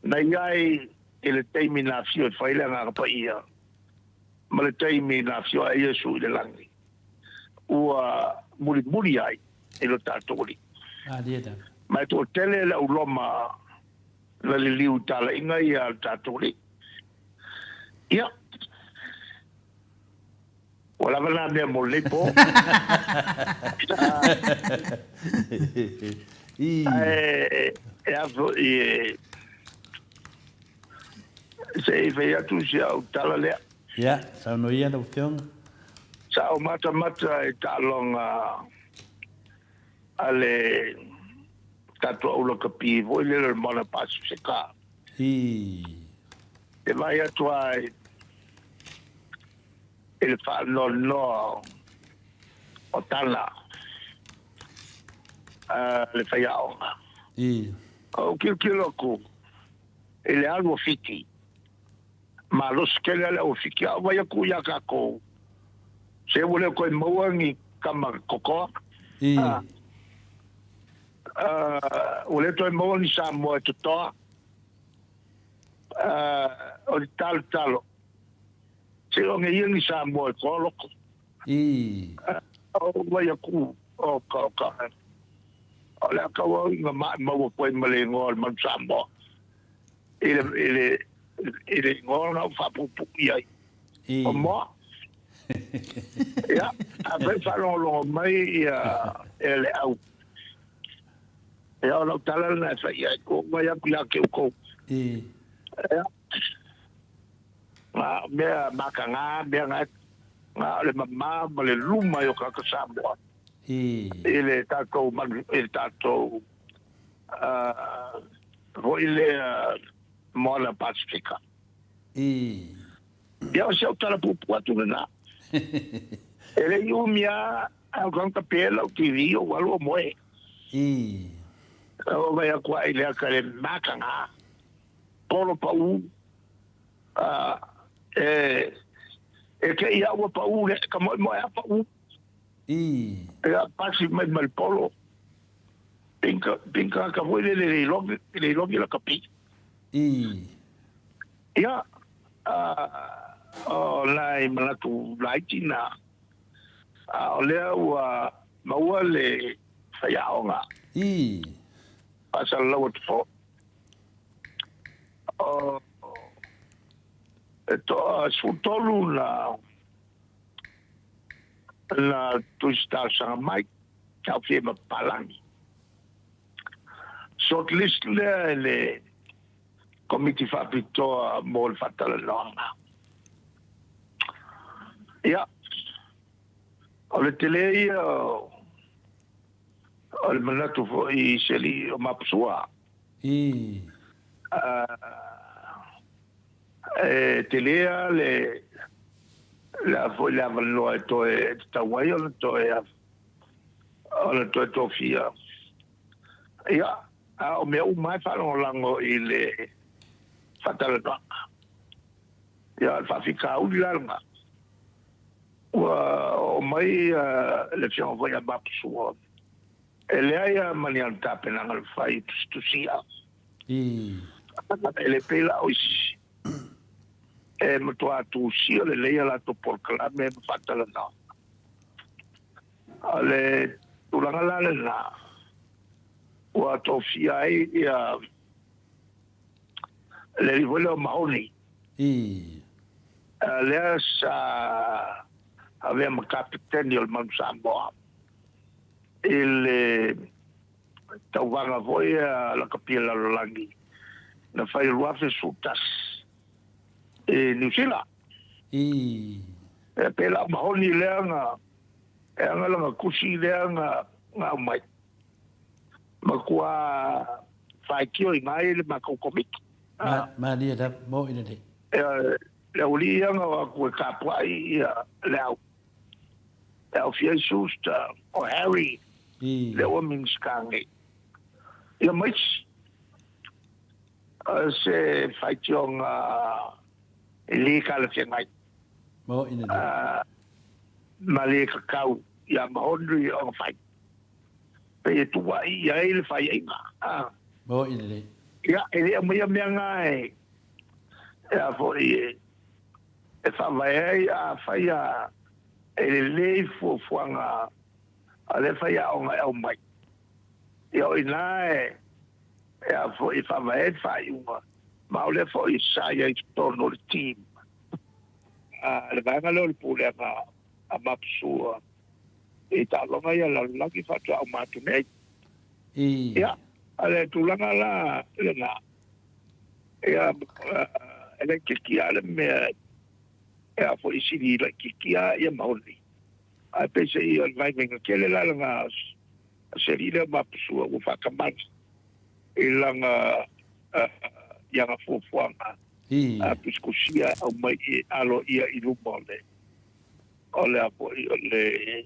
Na i ai i le taimi na afio e fai le Agaga Paia, ma le taimi na afio ai Iesu i le lagi, ua mulimuli ai i lo tatou Alii. Ma e toatele le au Roma na liliu i talaiga ia a le tatou Alii. Ia, ua lava na mea mo lenei po. Ae e a foi e se i fai atu si au tala lea. Ia, saunoa ia lau Afioga. Sa ou matamata i taaloga a le tatou au lakapi foi lele o le Moana Pasifika. E vaai atu lava i le faanoanoa o tala a le faiaoga. Ou tilotilo atu i le alu o Fiti, malosi tele lava le au o Fiti, a ou vaai atu ia tatou, se ua le toe maua ni tama totoa, ua le toe maua ni Samoa e totoa. O le talotalo, se i oge ia ni Samoa e toa loto. Ou vaai atu, oka, oka, o le a tau au ina maimau atu ai ma le igoa o le Manu Samoa i le, i le, i le igoa na ou faapuupuu i ai. O Moa. Ia, afai faalogologo mai ia e le au. Ia, o lau tala lena e fai i ai, ua ou vaai atu ia te outou. Ia, na o mea mataga mea na, na o le mama ma le luma i o tagata Samoa. I le tatou manu, i le tatou foi lea Moana Pasifika. Ia o si au tala puupuu atu lena. E le i umi lava a o tagata pē lau TV ou alu o moe. Ou vaai atu ai i le ata le mataga, polo pau, e te i au ua pau le ka moemoe a pau. Ia pasi mai ma le polo. Pinka, pinka ka foi le le ilogi, le ilogi la ka pi. Ia, o nai manatu laiti na, a o lea ua maua le faiaoga. Faasalalau atu foi. O, e toa 13 na na tusi talosaga mai, taofia ai ma papalagi. Short list lea e le Komiti Faapitoa mo le Faatalanoaga. Ia, o le tele ia o le manatu foi i se alii o Mapusua. E tele lava le le a foi le avanoa e toe e tatau ai ona toe ona toe tofia. Ia, a o mea uma lava e faalagolago i le faatalanoaga. Ia, o le faafitauli la lena, ua oo mai le Afioga foi ia Mapusua, e leai lava ma ni ana tapenaga na fai i tusitusia. E le pei la o isi e matua tusia lelei a latou polokalame ma faatalanoaga. O le tulaga la lena ua tofia ai ia le alii foi lea o Mahoni. Lea sa avea ma kapeteni o le Manu Samoa i le tauvaga foi a lakapi a le lalolagi na fai i le 2011 i Niu Sila. E pei la o Mahoni lea na e ana lana tusi lea na aumai, matua faitio i ina i le matou komiti. Malie lava, mo'i lelei. Le aualii ia na o atu e tapuai ia le au. E aofia ai Schuster, o Harry, lea ua Minisita nei. Ia ma isi. O se faitioga e le talafeagai. Ma le tatau ia Mahonri ona fai. Pei e tuua'i i ai le faiaiga. Ia, e le aumaia mea na e, e a foi e faavae ai afai a e lelei fuafuaga a lea faiaoga e aumai. Ia o i ina e e a foi e faavae ai le faaiuga, ma o lea foi sa i ai i totonu o le team a le vaega lea o le pulega a Mapusua i taaloga ia lalolagi faatoa uma atu nei. Ia, o le tulaga la lena, ia, e laitiiti lava le mea e a foi e sili laitiiti lava ia Maori. Ae peiseai o le vaivaiga tele la lena o se alii lea o Mapusua ua faatamala i lana i ana fuafuaga tusitusia aumai aloaia i luma o le o le a foi o le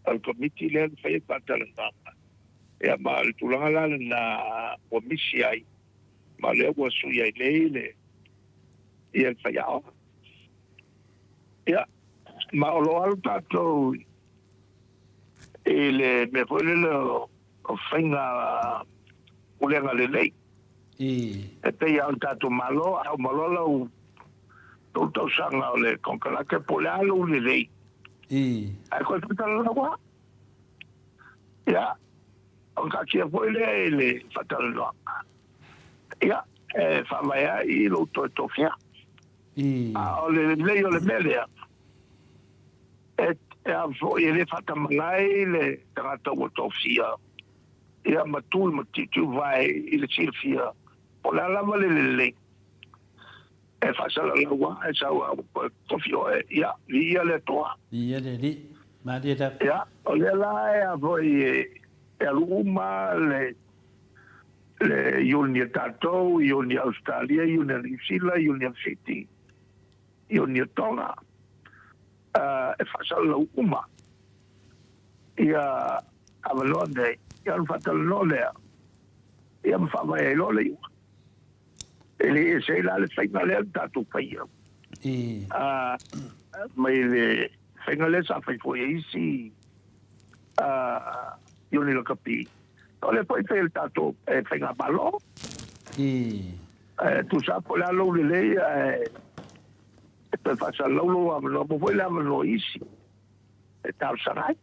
o le komiti lea na fai ai faatalanoaga. Ia ma o le tulaga la lena ua misi ai, ma o lea ua sui ai nei le, ia le faiaoga. Ia, ma o lo o alu tatou i le mea foi lele o faiga pulega lelei. E pei lava o le tatou Malo, a uma loa lau tou tausaga o le konekarate po o le a lou lelei, ae toe faatalanoa lava. Ia, ona taatia foi lea i le faatalanoaga, ia, e faavae ai lou toe tofia. A o le lelei o le mea lea, e a foi e le faatamala ai le tagata ua tofia, ia ma tu ma tiutiuvae i le silafia, po o le a lava le lelei, e faasalalau lava, e sau lava ua tofi oe, ia, viia le Atua. Viia le Alii. Malie lava. Ia, o lea la e a foi e alu uma le le iuni a tatou, iuni a Ausetalia, iuni a Niu Sila, iuni a Fiti, iuni a Tonga, e faasalalau uma ia avanoa nei, ia ona faatalanoa lea, ia ma faavae ai loa le iuga. E le ese ai la le faiga lea na tatou faia mai le faiga lea sa fai foi e isi iuni lakapi. O lea foi e fai e le tatou faigamalo. E tusa po o le a lou lelei ae e toe faasalalau lou avanoa po foi le avanoa i isi e talosaga ai.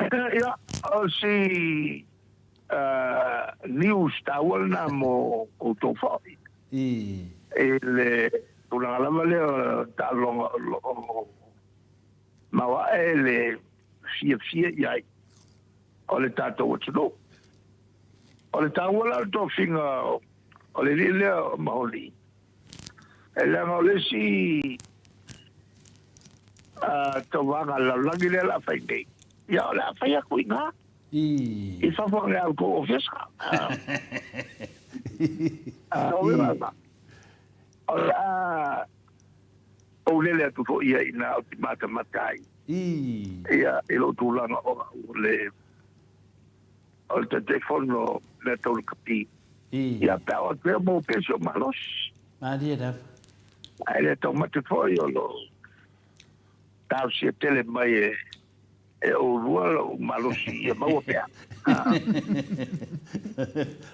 Ia, o si news taua lena mo outou foi. I le tulaga lava lea o taaloga o lo o maoae le fiafia i ai o le tatou atunuu. O le taua la o le tofiga o le alii lea o Maholi, e leaga o le isi tauvaga a le lalolagi lea o le a fai nei, ia o le a fai atu i ina. I fafo ane au tou ofisa. O le a ou lele atu foi ia i ina ou te matamata ai ia i lou tulaga o au o le o le Taitaifono mea tau lakapi. Ia pe a o atu ea maua pea si ou malosi. Malie lava. Ae le taumate foi o lo o talosia tele mai e E oulua lou malosi ia maua pea. Ia,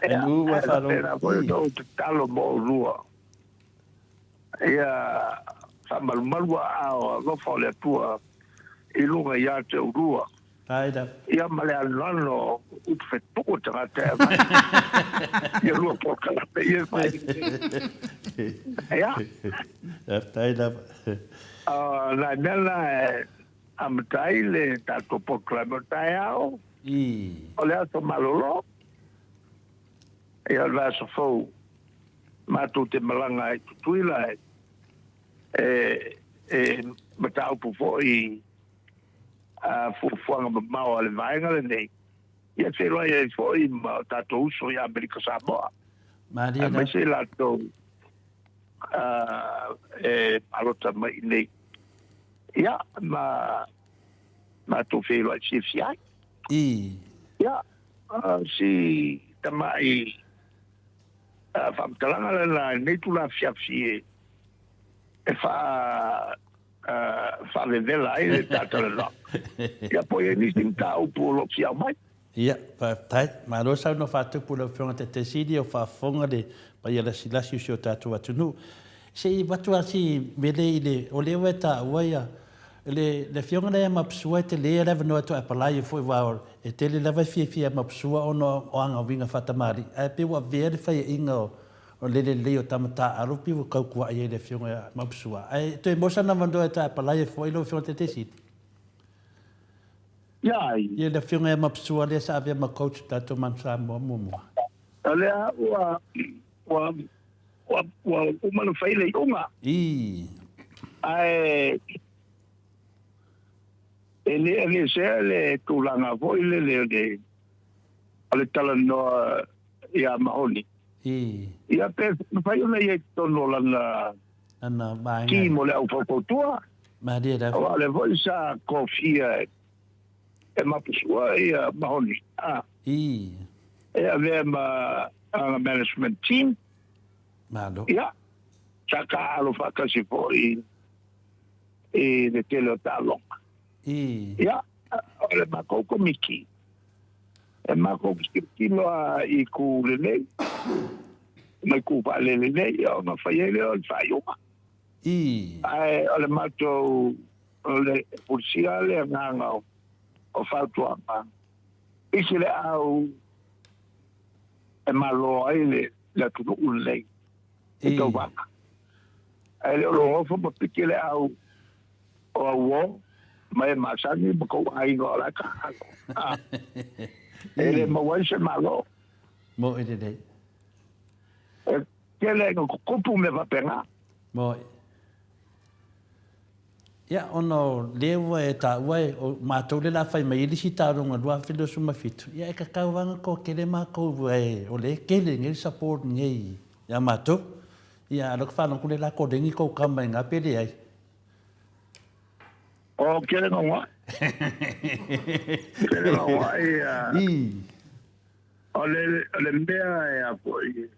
e faapena foi ona ou tatalo mo oulua. Ia faamalumalu aao alofa o le Atua i luga ia te oulua. Ia ma le anoano o upu fetuu o tagata e avatu ia lua polokalame ia e fai. Ia. Faafetai lava. O nai mea na e Amata ai le tatou polokalame o taeao. O le aso malolo, ia o le vaiaso fou matou te malaga ai i Tutuila e e mataupu foi a fuafuaga mamao a le vaega lenei, ia feiloai ai foi ma o tatou uso i Amerika Samoa, aemaise i latou e palota mai i inei. Ia, ma matou feiloai fiafia ai. Ia, si tamai faamatalaga lena i lenei itula afiafi e faavevela ai le ta talanoaga. Ia, po o i ai nisi mataupu o lo o fia aumai. Ia, faafetai. Malo saunoa faatupu lau Afioga Taitai Sili o faafofoga le paia lasilasi o si o tatou atunuu. Se i avatu lava si mele i le, o lea ua e taua ia, le, le Afioga lea ia Mapusua e tele ia le avanoa e toe apalai ai foi aua e tele lava e fiafia ia Mapusua ona o ana uiga faatamalii, ae pei ua avea le faiaina o, o le lelei o tama taaalo pei ua tautuai ai le Afioga ia Mapusua. Ae toe maua sana avanoa e toe apalai ai foi lau Afioga Taitai Sili. Ia ai. Ia le afioga ia Mapsua lea sa avea ma coach o tatou Manu Samoa muamua. O lea ua ua ua ua uma ona fai le iuga. Ii. Ae e le aveesea le tulaga foi lele o le o le talanoa ia Mahoni. Ii. Ia pe mafai ona ia i totonu o lana Lana vaega. Team o le au faufautua. Malie lava. Aua o lea foi sa kofia e mapusua ia Mahoni. A. I. E avea ma ana management team. Malo. Ia, sa taaalo faatasi foi i le tele o taaloga. I. Ia, o le matou komiti, e matou te tilotilo lava i itu lelei ma itu faalelelei, ia ona fai ai lea o le faaiuga. I. Ae o le matou, o le pulisia le agaga o fautuaga, pisi le au e malo ai le atunuu lenei i tauvaga. Ae le o lou nofo ma piki le au o auo ma e masani ma kou aiga o la e taalo. E le maua ai se malo. Moe lelei. E tele ina tutupu mea faapena. Moe. Ia, ona o lea ua e taua e, o matou le la fai mai ai le isi taaloga 2027, ia e tatau lava ona toatele matou e, o lea e tele nei le support nei ia matou. Ia, a o lea ou te faalogo atu o lea o le a koleni tou tama i ina pe leai. O kele nga wa. Kele nga wa ia. O le, o le mea e a foi.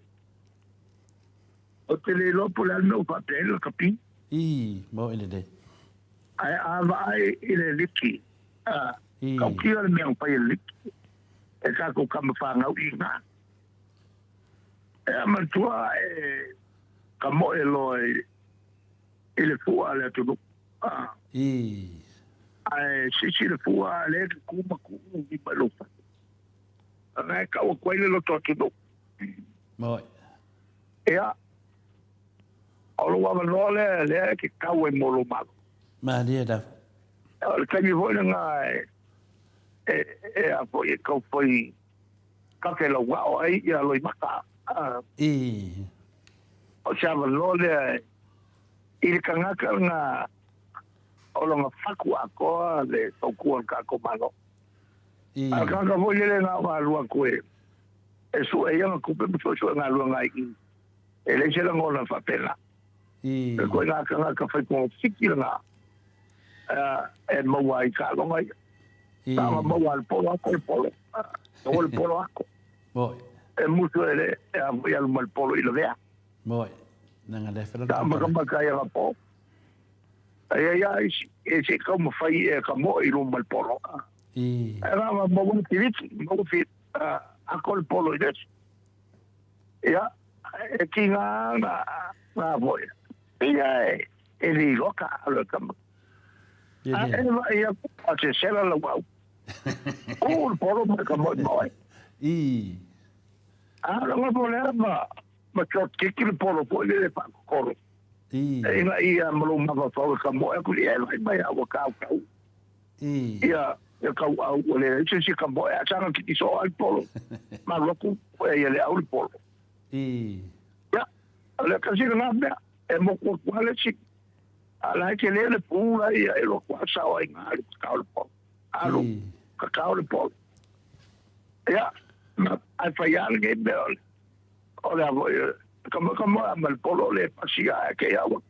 Ou te le iloa po o le a le mea ua faapea ai le lakapi. Ii, mo i lelei. Ae a vaai i le liki, a, tautia le mea na fai e le liki, e tatou tama fanau i ina. E a manatua e ka moe loa i, i le fua a le atunuu. A, Ii. Ae sisi le fua a lea e ku ma ku i mai lou fatu. Ana e kau atu ai le loto atunuu. Moe. Ia, o lou avanoa lea, lea e te tau ai mo lou Malo. Malie lava. O le taimi foi lena e, e, e a foi e tau fai kake lauao ai ia Loimata. I. O se avanoa lea i le tagata lena o lona fatu atoa le tautua o le tatou Malo. I. A o le tagata foi lele na o alu atu e e sue ai ana tupe ma suesue galuega ai i i. E leai se lagona faapena. I. E koe ngā tagata whai kongofiti lena e maua ai taaloga ia. I. Taaloga maua a le polo ako le polo. Maua le polo ako. Moi. E musu e le e a foi alu ma le polo i lavea. Moi. Nanga le fela. Ta makamaka ai aga po. Ai ai ai e se kau mawhai e ka mo i luma le polo. I. E rā ma maua le tiriti, maua fi ako le polo i lesi. Ia, e ki ngā ngā ngā voi. Ia e, e li loa ka alo e kama. Ia A e va ia a te sela la wau. Ku le polo ma ka moi moi. I. A la ngā pole ma ma tio kiki le polo po le pa koro. I. E ina ia ma lo mava fau e ka moe aku li e lai mai a ua kau kau. I. Ia, ia kau au ua le se si ka moe a sanga ki so ai polo. Ma loku e ia le au le polo. I. Ia, le kasi ngā mea e moko aku ale si. A la ke le le pula ia e loku a sao ai ngā le kakao le polo. Alu, kakao le polo. Ia, ma ai whai ale ngei mea ole. O le avo, ka mo ka moe a ma le polo le pasia e ke ia ua.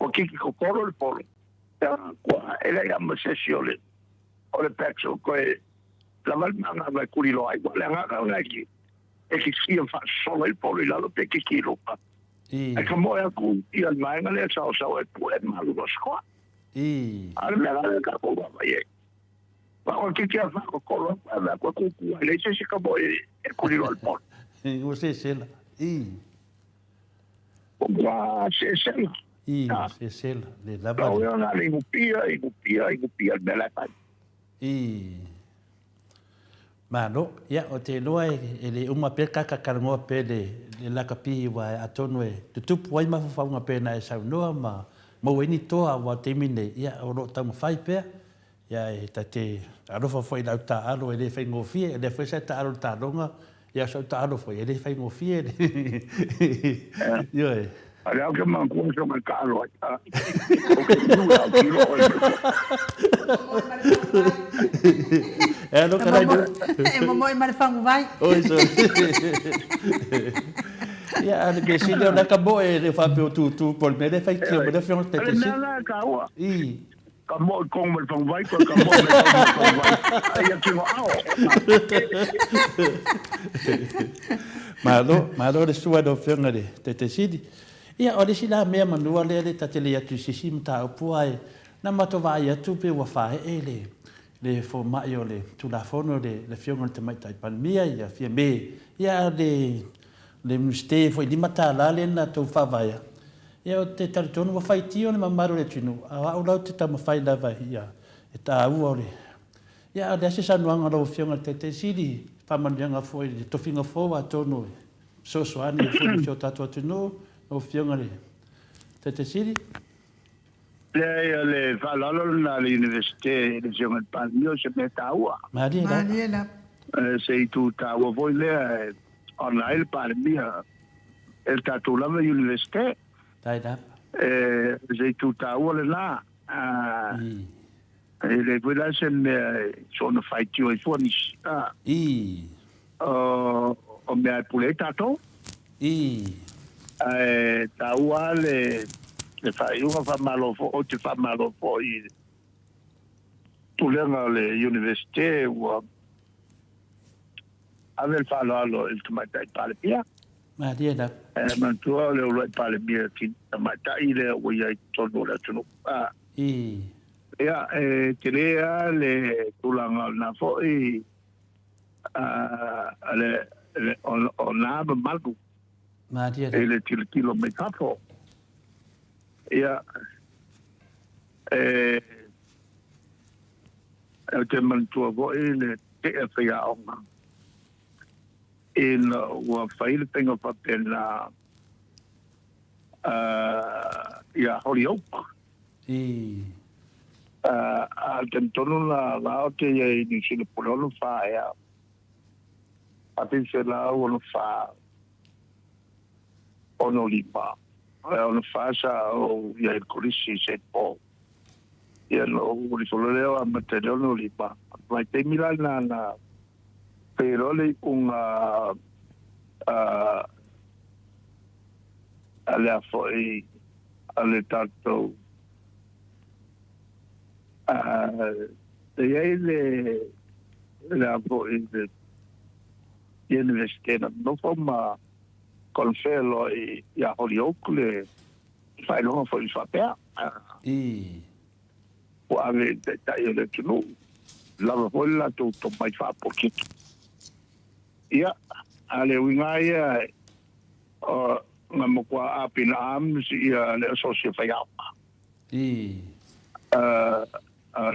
Ua kiki kokoro le polo. Ia, kua e lei a ma sesi o le, o le petrol koe lava le manga vai kuri loa ai. Ua le angaka o nai ki, e ki kia whaasolo i polo i lalo pe ki ki luka. I. E ka moe aku i al maenga lea sao sao e pue malu lo skoa. I. A le mea la ka ko wa ye. Wa o ki kia wha kokoro aku a mea koe kuku ai lei sesi ka moe e kuri loa le polo. Ua sesela. I. Ua sesela. I, ua sesela. Le lava le. Lau na le ingupia, ingupia, ingupia le mea la e fai. I. Malo, ia, o te iloa e le uma pea kaka karangoa pea le, le lakapi wa atonu e tutupu ai mafaufauga pea na e saunoa ma maua ai ni toa aua o taimi nei, ia, o lo o taumafai pea, ia, e ta te alofa foi i lau taaalo e le faigofie, o lea foi sa e taaalo i le taaloga, Ia, sau taalo foi, e le faigofie le. Ioe. A le au ke manatua so mai taalo ai. O ke niu e au kilo o e E alo ka rai. E momoe ma le faguvai. Oi so. Ia, a le mea sili o laka moe le whape o tūtū po le mea le whai tio, mo le whionga te te si. Le mea la e kāua. I. Ka moe kong mai faguvai toe ka moe mai kong mai faguvai ai ia tino ao. Malo, malo le sua i lau Afioga i le Taitaisili. Ia, o le isi la mea manua lea le ta te lei atu i se isi mataupu ae na matou vaai atu pe ua faaee le le fomai o le Tulafono le le Afioga i le Tamaitai Palemia ia Fiame, ia a le le Minisite foi $5 lea na tou faavaea. Ia ou te talitonu ua faitio le mamalu o le atunuu, a o au la ou te taumafai lava ia e taua o le Ia a o le a se saunoaga a lau Afioga i le Taitai Sili, faamanuiaga foi i le tofiga fou atonu e fesoasoani ai foi mo si o tatou atunuu, lau Afioga i le Taitai Sili? Leai, o le faaaloalo lena a le Iunivesite i le Afioga i le Palemia o se mea taua. Malie lava. Malie lava. Se itu taua foi lea e ona ai le Palemia e le tatou lava Iunivesite. Dai lava. E se itu taua lena. E le foi la se mea e soona faitio ai fua nisi. O mea e pule ai tatou. Ae taua lava le faaiuga faamalo foi, ou te faamalo foi i le pulega o le Iunivesite ua ave le faaaloalo i le Tamaitai Palemia. Malie lava. E manatua o le uluai Palemia Tamaitai lea ua i ai i totonu o le atunuu. Ia, e tele lava le tulaga o lena foi o na mamalu i le tilotilo mai fafo. Ia, e, ou te manatua foi le tea faiaoga ina ua fai le faiga faapena ia Holyoke. A o le taimi tonu lena la ou te i ai i Niu Sila po o le 64 ea, 1964, 65, 64 sa ou i ai i le Kolisi i Saint Paul. Ia na ou alu ifo loa lea o amata i le 65. Vaitaimi la lena na fai loa le iuga a le a foi a le tatou e i ai le le a foi le Iunivesite na nofo ma confer loa ia Holyoke le faailoga foi faapea. Ua ave i le taitai o le atunuu, lava foi le latou tomai faapolokiki. Ia, a o le uiga lava ia, o, na matua up in arms ia le asosi faiaoga. Le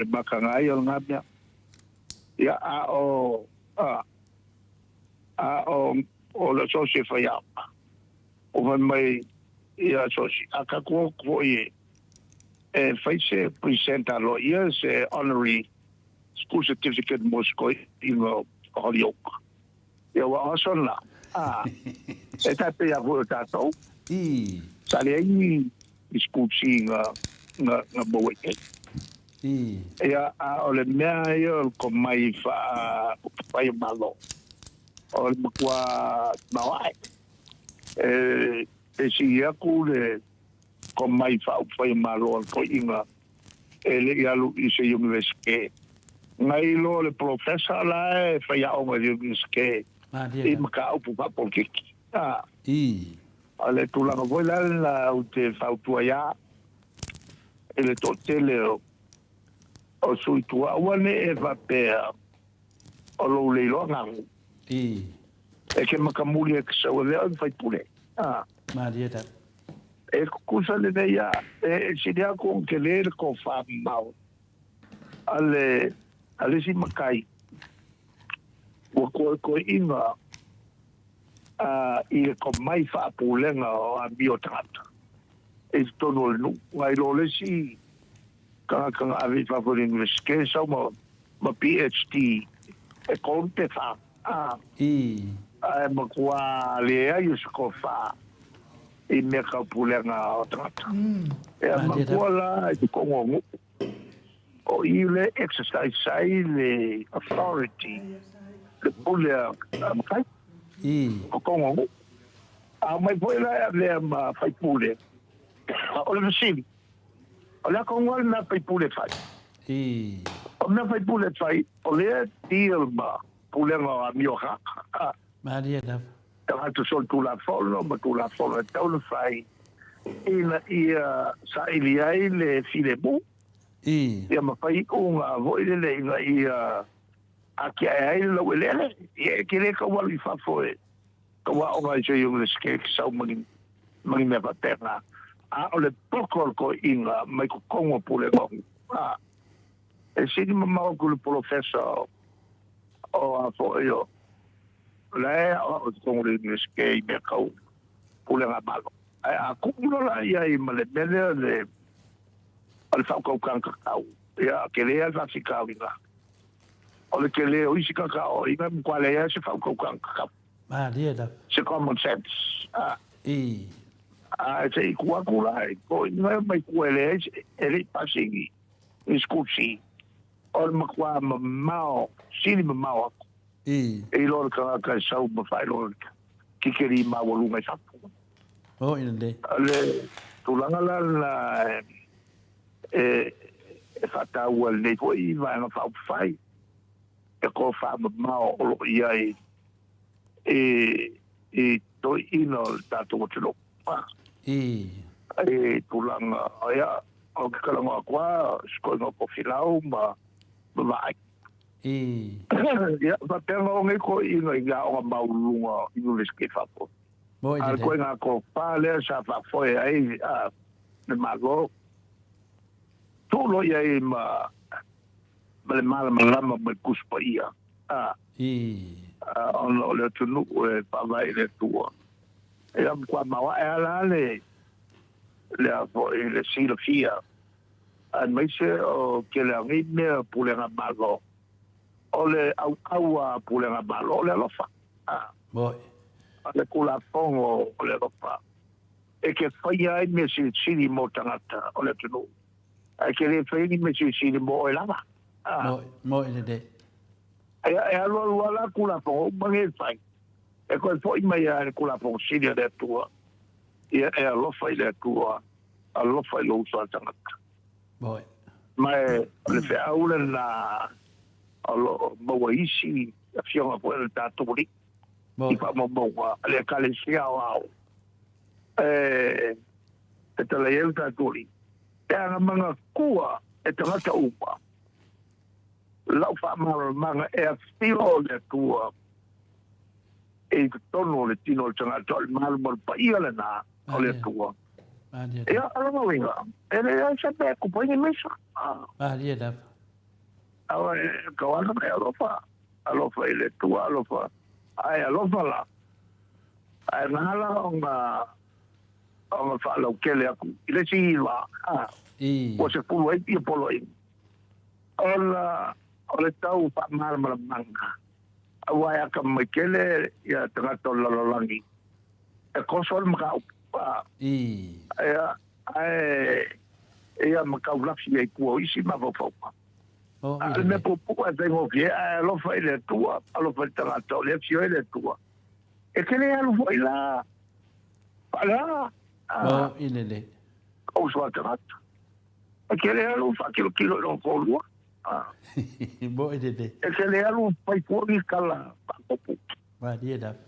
makaga ai o lena mea. Ia, a o, a, a o, o le asosi faiaoga, ua fai mai ia asosi, a tatou o atu foi e, e fai se present aloaia, se honorary school certificate mo se toeaina o Holyoke. Ia ua o aso lena, a, e tai pei lava foi o tatou, sa leai ni school fee na, na, na maua i ai. Ia, a o le mea ia o le tomai faa-upufai o Malo, o le matua maoae. E, e sili atu le tomai faa-upufai o Malo a le toeaina e le i alu i se Iunivesite. Nai lo le polofesa la e faiaoga i le Iunivesite i mataupu faapolokiki. A o le tulaga foi la lena ou te fautua ai a i le toatele o sui tua, aua ne i e faapea o lou le iloa galu. E ke makamuli e ke sau e lea o le faipule. A. Malie lava. E tutusa lenei a e sili atu ona tele le tofa mamao a le a le isi matai ua koekoeina a i le tomai faapulega o amio tagata i totonu o le nuu nai lo le isi tagata na ave i fafo i le Iunivesite sau ma ma PhD e 3 pe 4 a ae matua leai o se tofa i mea tau pulega o tagata. E manatua la i totonu o nuu, o i le exercise ai le authority, le pule a matai, totonu o nuu. A omai foi la e avea ma faipule, o le fesili, o le a tonu lava le mea a faipule e fai? Ii. O mea faipule fai, o lea e deal ma pulega o amio kaka. Malie lava. Tagata solitulafono ma tulafono e tatau ona fai ina ia saili ai le filemu. Ii. Ia ma fai iuga foi lele ina ia atiae ai le laueleele. Ia e te le tau alu i fafo e tau aoga i se Universite e te sau ma ni ma ni mea faapena. A o le poko o le toeaina mai totonu o Pulega o a e sili mamao atu i le polofesa o a foi o la e aoao i totonu o le Universite i mea tau pulega Malo. Ae a tuu loa la i ai ma le mea lea le o le faautautaga tatau, ia tele lava le faafitauli na. O le tele o isi tagata aoaoina e matua leai lava se faautautaga tatau. Malie lava. Se common sense. A. Ii. Ae se i tuu atu la i toeaiina mai tua e leai se, e le i pasi ni, ni school fee. O le matua mamao, sili mamao atu. Ii. E iloa le tagata e sau ma faailoga kikeli maualuga i fafo. Oi lelei. O le tulaga la lena e, e faataua i lenei foi Vaega Faaupufai, e tofamamao o lo o i ai i, i toeaiina o le tatou atunuu. Ii. I tulaga, ia, ou te talanoa atu lava, si toeaina o Tofilau ma, ma Vaai. Ii. Ia, faapea ona o nei toeaiina i aoga maualuluga University i fafo. Moi A o le lelei. ituaiga tofa lea sa faafoe ai le Malo, tuu loa i ai ma ma le malamalama ma le Tusi Paia, a, Ii. ona o le atunuu e faavae i le Atua. Ia, matua maoae lava la le, le a foi, le silafia, aemaise o tele o nei mea pulega Malo, o le auau a pulega Malo o le alofa. A. Moi. O le Tulafono o le alofa e te faia ai mea silisili mo tagata o le atunuu, ae te le faia ni mea silisili mo oe lava. A. Moi, moi lelei. E, e alualu lava la Tulafono uma nei e fai, e toe foi mai lava i le Tulafono sili a le Atua, ia e alofa i le Atua, alofa i lou uso a tagata. Moi. Ma e, o le feau lena o lo o maua isi afioga foi a le tatou Alii i faamaumauga a le Ekalesia Aoao e e talai ai le tatou Alii, e agamanatua e tagata uma lau faamalamalamaga e afio le Atua i totonu o le tino o le tagata, o le malumalu paia lena o le Atua. Ia, o lona uiga, e leai se mea e kupu ai ni misa. Malie lava. Aua e kau ana mai alofa, alofa i le Atua, alofa, ae alofa la. Ae na ala ona, ona faalautele atu i le isi va, ua 10 ai ia poloaiga. Ona o le tau faamalamalamaga, aua e atamamai tele ia tagata o le lalolagi e koso le mataupu. Ia, ae ia ma taulafi ai tua o isi mafaufauga. A o le mea puupuu ae faigofie, ae alofa i le Atua, alofa i le tagata o lea e afio ai le Atua. E te le alu foi la faaleaga. Mo'i lelei. Kou soa tagata. E te le alu faakilokilo i lona toalua. Mo'i lelei. E te le alu fai fua ni tala faakopu. Malie lava.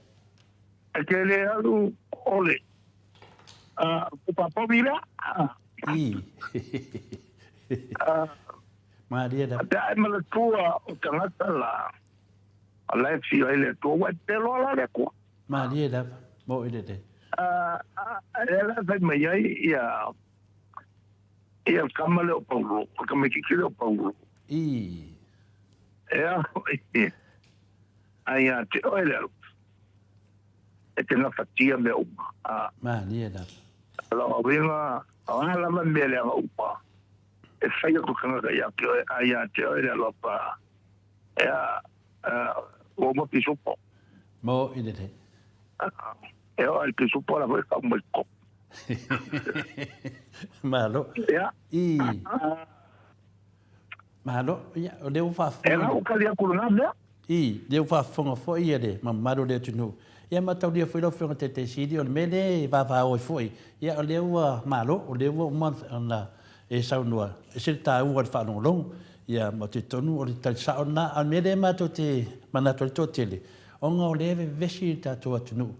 E te le alu ole. Ko Papawi lea. I. Malie lava. Pe a e manatua o tagata la, o la e fio ai le Atua, ua e peloa la le Atua. Malie lava, mo'i lelei. E la fai mai ai ia, ia le tama lea o Paulo, o le tamaitiiti lea o Paulo. I. E a ho'i, a ia te oe le alofa. E te gafatia mea uma. A. Malie lava. O lona uiga, o a lava mea leaga uma e fai aku tagata ia te oe, a ia te oe le alofa, ea, ua uma pisupo. Mo i lelei. E oo i le pisupo la foi kau mai ko. Malo. Ia. I. Malo. Ia, o lea ua faafofoga. E lau tali atu lena mea. I, lea ua faafofoga foi ia le mamalu o le atunuu. Ia mataulia foi lau Afioga Taitaisili, o le mea lea e vavao ai foi, ia o lea ua malo, o lea ua uma ona e saunoa, e ese le tāua o le faalogologo, ia, ma ou te talitonu o le tali sao lena. A o le mea lea matou te manatu ai le toatele, ona o lea e vevesi le tatou atunuu.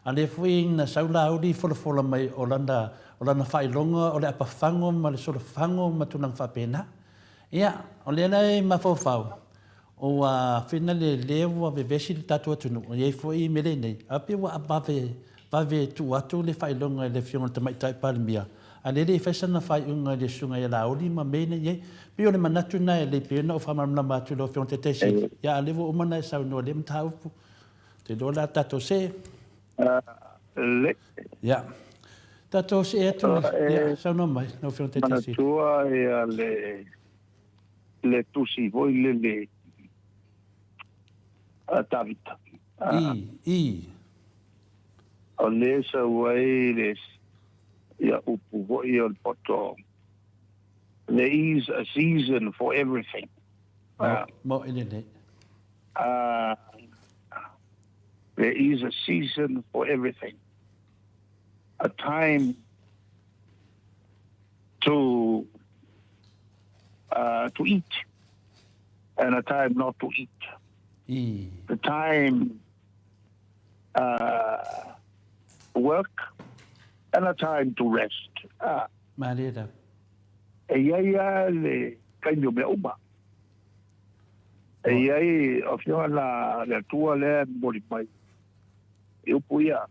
A o lea foi na sau Laauli folafola mai o lana, o lana faailoga o le apafago ma le solofago ma tulaga faapena. Ia, o lea la e mafaufau, Ua fina le lea ua vevesi le tatou atunuu, e i ai foi mea lenei, ae pei ua vave, vave tuu atu le faailoga i le Afioga i le Tamaitai Palemia, a o lea e le i fai sana faaiuga i le Susuga ia Laauli ma mea na i ai. Pei o le manatu lena e lelei pei ona ou faamalamalama atu i lau Afioga i le Taitaisili, ia a o lea ua uma ona e saunoa i lea mataupu. Ou te iloa o le a tatou see. Le. Ia. Tatou see atu, ia, saunoa mai lau Afioga i le Taitaisili. Manatua ia le le tusi foi lele a Tavita. I, i. O lea sau ai le ia upu foi o le poto. There is a season for everything. Mo, mo i lelei. There is a season for everything. A time to uh, to eat and a time not to eat. I. The time uh, to work and a time to rest. Uh, Mārera. E iai a le taimi o mea uma. E iai o whioa la le atua lea mori mai. E upu ia.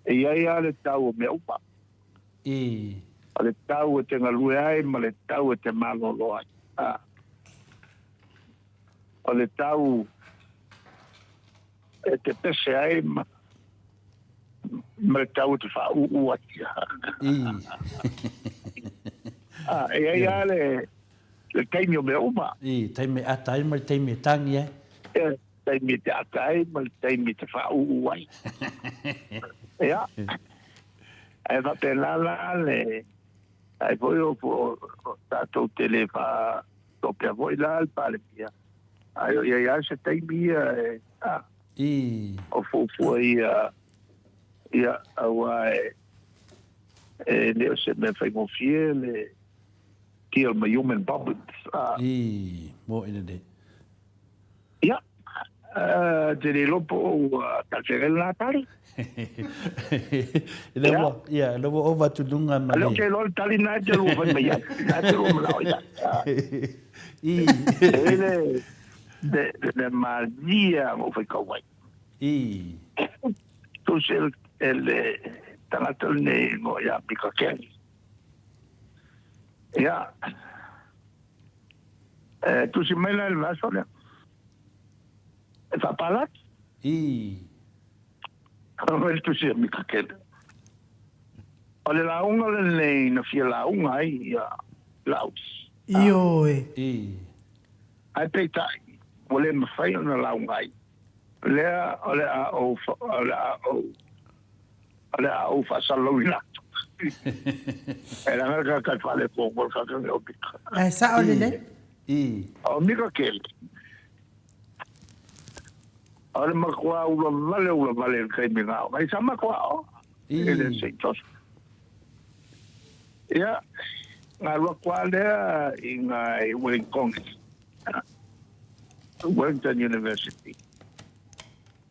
E iai a le tau o mea uma. I. O le tau e te galue ai ma le tau e te malolo ai. A. O le tau e te pese ai ma, ma le tau e te whauu ai. I. A, e ai a le, le taimi o mea uma. I, taimi e ata ai ma le taimi e tangi ai. E, taimi e te ata ai ma le taimi e te whauu ai. Ia. Ae faapena la le, ai foi o, o, tatou te le whaatopea foi la le Palemia. Ai o iai a se taimi ia e, a, I. o fuafua ia, ia, aua e, e le o se mea faigofie le deal ma human problems. A. I, mo i lelei. Ia, te le iloa po o ua talafeagai lena tali. Ia, ua, ia, lea ua ova atu luga ma le... Lea ou te iloa le tali lena e te lua fai mai ai. Na e te lua manao i ai. I. E le, le, le malie a ou faitau ai. I. Tusi e le tagata lenei ngo ia Mika Kelly. Ia, E tusi mai la i le vaiaso lea. E faapalaki. I. Fai mai le tusi a Mika Kelly. O le lauga lenei na fia lauga ai ia Laauli. Ioe. I. Ae peitai, ua le mafai ona lauga ai. Lea o le a ou, o le a ou, o le a ou faasalalauina atu. E leaga le tagata e faaletonu o le tagata lenei o Mika. Ae sao lelei. I. O Mika Kelly, o le matua ula vale ula vale i le taimi na aoga ai sa matou aoga i le St. Joseph. Ia, na alu atu lava lea i ina i Wellington, Wellington University.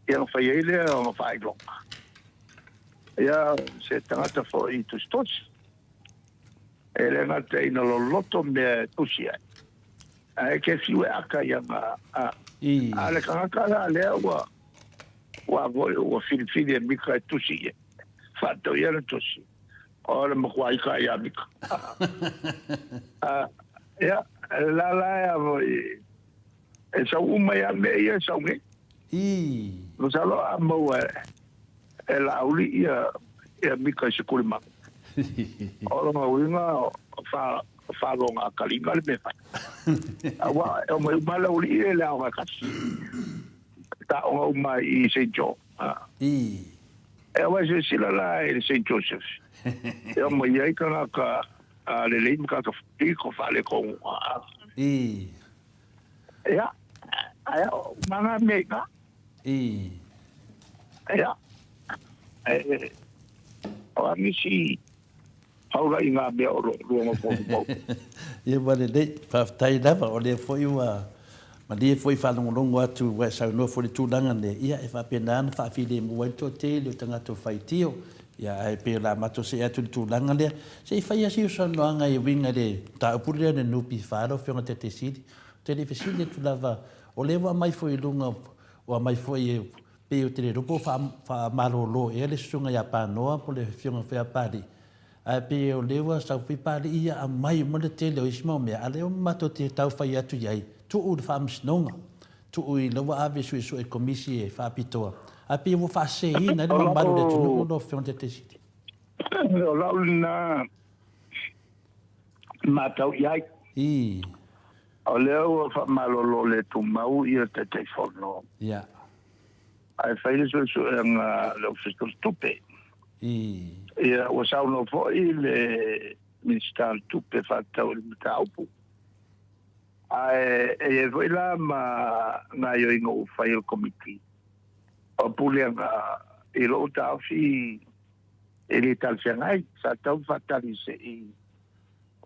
Ia ona fai ai lea ona faailoga. Ia, se tagata foi tusitusi. E le gata ina loloto mea e tusi ai, ae ke fiu e aka i ana, a, a le tagata la lea ua, ua foi ua filifili e Mika e tusi i ai. Whaatau ia le tusi. O le matua ika ia Mika. A, ia, la la e a foi, e sau uma ia mea ia e sau nei. Masalo a maua e Laauli ia ia Mika i se kulimanu. O lona uiga o faaloga a Kalina le mea fai. Aua e omai uma le aualii ia i le aoga e tasi. E aoga uma i St. John. E aua e silasila la i le St. Joseph. E omai ai tagata lelei ma tagata piko faaletonu. Ia, ae o uma ngā mea i ngā. I. Ia, e, o a nisi Faulai ngā mea o lo lua ma fou. Ia ua lelei, faafetai lava, o lea foi ua malie foi faalogologo atu ua e saunoa foi i le tulaga lea, ia e faapena ona faafilemu ai le toatele o tagata o faitio. Ia ae pei o le a matou see atu i le tulaga lea, se i fai lava si saunoaga e uiga i le mataupu lea o le NPF lau Afioga i le Taitaifono Sili. Ou te le i fesili atu lava, o lea ua aumai foi i luga, ua aumai foi e pei ou te le iloa po o faamalolo ea le susuga ia Panoa po o le Afioga foi ia Papalii, ae pei o lea ua sau foi Papalii ia aumai uma le tele o isi mau mea, a o lea matou te tau fai atu i ai, tuu i le Faamasinoga, tuu i lea ua ave e suesue komisi e faapitoa, ae pei ua faaseseina ai le O mamalu o le atunuu lau, lau Afioga i le Taitaifono Sili. o lau lena matau i ai. Ii. O lea ua faamalolo le tumau ia Taitaifono. Ia. Ae fai le suesuega a le Ofisa o le Tupe. Ii. Ia, ua saunoa foi le Minisita o le Tupe faatatau i le mataupu. Ae e i ai foi la ma gaoioiga ua fai e le Komiti o Pulega i lou taofi e le talafeagai. Sa tatau ona faatali se i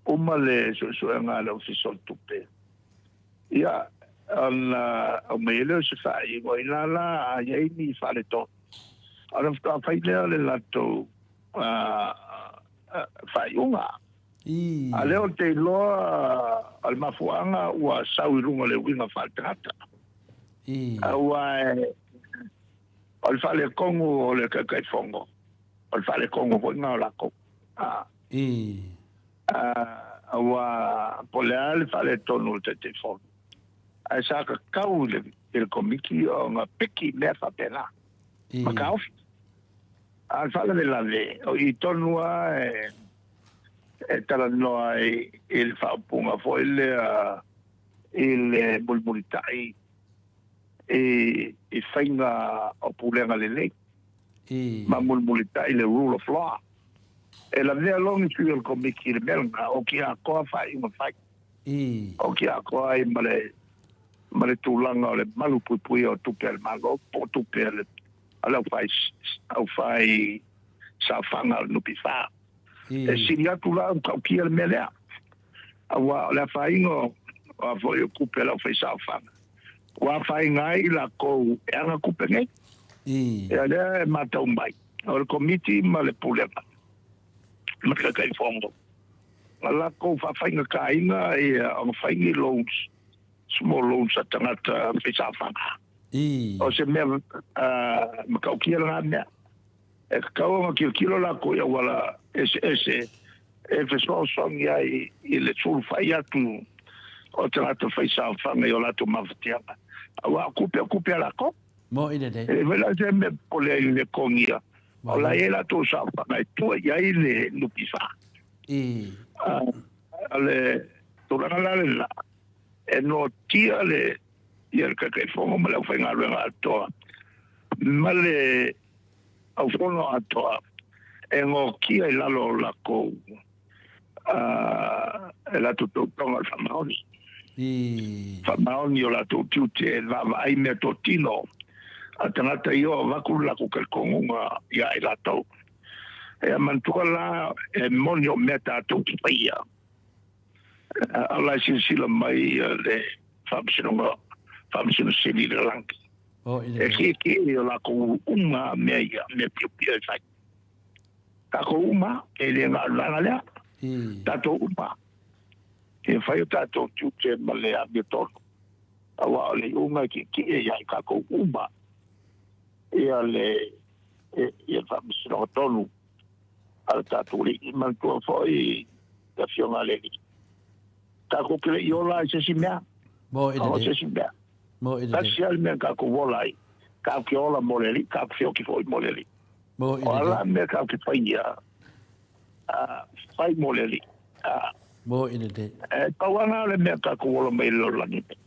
uma le suesuega a le Ofisa o le Tupe, ia, ona aumai ai lea o se faaiuga, ina la a i ai ni faaletonu, ona faatoa fai lea o le latou faaiuga. A lea ou te iloa o le mafuaaga ua sau i luga o le uiga faaletagata, aua o le faaletonu o le Taitaifono, o le faaletonu foi lena o latou. Aua po o le a le faaletonu o le Taitaifono, ae sa tatau i le Komiti ona piki mea faapena ma taofi. A o le faalavelave, o i tonu lava e talanoa ai i le faaupuga foi lea i le mulimulitai i faiga o pulega lelei ma mulimulitai le rule of law. E lavea loa ni sui o le Komiti i le mea lena, o ki atoa faaiuga fai. O ki atoa ai ma le ma le tulaga o le malu puipuia o tupe a le Malo po o tupe a le a le aufai aufai saofaga o le NPF. E sili atu la ona tautia le mea lea. Aua o le afaina o a foi o tupe a le aufai saofaga, ua afaina ai i latou e ana tupe nei. Ia lea e matau mai, o le Komiti ma le Pulega ma le Taitaifono, na latou faafaigataina ona fai ni loans, small loans a tagata faisaofaga. O se mea matautia lena mea. E tatau ona tilotilo latou i auala eseese e fesoasoani ai i le sulufai atu o tagata faisaofaga i o latou mafatiaga, aua o tupe o tupe a latou. Mo i lelei. E le fai la se mea popole ai i le togia, o la e i ai latou saofaga e tua i ai le NPF. O le tulaga la lena, e noatia le ia le Taitaifono ma le aufaigaluega atoa ma le aufono atoa e noatia i lalo o latou e latou tautoga o le faamaoni. Faamaoni o latou tiute e vaavaai mea totino a tagata ia o avatu le latou talitonuga ia i latou. E manatua la e moni o mea tatou te faia. A o la e silasila mai le Faamasinoga, Faamasino Sili i le lagi. E kiekie i o latou uma mea ia, mea piopio e fai. Tatou uma, e le na o le vaega lea. Tatou uma, e fai o tatou tiute ma le amiotonu. Aua o le iuga e kiekie ia i tatou uma ia le ia le faamasinoga tonu a le tatou Alii. Manatua foi le Afioga a le Alii. Tatou te le i ola i se isi mea. Mo i le. O se isi mea. Mo i le. Tasi lava le mea na tatou ola ai. Tatou te ola mo le Alii, tatou te feoti foi mo le Alii. Mo i le. O a la mea tatou te faia, fai mo le Alii. Mo i le. E pau lava lena o le mea tatou ola mai i le lalolagi nei.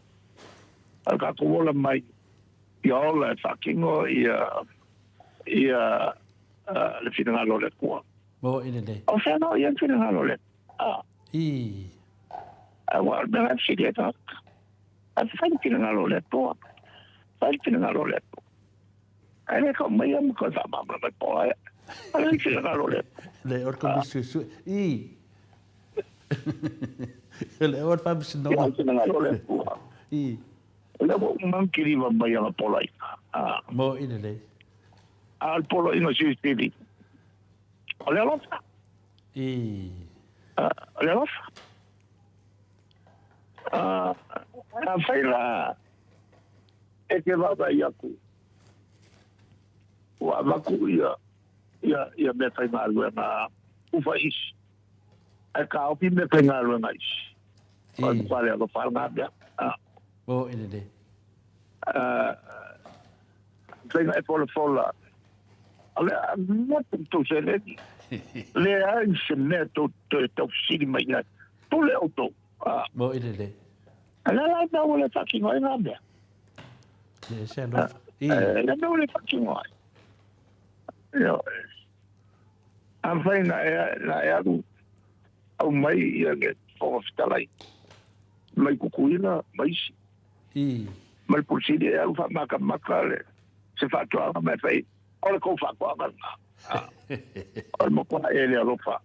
O le tatou ola mai ia ola e faatino ia ia le finagalo o le Atua. Mo i le. O fea nō ia le finagalo o le Atua? Ii. Aua o le mea la e fesili ai tagata. Ae fai le finagalo o le Atua. Fai le finagalo o le Atua. Ae le tau maia ma toe faamalamalama mai po o ai. O le finagalo o le Atua. Le o le komisi suesue. I. Le o le faamasinoga. O le finagalo o le Atua. I. O lea ua uma ona kiliva mai ana poloaiga. Mo'i lelei. A o le poloaiga silisili, o le alofa. I. O le alofa. Afai la e te vaavaai atu, ua avatu ia, ia, ia meafaigaluega ufa isi, ae taofi meafaigaluega isi. O le matua le alofa lena mea. O i lelei. Faiga e folafola, o le a avatu le tou seleni, leai se mea tou te toe taufesili mai ai. Pule outou. Mo i lelei. A le a la mea ua le faatino ai ngā mea? Le ese alofa. I. Le mea ua le faatino ai. Ioe. Afai na e, na e alu au mai ia le Fofoga Fetalai mai Kukuila ma isi. I. Ma le Pule Sili e alu faamakamaka le se faatoaga ma e fai o le kou faatoaga lena. O le matua e le alofa.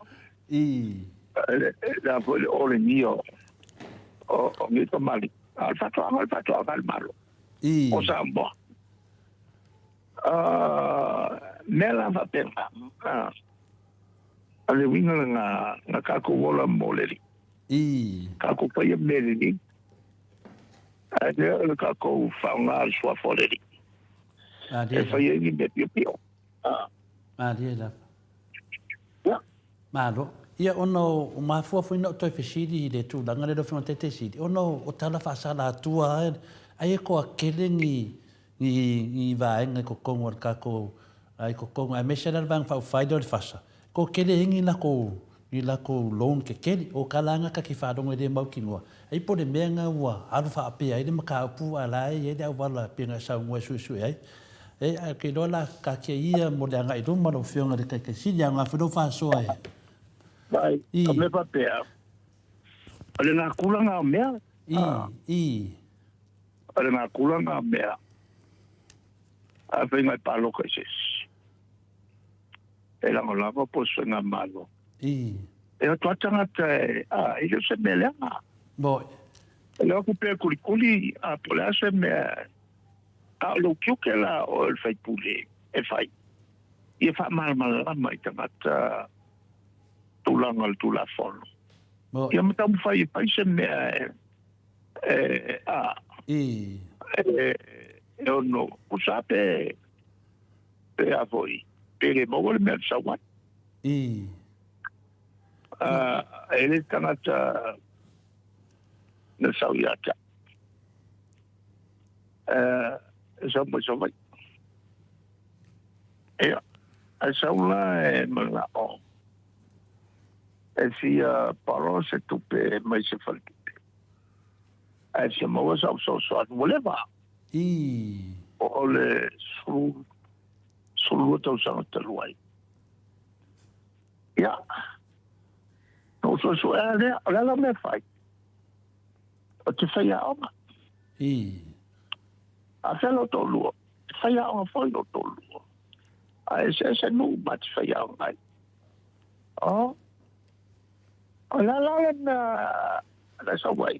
I. Le a foi le olegia o o nei tamalii. A o le faatoaga, o le faatoaga a le Malo. I. O Samoa. Mea la faapena, o le uiga lena na tatou ola mo le Alii. I. Tatou faia mea lelei, ae le o le tatou faaaoga le Suafa o le Alii e fai ai ni mea piopio. Malie lava. Ia. Malo. Ia, ona o mafua foi na ou toe fesili i le tulaga lea lau Afioga i le Taitaisili, ona o tala faasala atua lava, ai e toatele ni, ni, ni vaega i totonu o le tatou, i totonu, aemaise la le Vaega Faaupufai lea o le FASA, toatele ai ni latou, ni latou loan tetele. O tala lava na ta te faalogo e le mautinoa, ai po o le mea lena ua alu faapea ai le mataupu a o la e i ai le auala pei ona e saunoa e suesue ai. E, ae ou te iloa o le a taatia ia mo le agai i luma lau Afioga i le Taitaisili, aoga foi lou faasoa e. Vai, I. o mea faapea, o le natura na o mea. I, i. O le natura na o mea. Afai na e paloka i se isi, e lagolago po o se faigamalo. I. E o atu lava tagata e, a, e le o se mea leaga. Moi. E le o atu pea e kulikuli, a, po o le a se mea. A o lou tiute la o le faipule e fai, ia faamalamalama i tagata tulaga o le Tulafono. Ia ma taumafai e fai se mea e, e, a, I. e, e ono kusa pe, pe a foi, pe le maua le mea e sau ai. I. A, e le tagata na sau ia te au. E sau mai Savaii. Ia, ae sau la e manao e fia paro se tupe mai se faletupe. Ae fia maua sau fesoasoani ua leva. I. O le 12 tausaga talu ai. Ia, na ou suesuea lea, o le a la mea e fai? O te faiaoga. I. A fea lo toalua? Te faiaoga foi lo toalua. A eseese nuu ma te faiaoga ai. O, o le a la le mea na sau ai?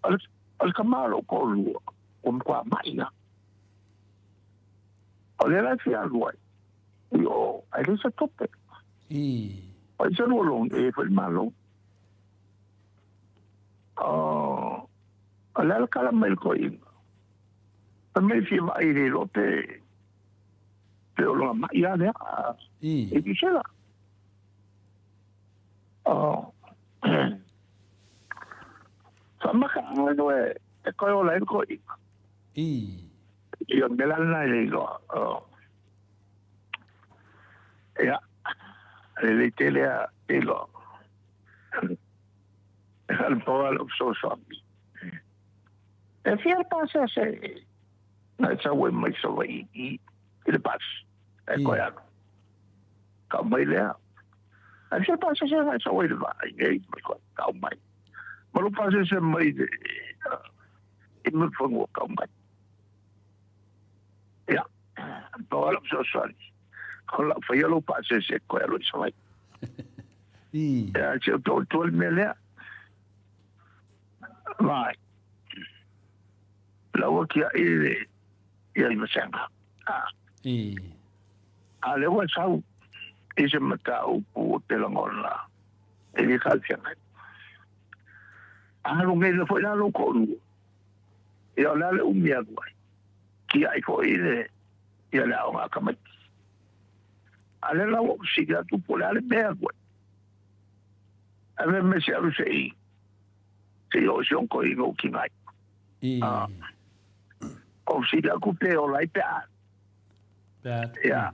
O le, o le tama o lou toalua, ua matua ma'i lava. O lea la e fia alu ai i o, ae leai se tupe. I. O ai se lua loan, e i ai foi le Malo. O, O le a le tala mai le toeaina? Fai mai fia vaai le iloa pe pe o lona ma'i a lea i Niusila. O faamaka anu e e toe ola ai le toeaina. Ia mea la lena e le iloa. Ia, lelei tele a te iloa. E pau lava lou fesoasoani. E fia le pasese na e sau ai mai Savaii i i le pasi e koe alu. Kau mai lea. E fia le pasese na e sau ai le vaa i nei mai koe kau mai. Ma lou pasese mai le i Mulifanua kau mai. Ia, pau lava lou fesoasoani. O lau faia lou pasese e toe alu i Savaii. I. Ia, se o tō tua le mea lea. Vai. Lau ua tiai le ia i vasega. Ah. I. A le ua sau i se mataupu o te lagona e le talafeagai. Alu nei le foi la lou toalua. Ia o le a le umi e alu ai. Tiai foi le ia le aoga a tamaiti. A lea la ua ou fesili atu po o le a le mea e alu ai. Ae fai mai se alu se i se i oo i si ona toeaina o tina ai. I. Ou fesili atu pe ola ai pe a. Pe a. Ia.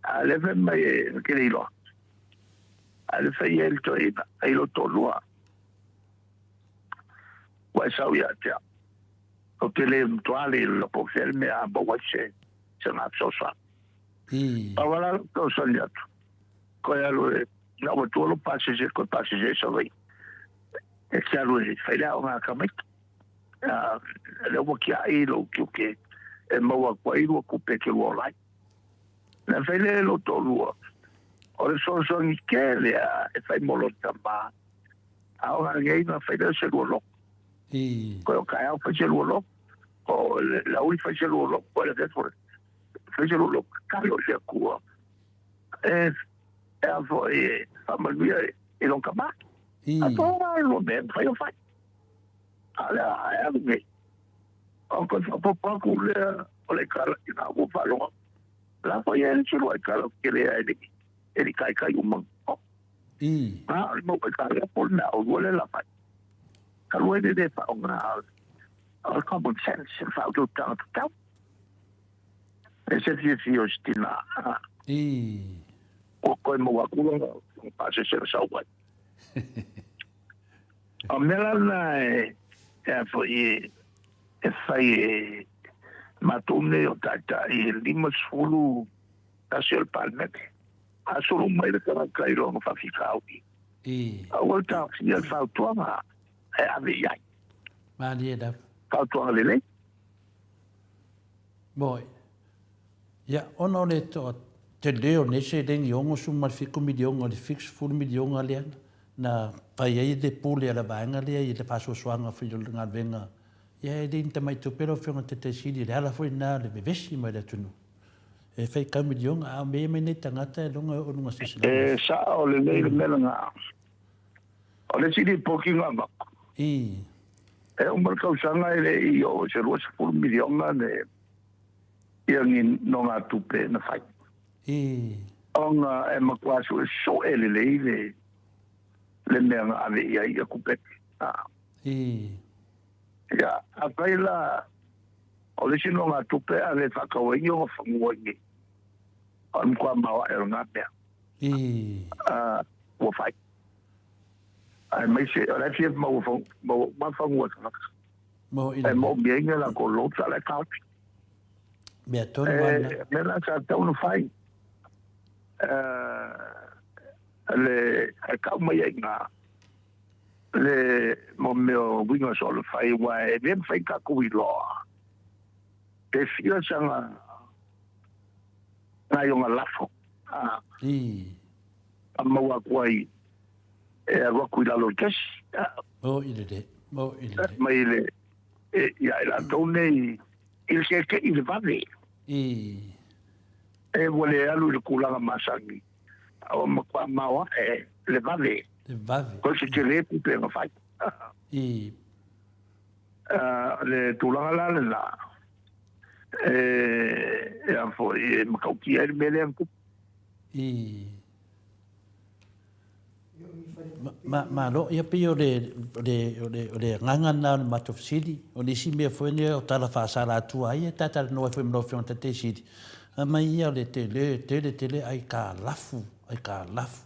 A lea fai mai e ke le iloa. A le fai ai le toeaina, ai lo toalua. Ua e sau ia te au. Ou te le matua le iloa po o fea le mea a maua ai se se ga fesoasoani. Pau lava la lou fesoasoani atu, toe alu e, ina ua tua lou pasese, toe pasese i Savaii, e te alu e fai le aoga a tamaiti. Lea ua tiai lou tiute e maua atu ai lua tupe e te lua ola ai. Na fai lea e lou toalua, o le fesoasoani tele lava e fai mo lota tama, a o nei na fai lea o se lua loto. Koe o taeao fai se lua loto, o le aoauli fai se lua loto, koe le afiafi fai se lua loto, tatalo i le Atua e a foi e faamanuia i lona tama. A pau lava le lua mea e mafai ona fai. A o lea e alu nei, o toe faaopoopo atu lea o le tala i na ua faalogo. O la foi e le isi lua tala ou te le e le i taitai uma. A o le mau aitala po o le mea aulua lea la mai. Talu ai le le faaaoga o le common sense, le faautautaga tatau. E se fiafia o se tina ua toe maua atu lona pasese na sau ai. O mea la lena e a foi e fai e matou nei o taitai e 51 o le Palemene. A solo mai le tagata i lona faafitauli, aua le taofia le fautuaga e ave i ai. Malie lava. Fautuaga lelei. Moi. Ia, ona o le tele o nei seleni $67 miliona, le $70 miliona lea na fai ai le pule a le vaega lea i le faasoasoaga foi o le galuega. Ia e le ni tamai tupe lau Afioga i le Taitaisili, le ala foi lena o le vevesi mai le atunuu. E fai kau miliona, a o mea ia mai nei tagata e logo e oo i luga o se 100,000. E sao lelei le mea lena. O le isi lipoti na avatu, e uma le tausaga e le i oo i se $20 miliona le ia ni nogatupe na fai. Ona e matua suesue lelei le le mea na ave i ai ia tupe. Ia, afai la o le isi nogatupe a le faatau ai ni ona fanua i nei, o le matua maoae o lena mea. Ua fai. Aemaise o la e fia maua uma fanua tagata. E moomia ai ni a latou loans a o la e taofi. Mea tonu lava lena. O mea na sa tatau ona fai, le e kau mai ai i ina le mo mea o uiga soona fai, aua e le mafai ona tatou iloa pe fia sana nai ona lafo a maua atu ai e alu atu i lalo o le kesi. Mo i lele, mo i lele. Mai le, ia i latou nei i le keke'i i le vave. E ua le alu i le tulaga masani, a ua matua maoae le vave. Le vave. Koe se tele tupe na fai. Le tulaga la lena, e a foi, e matautia ai le mea lea na tupu. Malo, ia pei o le, o le, o le, o le agaga lena o le matou fesili. O nisi mea foi nei o tala faasalatua ai e talatalanoa ai foi ma lau Afioga i le Taitaisili, aumai ia o le tele, tele tele aitalafu, aitalafu.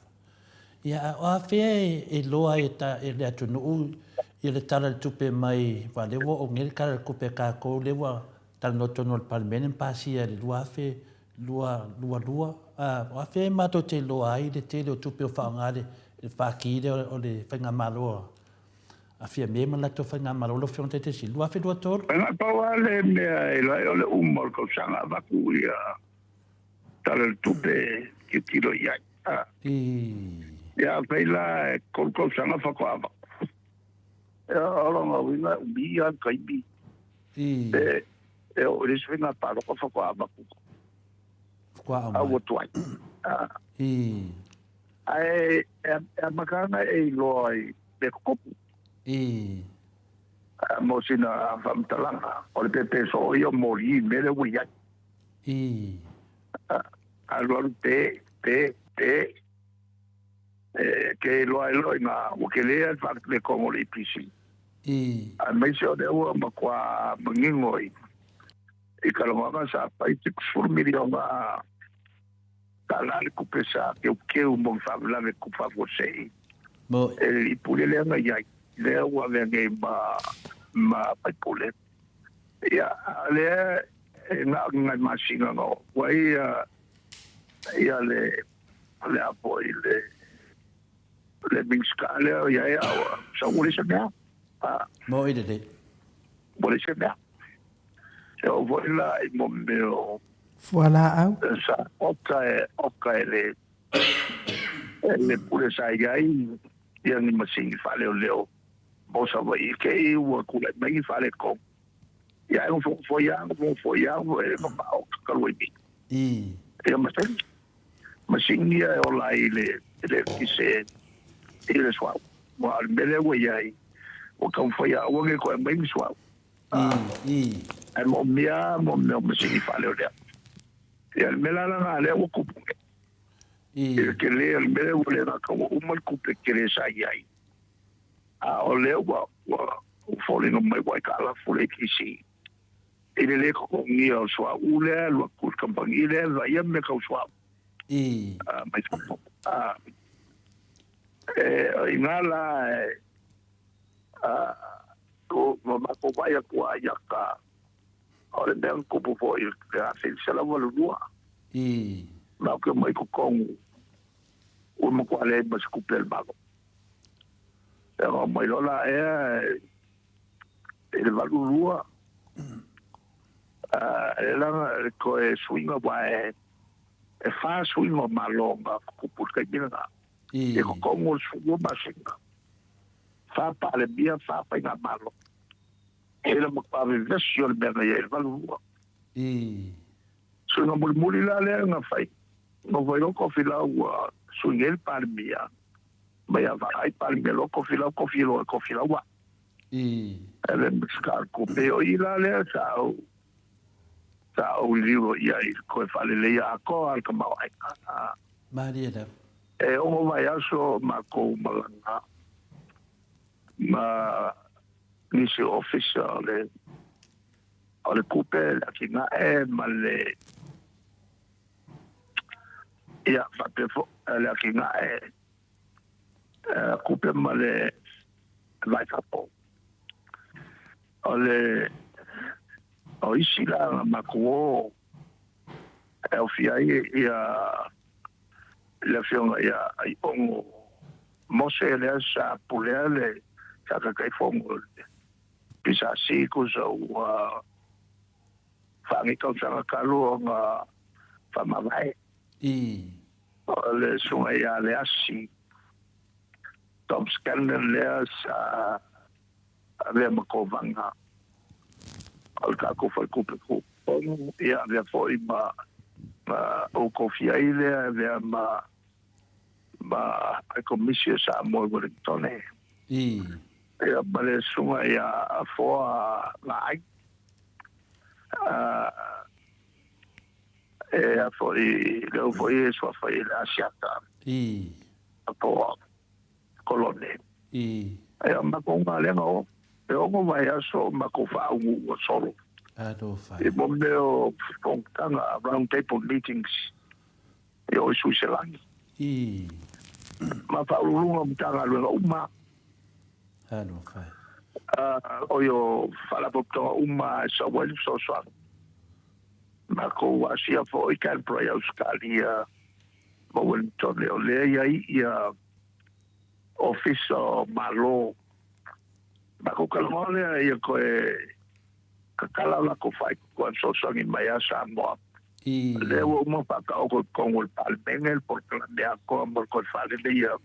Ia, a o afea e iloa ai e le atunuu ia le Tala o le Tupe mai, aua o lea ua oo nei le Tala o le Tupe a tatou lea ua talanoa tonu e le Palemene ma pasia i le 2022, a o afea e matou te iloa ai le tele o tupe o faaaoga le Pati lea o le Faigamalo a Fiame ma le latou Faigamalo, lau Afioga i le Taitaisili, 2023? Na pau lava le mea e iloa ai o le uma o le tausaga avatu ia. Tala o le Tupe e tilotilo i ai. Ia afai la e 3 tausaga faatoa avatu. Ia o lona uiga e umi lava le taimi e oo i le isi faiga palota faatoa avatu. Faatoa aumai. A ua tuai. Ae e amata ana e iloa i mea tutupu. Mo sina faamatalaga, o le pepe soo ia o moli i mea lea ua i ai. Alualu pe, pe, pe, e ke iloa ai loa ina ua tele le faaletonu o le EPC. Aemaise o lea ua matua manino i talanoaga sa fai $70 miliona tala le tupe sa keukeu mo le faalavelave tupu faafuasei e le alii pule lea na i ai, lea ua avea nei ma faipule. Ia, lea e na o ni nai masina na oo ai ia le a foi le Minisita lea o i ai, a ua sau ua leai se mea. Mo i lelei. Ua leai se mea. E oo foi la i mo mea o Fualaau. Sa oka e oka e le e le pule sa i ai ia ni masini faaleoleo mo Savaii i kei ua tulai mai ni faaletonu. Ia e nofonofo ai lava, nofonofo ai lava e mamao talu ai nei. Ia masini masini ia e ola ai i le eletise i le suauu. Aua o le mea lea ua i ai, ua taumafai lava aua ne i toe aumai ni suauu. Ae moomia lava mo mea o masini faaleoleo. Ia, le mea la lena lea ua tupu nei. I le tele o le mea lea ua le gata ua uma le tupe tele sa i ai, a o lea ua foliga mai ua aitalafu le ATC i le lē totogia o le suauu lea e alu atu i le kamupani lea e vaaia mea tau suauu mai fafo. E, i ina la e Ua matou vaai atu lava ia ka, o le mea na tupu foi i le 1982. Matou te omai i totonu, ua matua leai ma se tupe a le Malo. Ia ona omai loa la ea i le 82, lea la na toe suiga aua e fa suiga o Malo na tutupu i le taimi lena. I totonu o le 12 masina. Fa Palemia, fa Faigamalo. E le matua vevesi o le mea na i ai i le 82. Suiga mulimuli la lea na fai, na fai loa Tofilau ua sui nei le Palemia, mai ia Vaai Palemia loa Tofilau, tofi loa e Tofilau au. E le Minisita o le Tupe. O i la lea sa ou, sa ou liliu i ai i le toe faaleleia atoa le tamaoaiga. Malie lava. E ono vaiaso matou malaga ma nisi o ofisa o le o le tupe, le atinae ma le ia faapea foi le atinae tupe ma le vai fafo. O le o isi la na matou o e aofia ai ia le afioga ia Aiono Mose lea sa pulea le sa Taitaifono o le PSC tusa ua 4 nei tausaga talu ona faamavae. O le susuga ia Leasi Tom Scanlon lea sa avea ma kovana o le tatou faletupe tutotonu, ia avea foi ma ou tofia ai lea, avea ma High Komisi o Samoa i Wellingtone. Ia ma le susuga ia Afoa Laai. E a foi, lea foi e suafa i le Asiata. Afoa Kolone. Ia matou galega o, e ono vaiaso o matou faaugu ua solo. Alofa. I mo mea o fonotaga, round table meetings, i o i Suiselani. Ma faauluuluga o Matagaluega uma. Alofa. O i o faalapotopotoga uma e sau ai le fesoasoani. Matou asia foi Canberra i Ausetalia ma Wellington o lea i ai ia Ofisa o Malo. Matou talanoa lea ia toe tatala o latou faaitu e fesoasoani mai a Samoa. Lea ua uma faataoto i totonu o le Palemene le polokalame atoa mo le toe faaleleia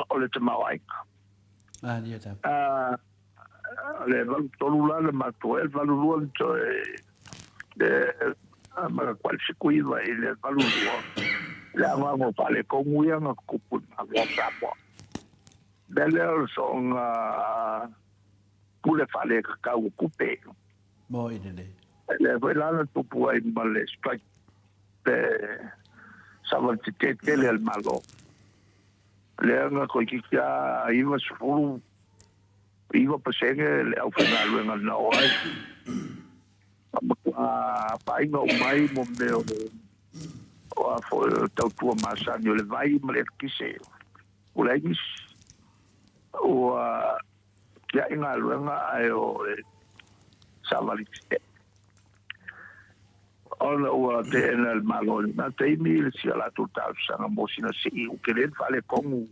o le tamaoaiga. O le 83 la le matou ai, 82 le toe le ma 89 i le 82 le anoano o faaletonu ia na tutupu i le Malo o Samoa. O le mea lea o le soona pule faaletatau o tupe. Moi lelei. Lea foi la na tupu ai ma le strike le savali tetē tele a le Malo. Lea na toeitiiti lava 99% le aufaigaluega na oo ai. Na matua afaina uma ai mo mea o a foi o tautua masani o le vai ma le eletise ua leai nisi. Ua tiai galuega ae o le savali tetee. Ona ua teena e le Malo i lena taimi le si a latou talosaga mo sina sii ua tele le faaletonu.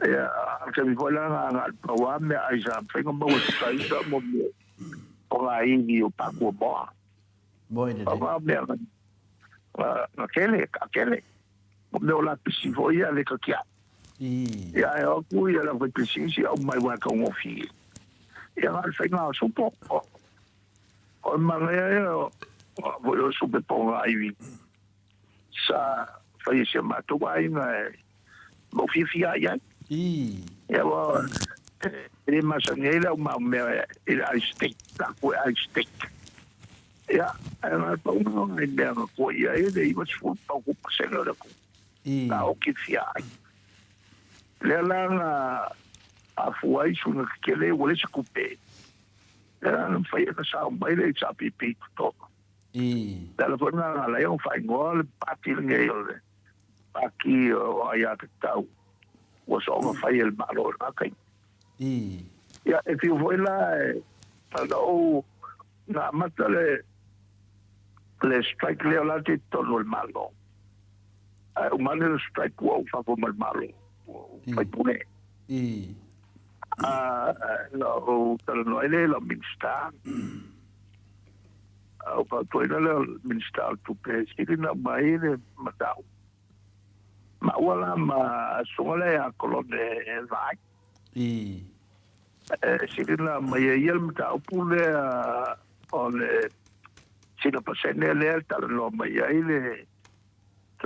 Ia, a o le taimi foi la na agai le pau lava meaai sa mafai ona maua e tusa ita mo mea o ngā iwi o Pakuamoa. Moe lelei. Pau lava mea na tele, taatele. Mo mea o lapisi foi ia le tatiai. Ia ae o atu ia le aufaipisinisi aumai aua e taugofie. Ia na o le faiga o supo. O le manaia ia o foi o supe pogaiwi sa fai e si a matou aiga e mau fiafia ai ai. Ia ua e le masani ai le au maumea i le ice steak, la ku e ice steak. Ia, ae na o le pau lena o nai mea na tuaia ai le 90% o le atunuu. Na oki fia ai. Lea la na afua ai suiga tetele ua leai se tupe. Lea la na mafai ai ona sao mai le HRPP i totonu. Le ala foi lena na ala ai ona faaigoa le pati lenei o le Pati o Aiatatau ua soona fai e le Malo i lena taimi. Ia, e fiu foi la e na ou na amata le le strike lea o la te i totonu o le Malo. Ae uma ane le strike ua ou fafo ma le Malo, ua ou faipule. Na ou talanoa ai lea i lau Minisita, ou fautuaina lea o le Minisita o le Tupe e sili ona aumai le mataupu. Maua la ma susuga lea ia Kolone Vaai. E sili ona aumai e ia le mataupu lea o le sina pasene lea e talanoa mai ai le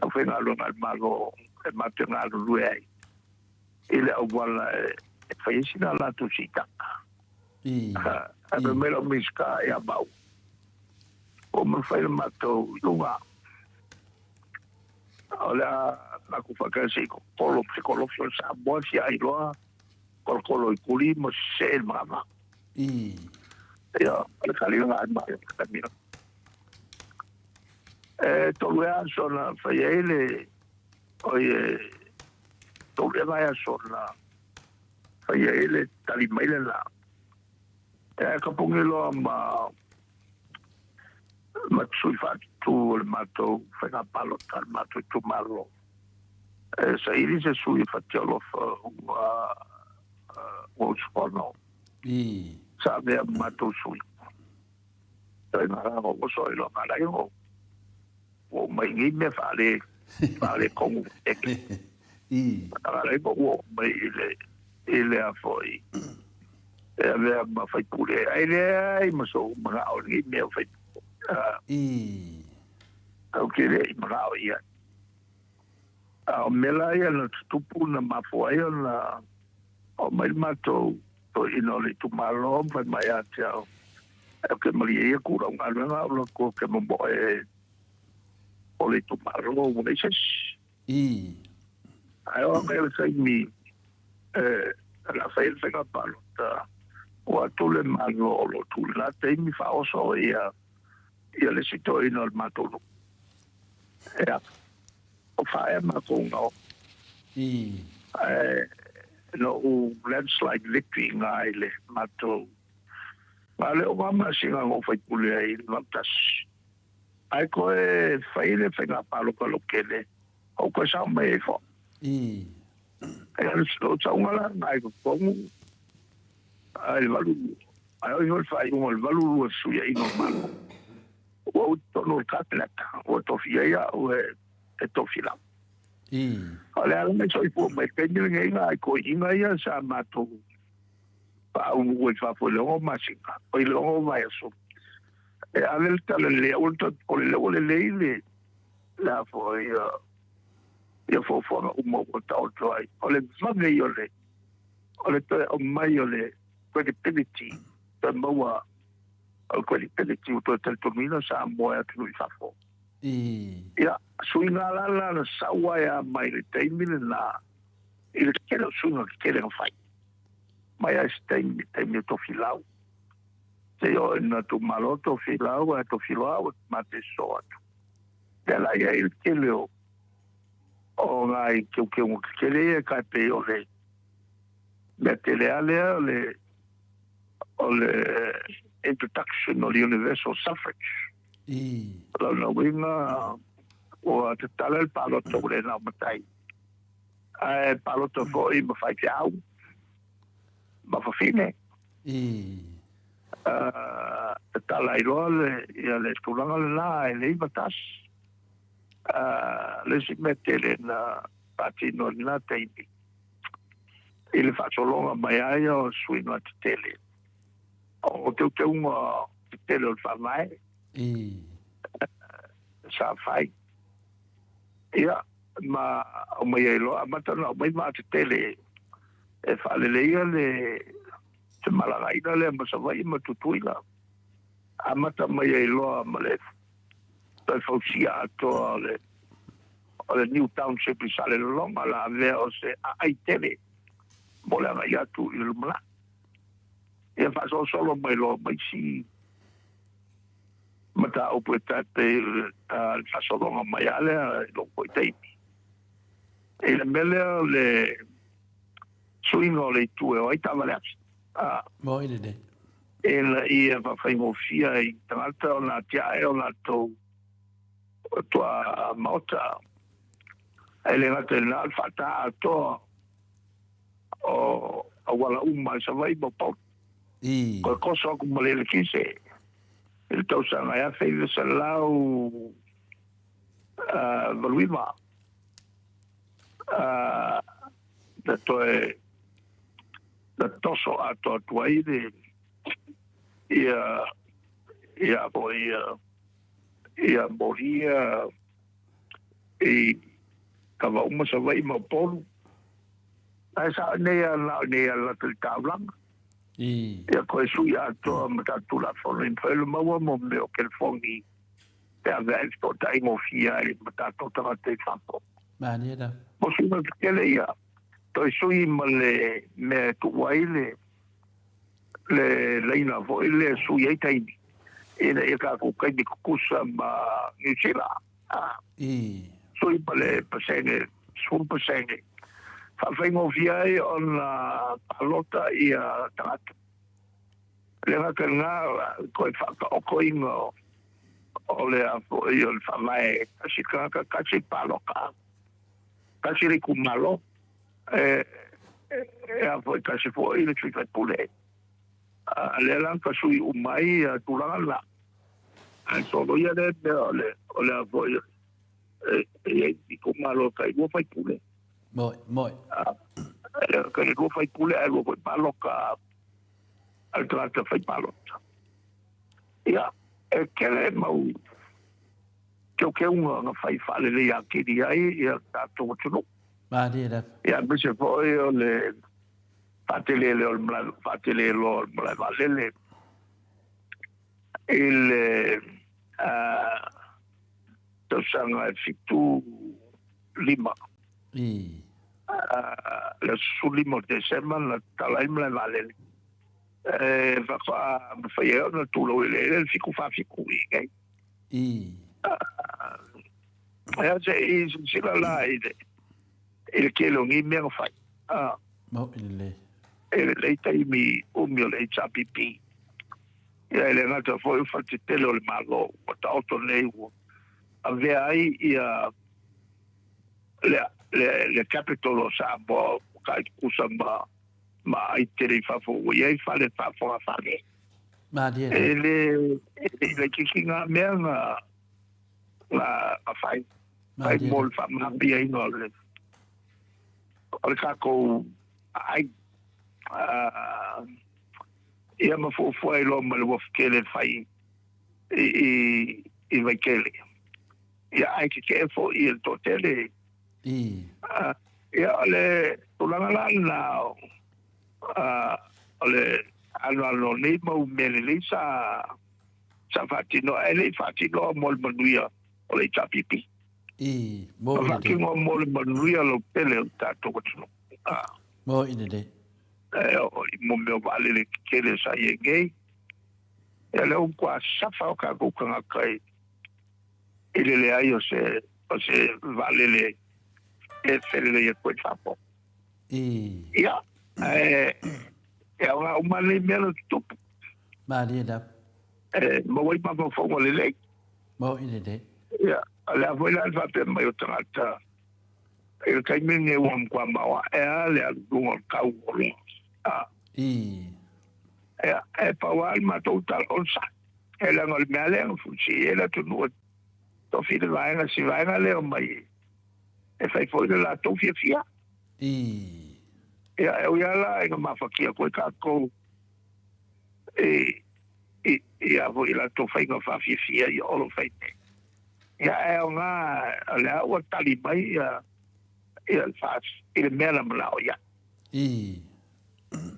aufaigaluega a le Malo e matou te galulue ai i le auala e fai ai sina latou siitaga. Ae fai mai lau Minisita ia Mauu, ua mafai le matou iuga o le a matou faatasi i kolo se kolofi o le Samoa fia ailoa kolokolo i kuli ma sesee le manava. Ia, o le tali lena a le Malo i le taimi lena. E tolu ea aso na fai ai le, oi e tolu ea vaiaso na fai ai le tali mai lena. E kapogi loa ma ma sui faatutu o le matou faiga palota a le matou itumalo. E saili se sui o Fatialofa ua ua usufono. Sa avea ma matou sui. Toe ngā o oso i loa ngā lai o ua mai nei mea whaale, whaale kongu eke. Ngā lai o ua mai i le, i le a foi. E avea ma faipule ai le ai ma so manao nei mea o faipule. Au ke le i manao ia. A o mea la ia na tutupu na mafua ai ona oo mai le matou toeaina o le itumalo ma fai mai ia te au, Ou te malie ia ku lau galuega au lako ou te momoe o le itumalo ua leai se isi. Ae oo mai le taimi e o le a fai ai le faiga palota, ua atu le Malo o lo o tu i lena taimi faaoso ia ia le isi toeaina o le matou nuu. Ia, o faaea matou na oo. Ae na ou landslide victory i na i le matou Na le o ngā masina na ou faipule ai i le 81. Ae koe fai le faiga palota lautele, ou koe sao mai ai foʻi. Ae o le sauga la na i totonu i le 82, ae oo ifo le faaiuga o le 82 fesuiaiga o le Malo. Ua ou i totonu o le Kapeneta, ua tofia ai a'u e e Tofilau. O le ala na soifua mai i le taimi lenei nai toeaiina ia sa matou faauluulu ai fafo i le 6 masina, oi le 6 vaiaso, e ave le tala lelei, aua le toe popole lea ua lelei le le a foi ia fuafuaga uma ua taoto ai. O le vave ia o le o le toe aumai o le credibility, toe maua o le credibility ua toe talitonuina Samoa e atunuu i fafo. Ia, suiga la la na sau ai a mai le taimi lena i le tele o suiga tetele na fai mai ai se taimi, taimi o Tofilau. Seia oo ina tuumalo Tofilau ae Tofiloa ua mate sosoo atu. Lea la i ai le tele o o nai teuteuga tetele ia e tai pei o le mea tele lava lea o le o le introduction o le universal suffrage. O lona uiga ua tatala le palota ua le nao matai, ae palota foi ma faifeau ma fafine. Tatala ai loa le, ia le tulaga lena e le 91. Le isi mea tele na faatino i lena taimi, i le faasologa mai ai o suiga tetele o teuteuga tetele o le Faavae sa fai. Ia, ma aumai ai loa, amata ona aumai vaa tetele e faaleleia le femalagaina lea ma Savaii ma Tutuila. Amata mai ai loa ma le toe fausia atoa o le o le New Township i Salelologa, la avea o se aai tele mo le agai atu i le lumanai. Ia faasolosolo mai loa ma isi mataupu e tai pei le faasologa mai lava lea i lou foi taimi. I le mea lea o le suiga o le itu e o ai taavale afi, a. Moi lelei. Ina ia faafaigofie ai i tagata ona atiae o latou tuamaota. E le gata i lena, o le faata atoa o auala uma i Savaii ma Upolu. Toe koso aku ma le elekise i le tausaga e 1989, na toe na toso atoa atu ai le ia ia foi ia ia moli ia i kava uma Savaii ma Upolu. Ae sao nei a na o nei a la te taulaga. Ia koe sui atoa ma tatou Tulafono i mafai ona maua mo mea o telefoni pe ave ai fesootai gofie ai ma tatou tagata i fafo. Malie lava. Mo suiga tetele ia, toe sui ma le mea e tuu ai le le laina foi lea e sui ai taimi ina ia tatou taimi tutusa ma Niu Sila. Sui ma le pasene, 10%, faafaigofie ai ona palota ia tagata. Le gata i lena, toe faataotoina o le a foi o le faavae tasi tagata tasi palota, tasi le itumalo, e a foi tasi foi le sui faipule. Lea la na sui uma ai tulaga na. Ae soloia lea mea o le o le a foi e i ai itumalo tai lua faipule. Moi, moi. E tai lua faipule ae lua foi palota a le tagata fai palota. Ia, e tele mau teuteuga na fai faalelei atili ai ia tatou atunuu. Malie lava. Ia, aemaise foi o le faatele lea o le malae, faatele loa o le malae vaalele i le tausaga e 75. Le aso 15 o Tesema na tatala ai le malae vaalele. E faatoa mafai ai ona tulou i le eleele le 747 i inei. Ia se i silasila la i le i le tele o nei mea na fai. Maui lelei. E lelei taimi umi o le HRPP. Ia e le gata foi o fale tetele o le Malo ua taoto nei ua avea ai ia le, le, le capital o Samoa ua tai tutusa ma, ma ai tele i fafo ua i ai fale faafogafoga. Malie lava. E le e le laitiiti na mea na na na fai fai Malie mo lava. le faamapiaina o le o le tatou aai. Ia ma fuafua ai loa ma le uafu tele e fai i i i Vaitele. Ia ae tetee foi e le toatele. I. Ia o le tulaga la lena o le anoano o nei mau mea lelei sa sa faatinoa, ae le i faatinoa mo le manuia o le HRPP. I, mo Na i lelei. faatinoa mo le manuia lautele o le tatou atunuu. Mo i lelei. E oo i mo mea o vaalele tetele sa i ai nei. Ia lea ua matua safa o tatou tagata i i le leai o se o se vaalele e felelei atu ai i fafo. I. Ia, ae e aoga uma nei mea na tutupu. Malie lava. E maua ai mafaufauga lelei. Maui lelei. Ia, o le a foi la le faapea mai o tagata i le taimi lenei ua matua maoae lava le alu i luga o le tau o oloa. A. I. Ia, e pau lava le matou tala o le sa. E leaga o le mea lea na fusi ai le atunuu e tofi le vaega, si vaega lea omai e fai foi le latou fiafia. I. Ia, e ui lava la ina mafatia atu ai tatou i, i, i a foi latou faiga faafiafia ia o lo o fai nei. Ia, e aoga, o lea ua tali mai ia, ia le FAS i le mea na manao i ai. I.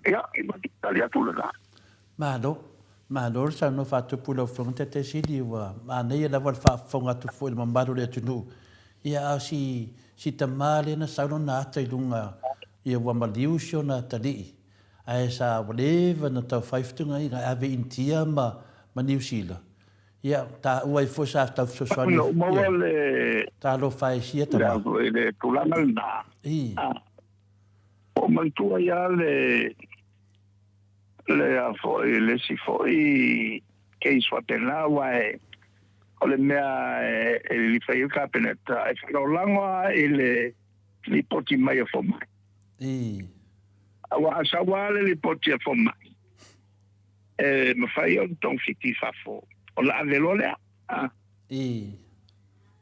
Ia, i matou tali atu lena. Malo. Malo le saunoa faatupu i lau Afioga Taitaisili, ua manaia lava le faafofoga atu foi i le mamalu o le atunuu. Ia, a o si, si tama lea na sau lona ata i luga, ia ua maliu si ona atalii, ae sa ua leva ona tau fai fetuunaiga e ave i Initia ma, ma Niu Sila. Ia, taua ai foi sa tau fesoasoani, Ina ua maua ia, le, talofa e sia le, tama. le tulaga lena, I. Ua ou manatua ai lava le, le a foi, le isi foi case faapena, aua e, o le mea e lilifa i ai le Kapeneta, e faalagolago lava i le lipoti mai a fomai. Aua a sau lava le lipoti a fomai, e mafai ona togafiti i fafo, ona ave loa lea.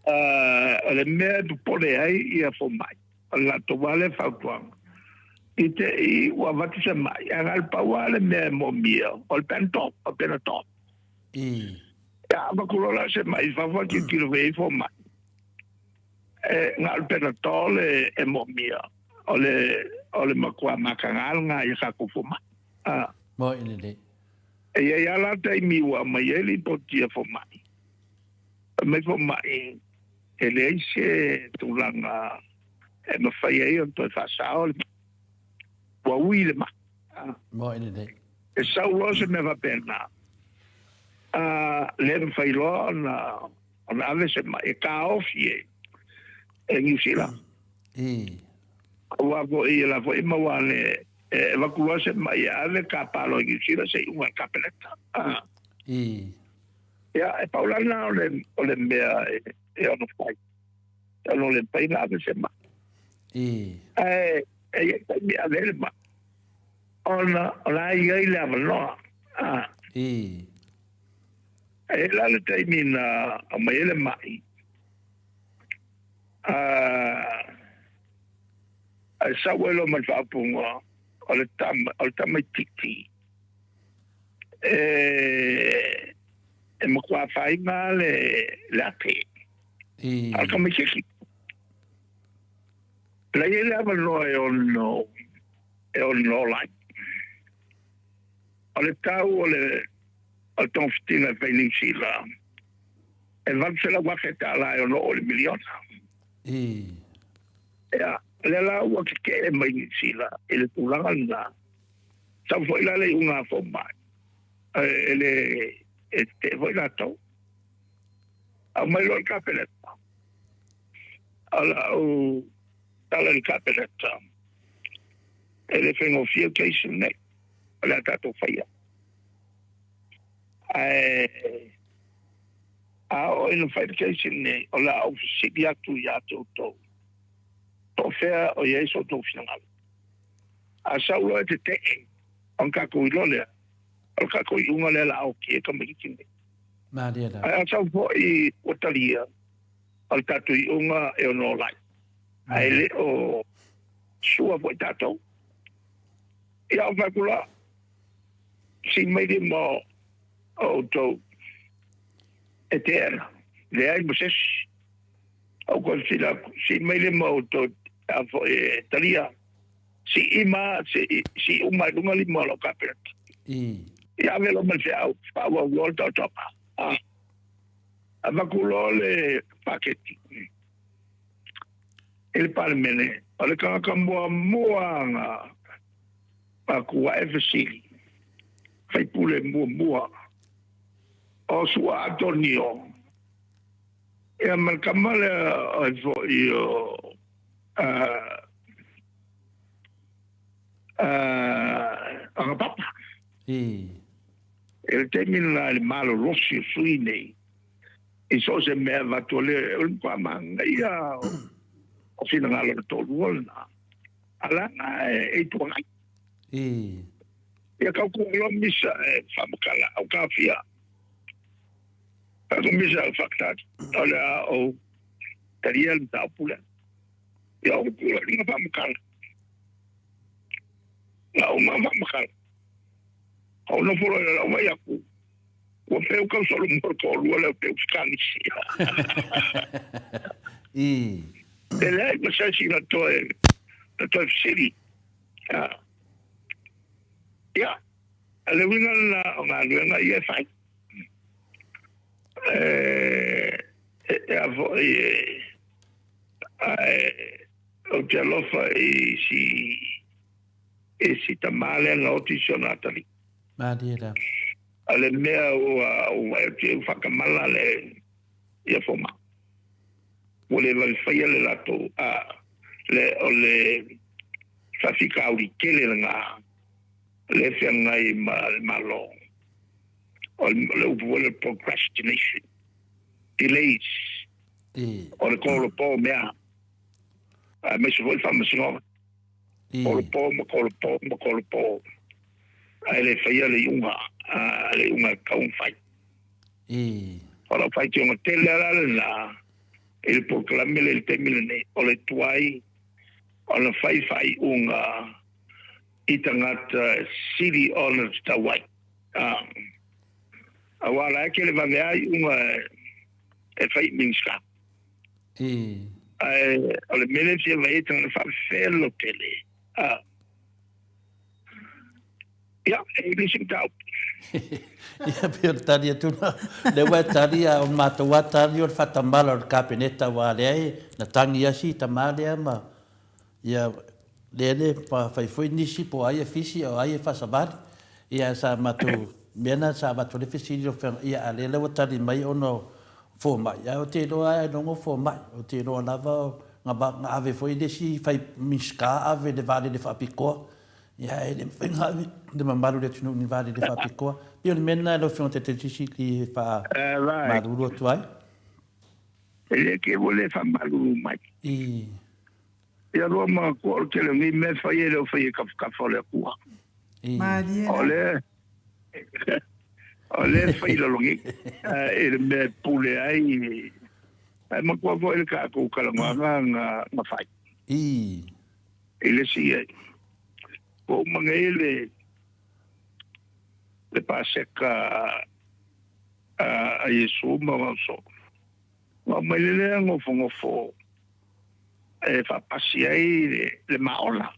O le mea e popole ai ia fomai, O le latou lava lea fautuaga, i te i ua avatu se mai, ae na o le pau lava le mea e moomia, o le Panadol, o le Panadol. Ia avatu loa la se mai i fafo ae tilotilo foi i ai fomai, e na o le Panadol e moomia, o le, o le matua mataga lena i a tatou fomai. Moi lelei. E i ai lava la taimi ua aumai ai lipoti a fomai, fai mai fomai, E leai se tulaga e mafai ai ona toe faasao le mai. Ua ui le mai. Moi lelei. E sau loa se mea faapena, a le mafai loa ona ona ave se mai e taofi e e Niu Sila. Aua foi e la foi maua ane e avatu loa se mai e ave tapa loa i Niu Sila se iuga a le Kapeneta. Ia, e pau la lena o le, o le mea e, e ono fai. E ono le mafai ona ave se mai. Ae, e i ai taimi e ave ai le mai, ona o la e i ai le avanoa. A. E i ai la le taimi na aumai ai le mai, a, ae sau ai loa ma le faaupuga, o le tama, o le tamaitiiti. E, e matua afaina le, le ake. A o le tamaitiiti. La i ai le avanoa e ono, e ono ola ai. O le tau o le, o le togafitiga e fai i Niu Sila, e $800,000 e ono oo i le miliona. Ia, lea la ua tetee mai Niu Sila i le tulaga lena. Sau foi la le iuga a fomai, e le e tetee foi latou. Aumai loa le Kapeneta. O lau tala i le Kapeneta, e le faigofie le case lenei, o le a tatou faia. Ae a oo ina fai le case lenei, o le a ou fesili atu ia te outou, po o fea o i ai so outou finagalo. A sau loa e tetee, ona tatou iloa lea, O le tatou iuga lea o le a oki ai tamaiti nei. Malie lava. Ae a sau foi ua talia, o le tatou iuga e ono ola ai. Ae le o sua foi tatou. Ia, ou fai atu la, sii mai lima o outou e teena, leai ma se isi. Ou toe fesili atu, sii mai lima o outou a foi e talia. Sii ma, sii uma i luga lima o lau Kapeneta. Ia ave loa ma le feau, faaauau loa le taotaoga. Avatu loa le paketi i le Palemene, o le tagata muamua na tuuae fesili, faipule muamua o Su'a Atonio, ia ma le tama lea o ai foi o Agapapa. I le taimi lena i le malolosi o sui nei, i so o se mea e avatu o le matua manaia o finagalo o le toalua lena, a leaga e Itu Agai. Ia tautua loa misa e faamatala au taofia. Tatou misa e faatali, o le a ou talia le mataupu lea. Ia ou tulai na faamatala. Na uma faamatala. Ou nofo loa i lalo, ou vaai atu, ua peu tau solomua le toalua lea o peu fekanisi. E leai ma se isi na toe, na toe fesili. Ia, le uiga lena o galuega ia e fai. E a foi e, ae ou te alofa i si i si tamā lea na oti i si ona atalii. Malie lava. O le mea ua vaai atu i ai ua faatamala le ia fomai. Ua le vave faia le latou a le o le faafitauli tele lena le feagai ma le Malo. O le upu foi lea procrastination, delays, o le kolopo o mea, aemaise foi le faamasinoga. Kolopo ma kolopo ma kolopo, ae le faia le iuga, le iuga e tatau ona fai. O lau faitioga tele lava la lena i le polokalame lea i le taimi lenei, o le tuai ona fai faaiuga i tagata e sili ona tatau ai. Aua o la e tele vave lava iuga e fai i Minisita. Ae o le mea lea e fia vaai ai tagata faafefea tele. Ia, e i ai nisi mataupu. Ia, pei o le tali atu lena. O lea ua e tali, a o le matou lava tali o le faatamala o le Kapeneta aua lea e na tagi lava si tama lea ma ia lea le fai foi nisi po o ai e fisi a o ai e faasavali. Ia sa matou mea lena sa avatu ai le fesili o feaga, ia a o lea la ua tali mai ona o fomai, ae ou te iloa lava ailoga o fomai. Ou te iloa lava na ave foi le isi fai Minisita ave i le vaalele faapitoa. Ia e le mafai ona ave le mamalu o le atunuu i ni vaalele faapitoa. Pei o le mea lena lau Afioga i le Taitaifono e faamalulu atu ai. E le te ua le faamalulu mai. Ia lua manatua o le tele o nei mea e fai e le o fai e tafatafa o le Atua. Malie O lea o lea e fai i lalo nei i le mea e pule ai. Ae matua foi le tatou talanoaga na fai. I le isi ai. Ua uma nei le le Paseka a Iesu ma ona uso. Ua aumai le lea nofonofo e faapasi ai le maola.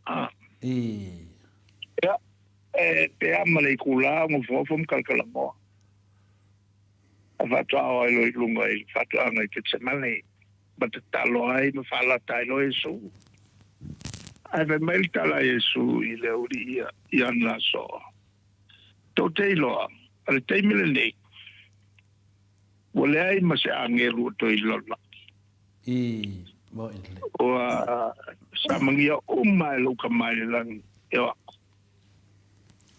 Ia, e pe a ma le itulā o nofonofo ma talatalanoa. A faatoa oo ai loa i luga i le faatoaga i Ketsemane ma tatalo ai ma faalata ai loa Iesu. Ae fai mai le tala a Iesu i le aualii ia i ana aso, Tou te iloa, o le taimi lenei, Ua leai ma se agelu o toe i le lalolagi. Ua samagia uma e lou Tama i le lagi e o aku.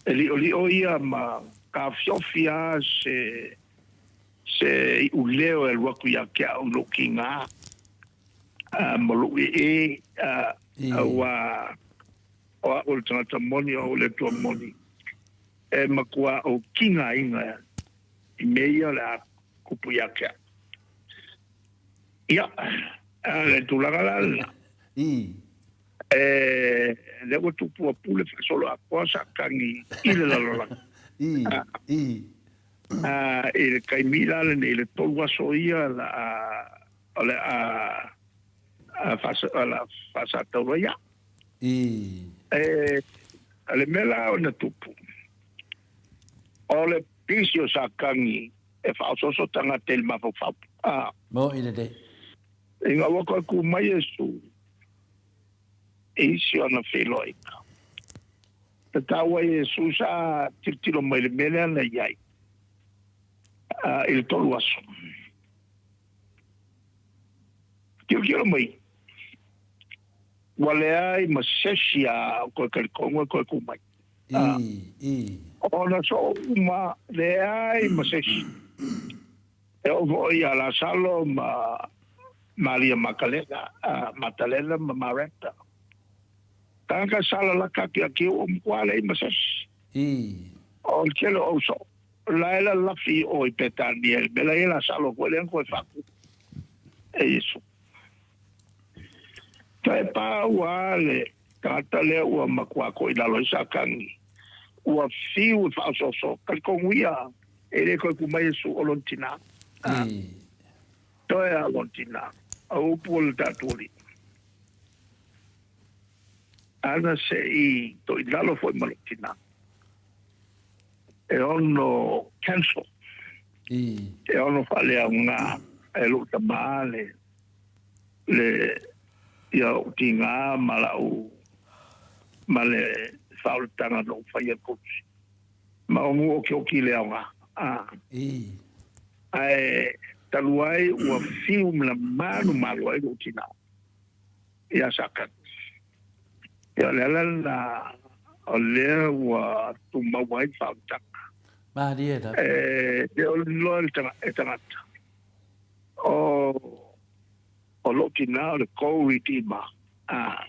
E liʻoliʻo ia ma taofiofi lava se se iuleo e alu atu ia te au i lou tiga ma lou ee, aua o au o le tagata moni, o au o le Atua moni. E matua ou tigaina i mea ia o le a kupu ia te au. Ia, a le tulaga la lena. I. E, lea ua tupu a pule faasolo atoa sa tagi i le lalolagi. I, i. A, i le taimi la lenei, i le tolu aso ia la a, o le a, a faasa, la faasataura ia. I. E, le mea la ona tupu, o le pisi o Satani e faaosooso tagata i le mafaufau. A. Mo i lelei. Ina ua toe ku mai Iesu i isi o ana feiloaiga, na taua e Iesu sa tilotilo mai i le mea lea na i ai i le tolu aso. Tilotilo mai, ua leai ma se isi a o toe talitonu e toe ku mai. I, i. Ona soo uma, leai ma se isi. E oo foi ia Lasalo ma Maria Makalena, Matalena ma Mareta. Tagata sa lalaka atu ia Kiu o matua leai ma se isi. I. O le tele o au soo. La e lalafi o i Petania i le mea la i ai Lasalo foi lea na toe faaku e Iesu. Toe pa ua le tagata lea ua matua toilalo ai Satani, ua fiu e faaosooso, talitonu ia e le toe ku mai Iesu o lona tina. Toe a lona tina, o upu o le tatou Alii. Ana se i toilalo foi ma lou tina, e ono cancel, e ono faaleaoga e lou tama le le ia ou tiga ma lau ma le faaolataga na ou faia kosi ma onu okioki i le aoga a ae talu ai ua fiu ma malu ai lou tina ia Satani. Ia o le ala lena o lea ua tumau ai le faaolataga. Malie lava. E le o loa e tagata. O o lou tina o le co-redeemer. A,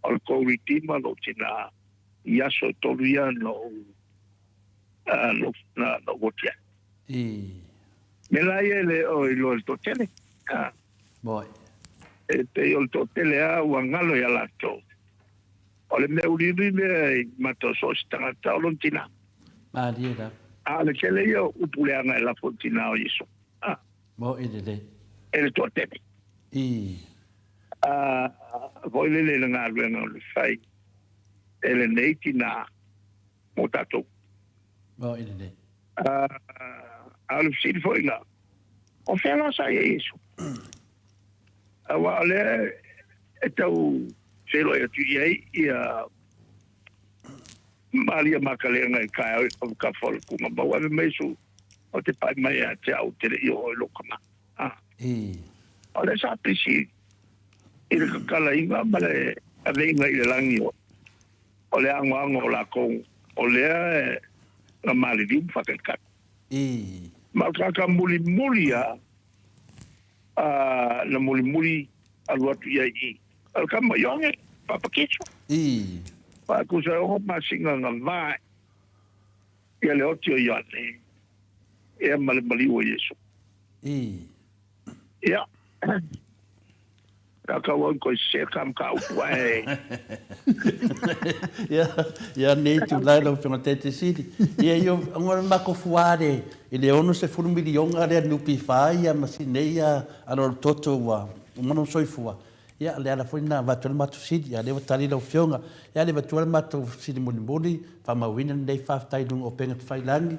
o le co-redeemer lou tina i aso e tolu ia na ou, na, na ou oti ai. I. Me la ia e le o i loa i le toatele. A. Moi. E pei o le toatele a ua galo ia latou. O le mea uliuli lea i mata o so o se tagata o lona tina. Malie lava. A o le tele ia o upu leaga e lafo i le tina o Iesu. A. Moi lelei. E le toatele. I. A, foi lele i le galuega o le fai e lenei tina mo tatou. Moi lelei. A, a o le fesili foi la, o fea la sa i ai Iesu? Aua o lea e tau feiloai atu i ai ia Maria Makalena i taeao i kafakafa o le tuugamau ave mai Iesu o te pai mai ia te au te le i oo i lou tama. A. O lea sa pisi i le kakalaina ma le aveinga i le lagi o o le agoago o lakou o lea e na maliliu ma faatalitali. Ma o le tagata mulimuli a a na mulimuli alu atu i ai i o le tama Ioane Papatiso. Fa tusa e ono masina na vae ia le oti o Ioane ia ma le maliu o Iesu. Ia. Ka kau au koe se ka ka upu ae. Ia, ia nei tulaga lau Afioga Tete Sili. Ia io ngona mako fuare i le 60 milionga lea NPF ia ma si nei ia alo toto ua mono soifua. Ia le ala foi na avatu ai le matou sili, a lea ua tali lau Afioga. Ia le avatua le matou sili mulimuli, faamauina lenei faafetai i luga o upega tafailagi.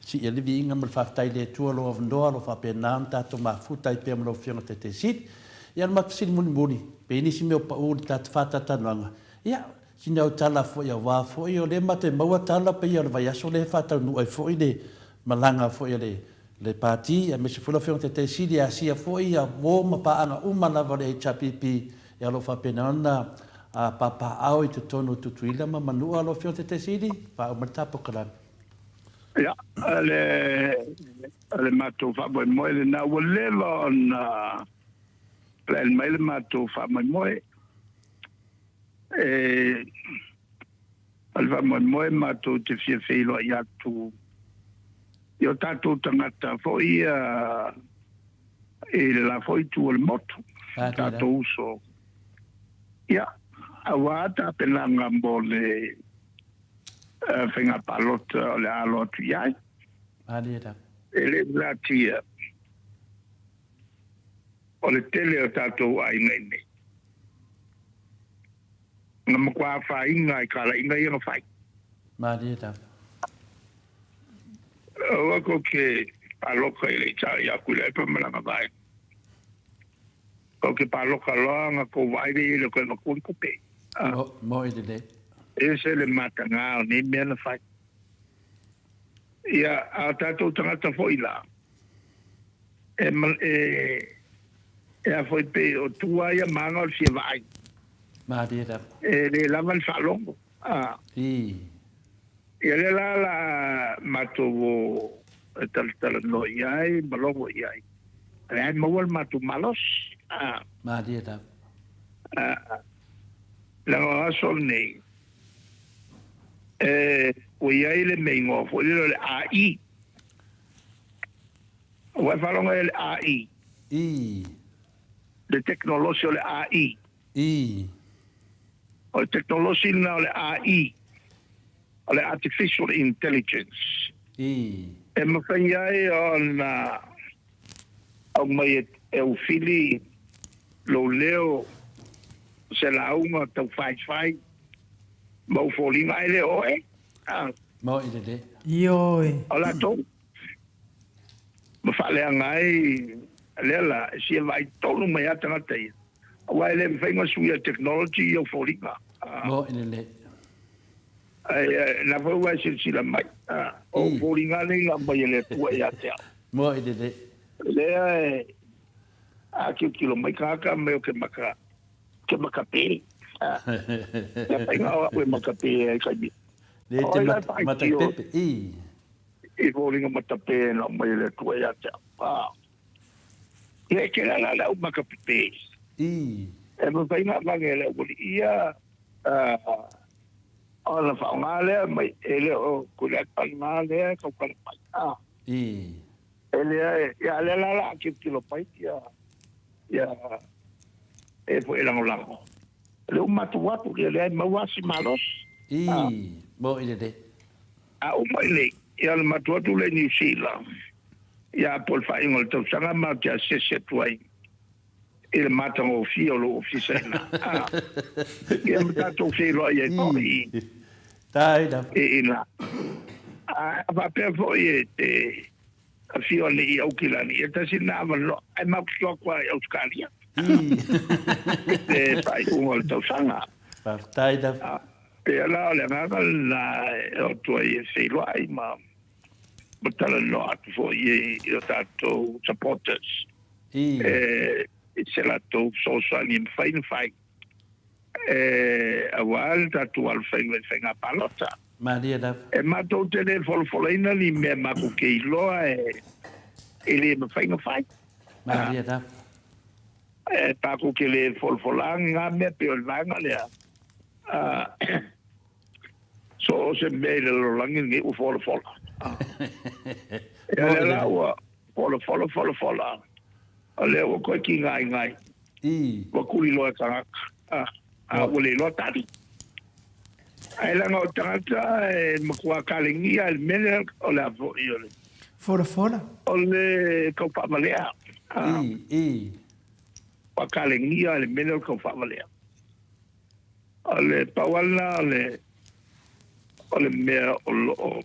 Sii le viiga ma le faafetai i le Atua lou avanoa o lo o faapena ona tatou mafuta ai pea ma lau Afioga Taitaisili. Ia o le matou fesili mulimuli, pe i ai nisi mea o pau i le tatou faatalatalanoaga, ia, sina au tala foi aua foi o lea matou e maua tala pei o le vaiaso lea e faataunuu ai foi le malaga foi a le le Pati aemaise foi lau Afioga Taitaisili e asia foi ia uo ma paaga uma lava o le HRPP ia o lo o faapena ona papaaao i totonu o Tutuila ma Manua lau Afioga Taitaisili, faauma le ta polokalame. Ia, o le, o le matou faamoemoe lena ua leva ona plan mai le matou faamoemoe. E O le faamoemoe matou te fia feiloai atu i o tatou tagata foi ia i le la foi itu o le motu, tatou uso. Ia, auā tapenaga mo le faiga palota o le a alo atu i ai. E le natia o le tele o tatou aiga i nei. Na matua afaina i talaiga ia na fai. Malie lava. Aua kou te paloka i le itai aku i le epa ma lana vaega. Kou te paloka loa na kou vaai le i le koe matua ni kupe. Mo i lelei. Ese le matagā o nei mea na fai. Ia, a o tatou tagata foi la, e, e, e a foi pei o tua ia maga o le fia vaai. Malie lava. E le lava le faalogo. A. I. Ia lea la la matou o e talatalanoa i ai ma logo i ai. Lea e maua le matou malosi. A. Malie lava. A. Leaga o aso nei, e, ua i ai le mea igoa foi lele o le AI. Ua e faalogo i le AI? I. Le tekonolosi o le AI. I. O le tekonolosi lena o le AI, o le Artificial Intelligence. I. E mafai ai ona aumai e aufili lou leo se lauga taufaifai ma ou foliga ae le o oe. Maoi lelei. Ioe. O latou ma faaleaga ai lea la e fia vaai tonu mai a tagata ia, aua e le mafai ona suia e technology ia ou foliga. Maoi lelei. Ae na foi ua e silasila mai, o ou foliga nei na aumai e le Atua ia te au. Maoi lelei. Lea e a tilotilo mai tagata mai o ke maka, ke maka pe. Ia faiga o au e maka pe ai kai. Le te mata pepe, i. I foliga matape na aumai e le Atua ia te au. Ia e tele la le au maka pepe. I. E mafai ona avane e le aualii ia ona faaaoga lea mai e le o Tuilaepa lena lea e tautala mai. I. E leai, ia lea la la tilotilo mai ia ia e foi e lagolago. Le uma atu atu ia lea e maua si malosi. I, mo i lelei. A uma i nei, ia le matou atu lea i Niu Sila, ia po o le faaiuga o le tausaga matou te asiasi atu ai i le matagofie o lou ofisa i ina. Ia ma tatou feiloai ai foi i ina. A faapea foi e te afio ane i Aukilani, ia tasi lena avanoa, ae matou te o atu lava i Ausetalia i le faaiuga o le tausaga. Faafetai lava. Pea la o le agaga lena e o atu ai e feiloai ma talanoa atu foi i o tatou supporters i se latou fesoasoani e mafai ona fai aua le tatou alofaiva i faiga palota. Malie lava. E matou te le folafolaina ni mea matou te iloa e le mafai ona fai. Malie lava. E tatou te le folafolaina ngā mea pei o le vaega lea. So o se mea i le lalolagi lenei ua folafola. Ia lea la ua folafola folafola. O lea ua toe tigaegae. Ua tuli loa e tagata. A ua le iloa tali. Ae leaga o tagata e matua kalegia i le mea lea o le a foi o le. Folafola. O le tau faavalea. Ua kalegia i le mea lea o le tau faavalea. O le pau lava lena o le, o le mea o lo o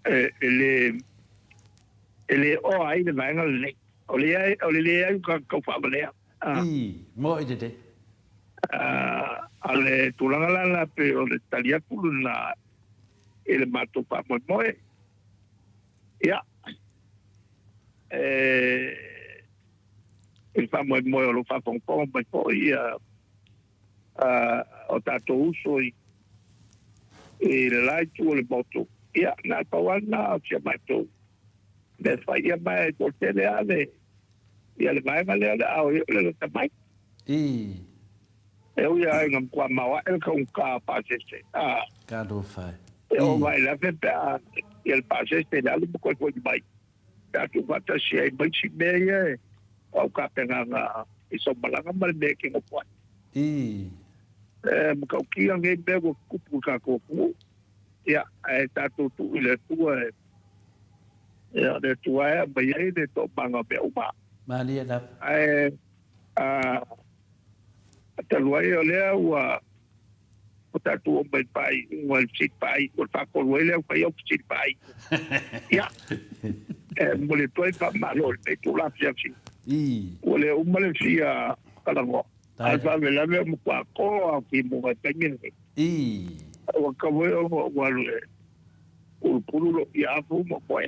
e, e le, e le oa ai le vaega lenei. O le, o le leai o tagata taufaavalea. I, moe lelei. A le tulaga la la pei o le tali atu lena i le matou faamoemoe. Ia, e, i le faamoemoe o lo o faafogafoga mai foi ia o tatou uso i le la itu o le motu, ia, na o le pau lava lena o si a matou mea e fai. Ia, ma e toatele lava le, ia le vaega lea o le a o i o le lata mai. I. E ui lava ina matua maoae le taugata o pasese, a. Talofa e. E oo mai i le afe pe a ia le pasese i le alu ma toe foi mai, pe a tuufaatasi ai ma isi mea ia e o au tapenaga i sau malaga ma le mea e te nofo ai. E matautia nei mea ua tutupu i le tatou atunuu, ia, ae tatou tuu i le Atua e, ia, o le Atua e aumai ai le toomaga o mea uma. Malie lava. Ae, a, talu ai o lea ua ua tatou oo mai i le faaiuga i le fesili faaiu, o le faatolu ai lea ua fai au fesili faaiu. Ia, e momoli atu ai le faamalo i lenei itula afiafi. Ua le uma le fia talanoa, a o le faalavelave ua matua to lava timuga i le taimi lenei. Ua tatau foi ona ou alu e pulupulu lou tiafu ma moe.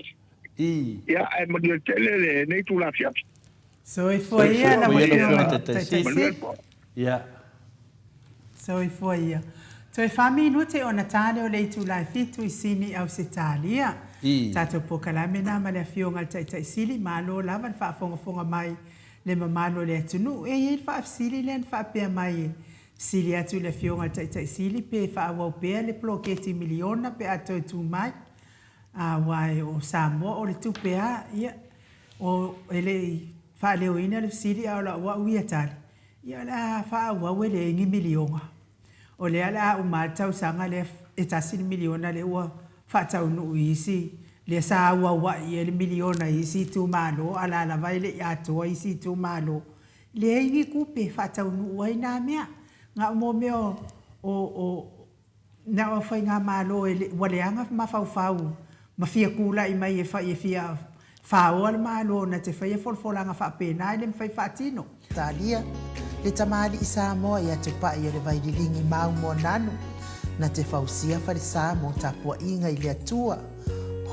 Ia, ae manuia tele lenei itula afiafi. Soifua ia lau Afioga i le Taitai Sili. Ia. Soifua ia. Toe fa minute ona ta lea o le itula e fitu i Sini, Ausetalia. Tatou polokalame na ma le Afioga i le Taitai Sili, malo lava le faafogafoga mai le mamalu o le atunuu. E i ai le faafesili lea na faapea mai e fesili atu i le Afioga i le Taitai Sili pe faaauau pea le poloketi miliona pe a toe tu mai. Aua o Samoa o le tupe a, ia, O, e le i faaleoina le fesili a o lau au ia tali, ia o le a faaauau e leai ni miliona. O lea o le a uma lava le tausaga lea e tasi le miliona lea ua faataunuu i isi, lea sa auauai i ai le miliona i isi itumalo, a la lava e le i atoa isi itumalo. Leai ni tupe e faataunuu ai na mea. Na o mo mea o, o, o, Na o faigamalo e le, ua leaga mafaufau ma fia tulai mai e fai e fia faoa le Malo na te faia folafolaga faapena e le mafai faatino. Talia, le tamalii Samoa ia Tupai o le Vaililigi mau Moananu, na te fausia falesa mo tapuaiga i le Atua,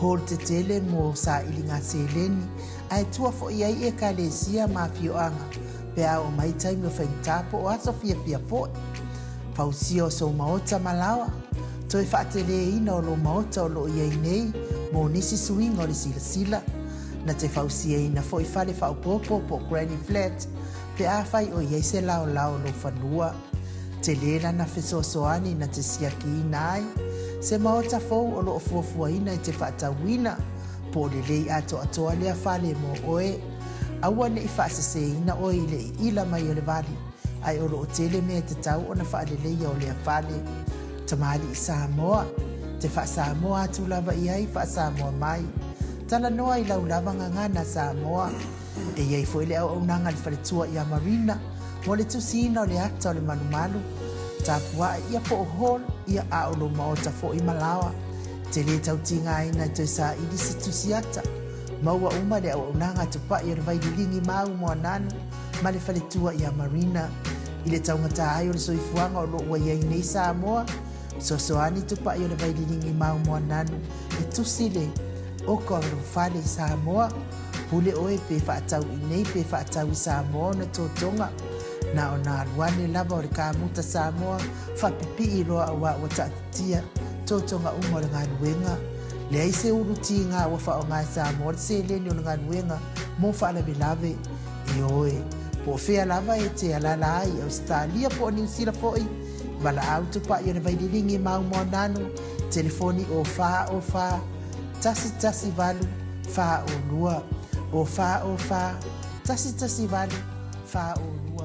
hall tetele mo sailiga seleni, ae tua foi ai Ekalesia ma afioaga pe a oo mai taimi o faigata po o aso fiafia foi. Fausia o sou maota ma laoa, toe faateleina o lou maota o loo iai nei mo nisi suiga o le silasila. Na te fausiaina foi fale faaopoopo po o granny flat pe afai o iai se laolao o lou fanua. Tele lana fesoasoani na te siakiina ai se maota fou o loo fuafuaina e te faatauina po o lelei atoatoa lea fale mo oe. Aua ne i faaseseina oe i le iila mai o le vali, ae o lo o tele mea e tatau ona faaleleia o lea fale. Tamalii Samoa, te faa-Samoa atu lava i ai, faa-Samoa mai. Talanoa i lau lava gagana Samoa. E i ai foi le auaunaga a le faletua ia Marina mo le tusiina o le ata o le malumalu, tapuae ia po o hall ia a o lou maota foi ma laoa. Te lē tau tigaina e toe saili se tusi ata. Maua uma le auaunaga a Tupai o le Vaililigi mau Moananu ma le faletua ia Marina. I le taugata ai o le soifuaga o lo o ua i ai nei Samoa, fesoasoani Tupai o le Vaililigi mau Moananu e tusi le oka o lou fale i Samoa. Pule oe pe faatau i nei pe faatau i Samoa ona totoga. Na ona alu ane lava o le kamuta Samoa faapipii loa aua ua taatitia totoga uma o le galuega. Leai se ulu tiga ua faaaoga e Samoa le seleni o le galuega mo faalavelave. Ioe, po o fea lava e te alaala ai i Ausetalia po o Niu Sila foi, valaau tupai o le Vaililigi mau Moananu, telefoni o 4 o 4 1 1 8 4 o 2, o 4 o 4 1 1 8 4 o 2.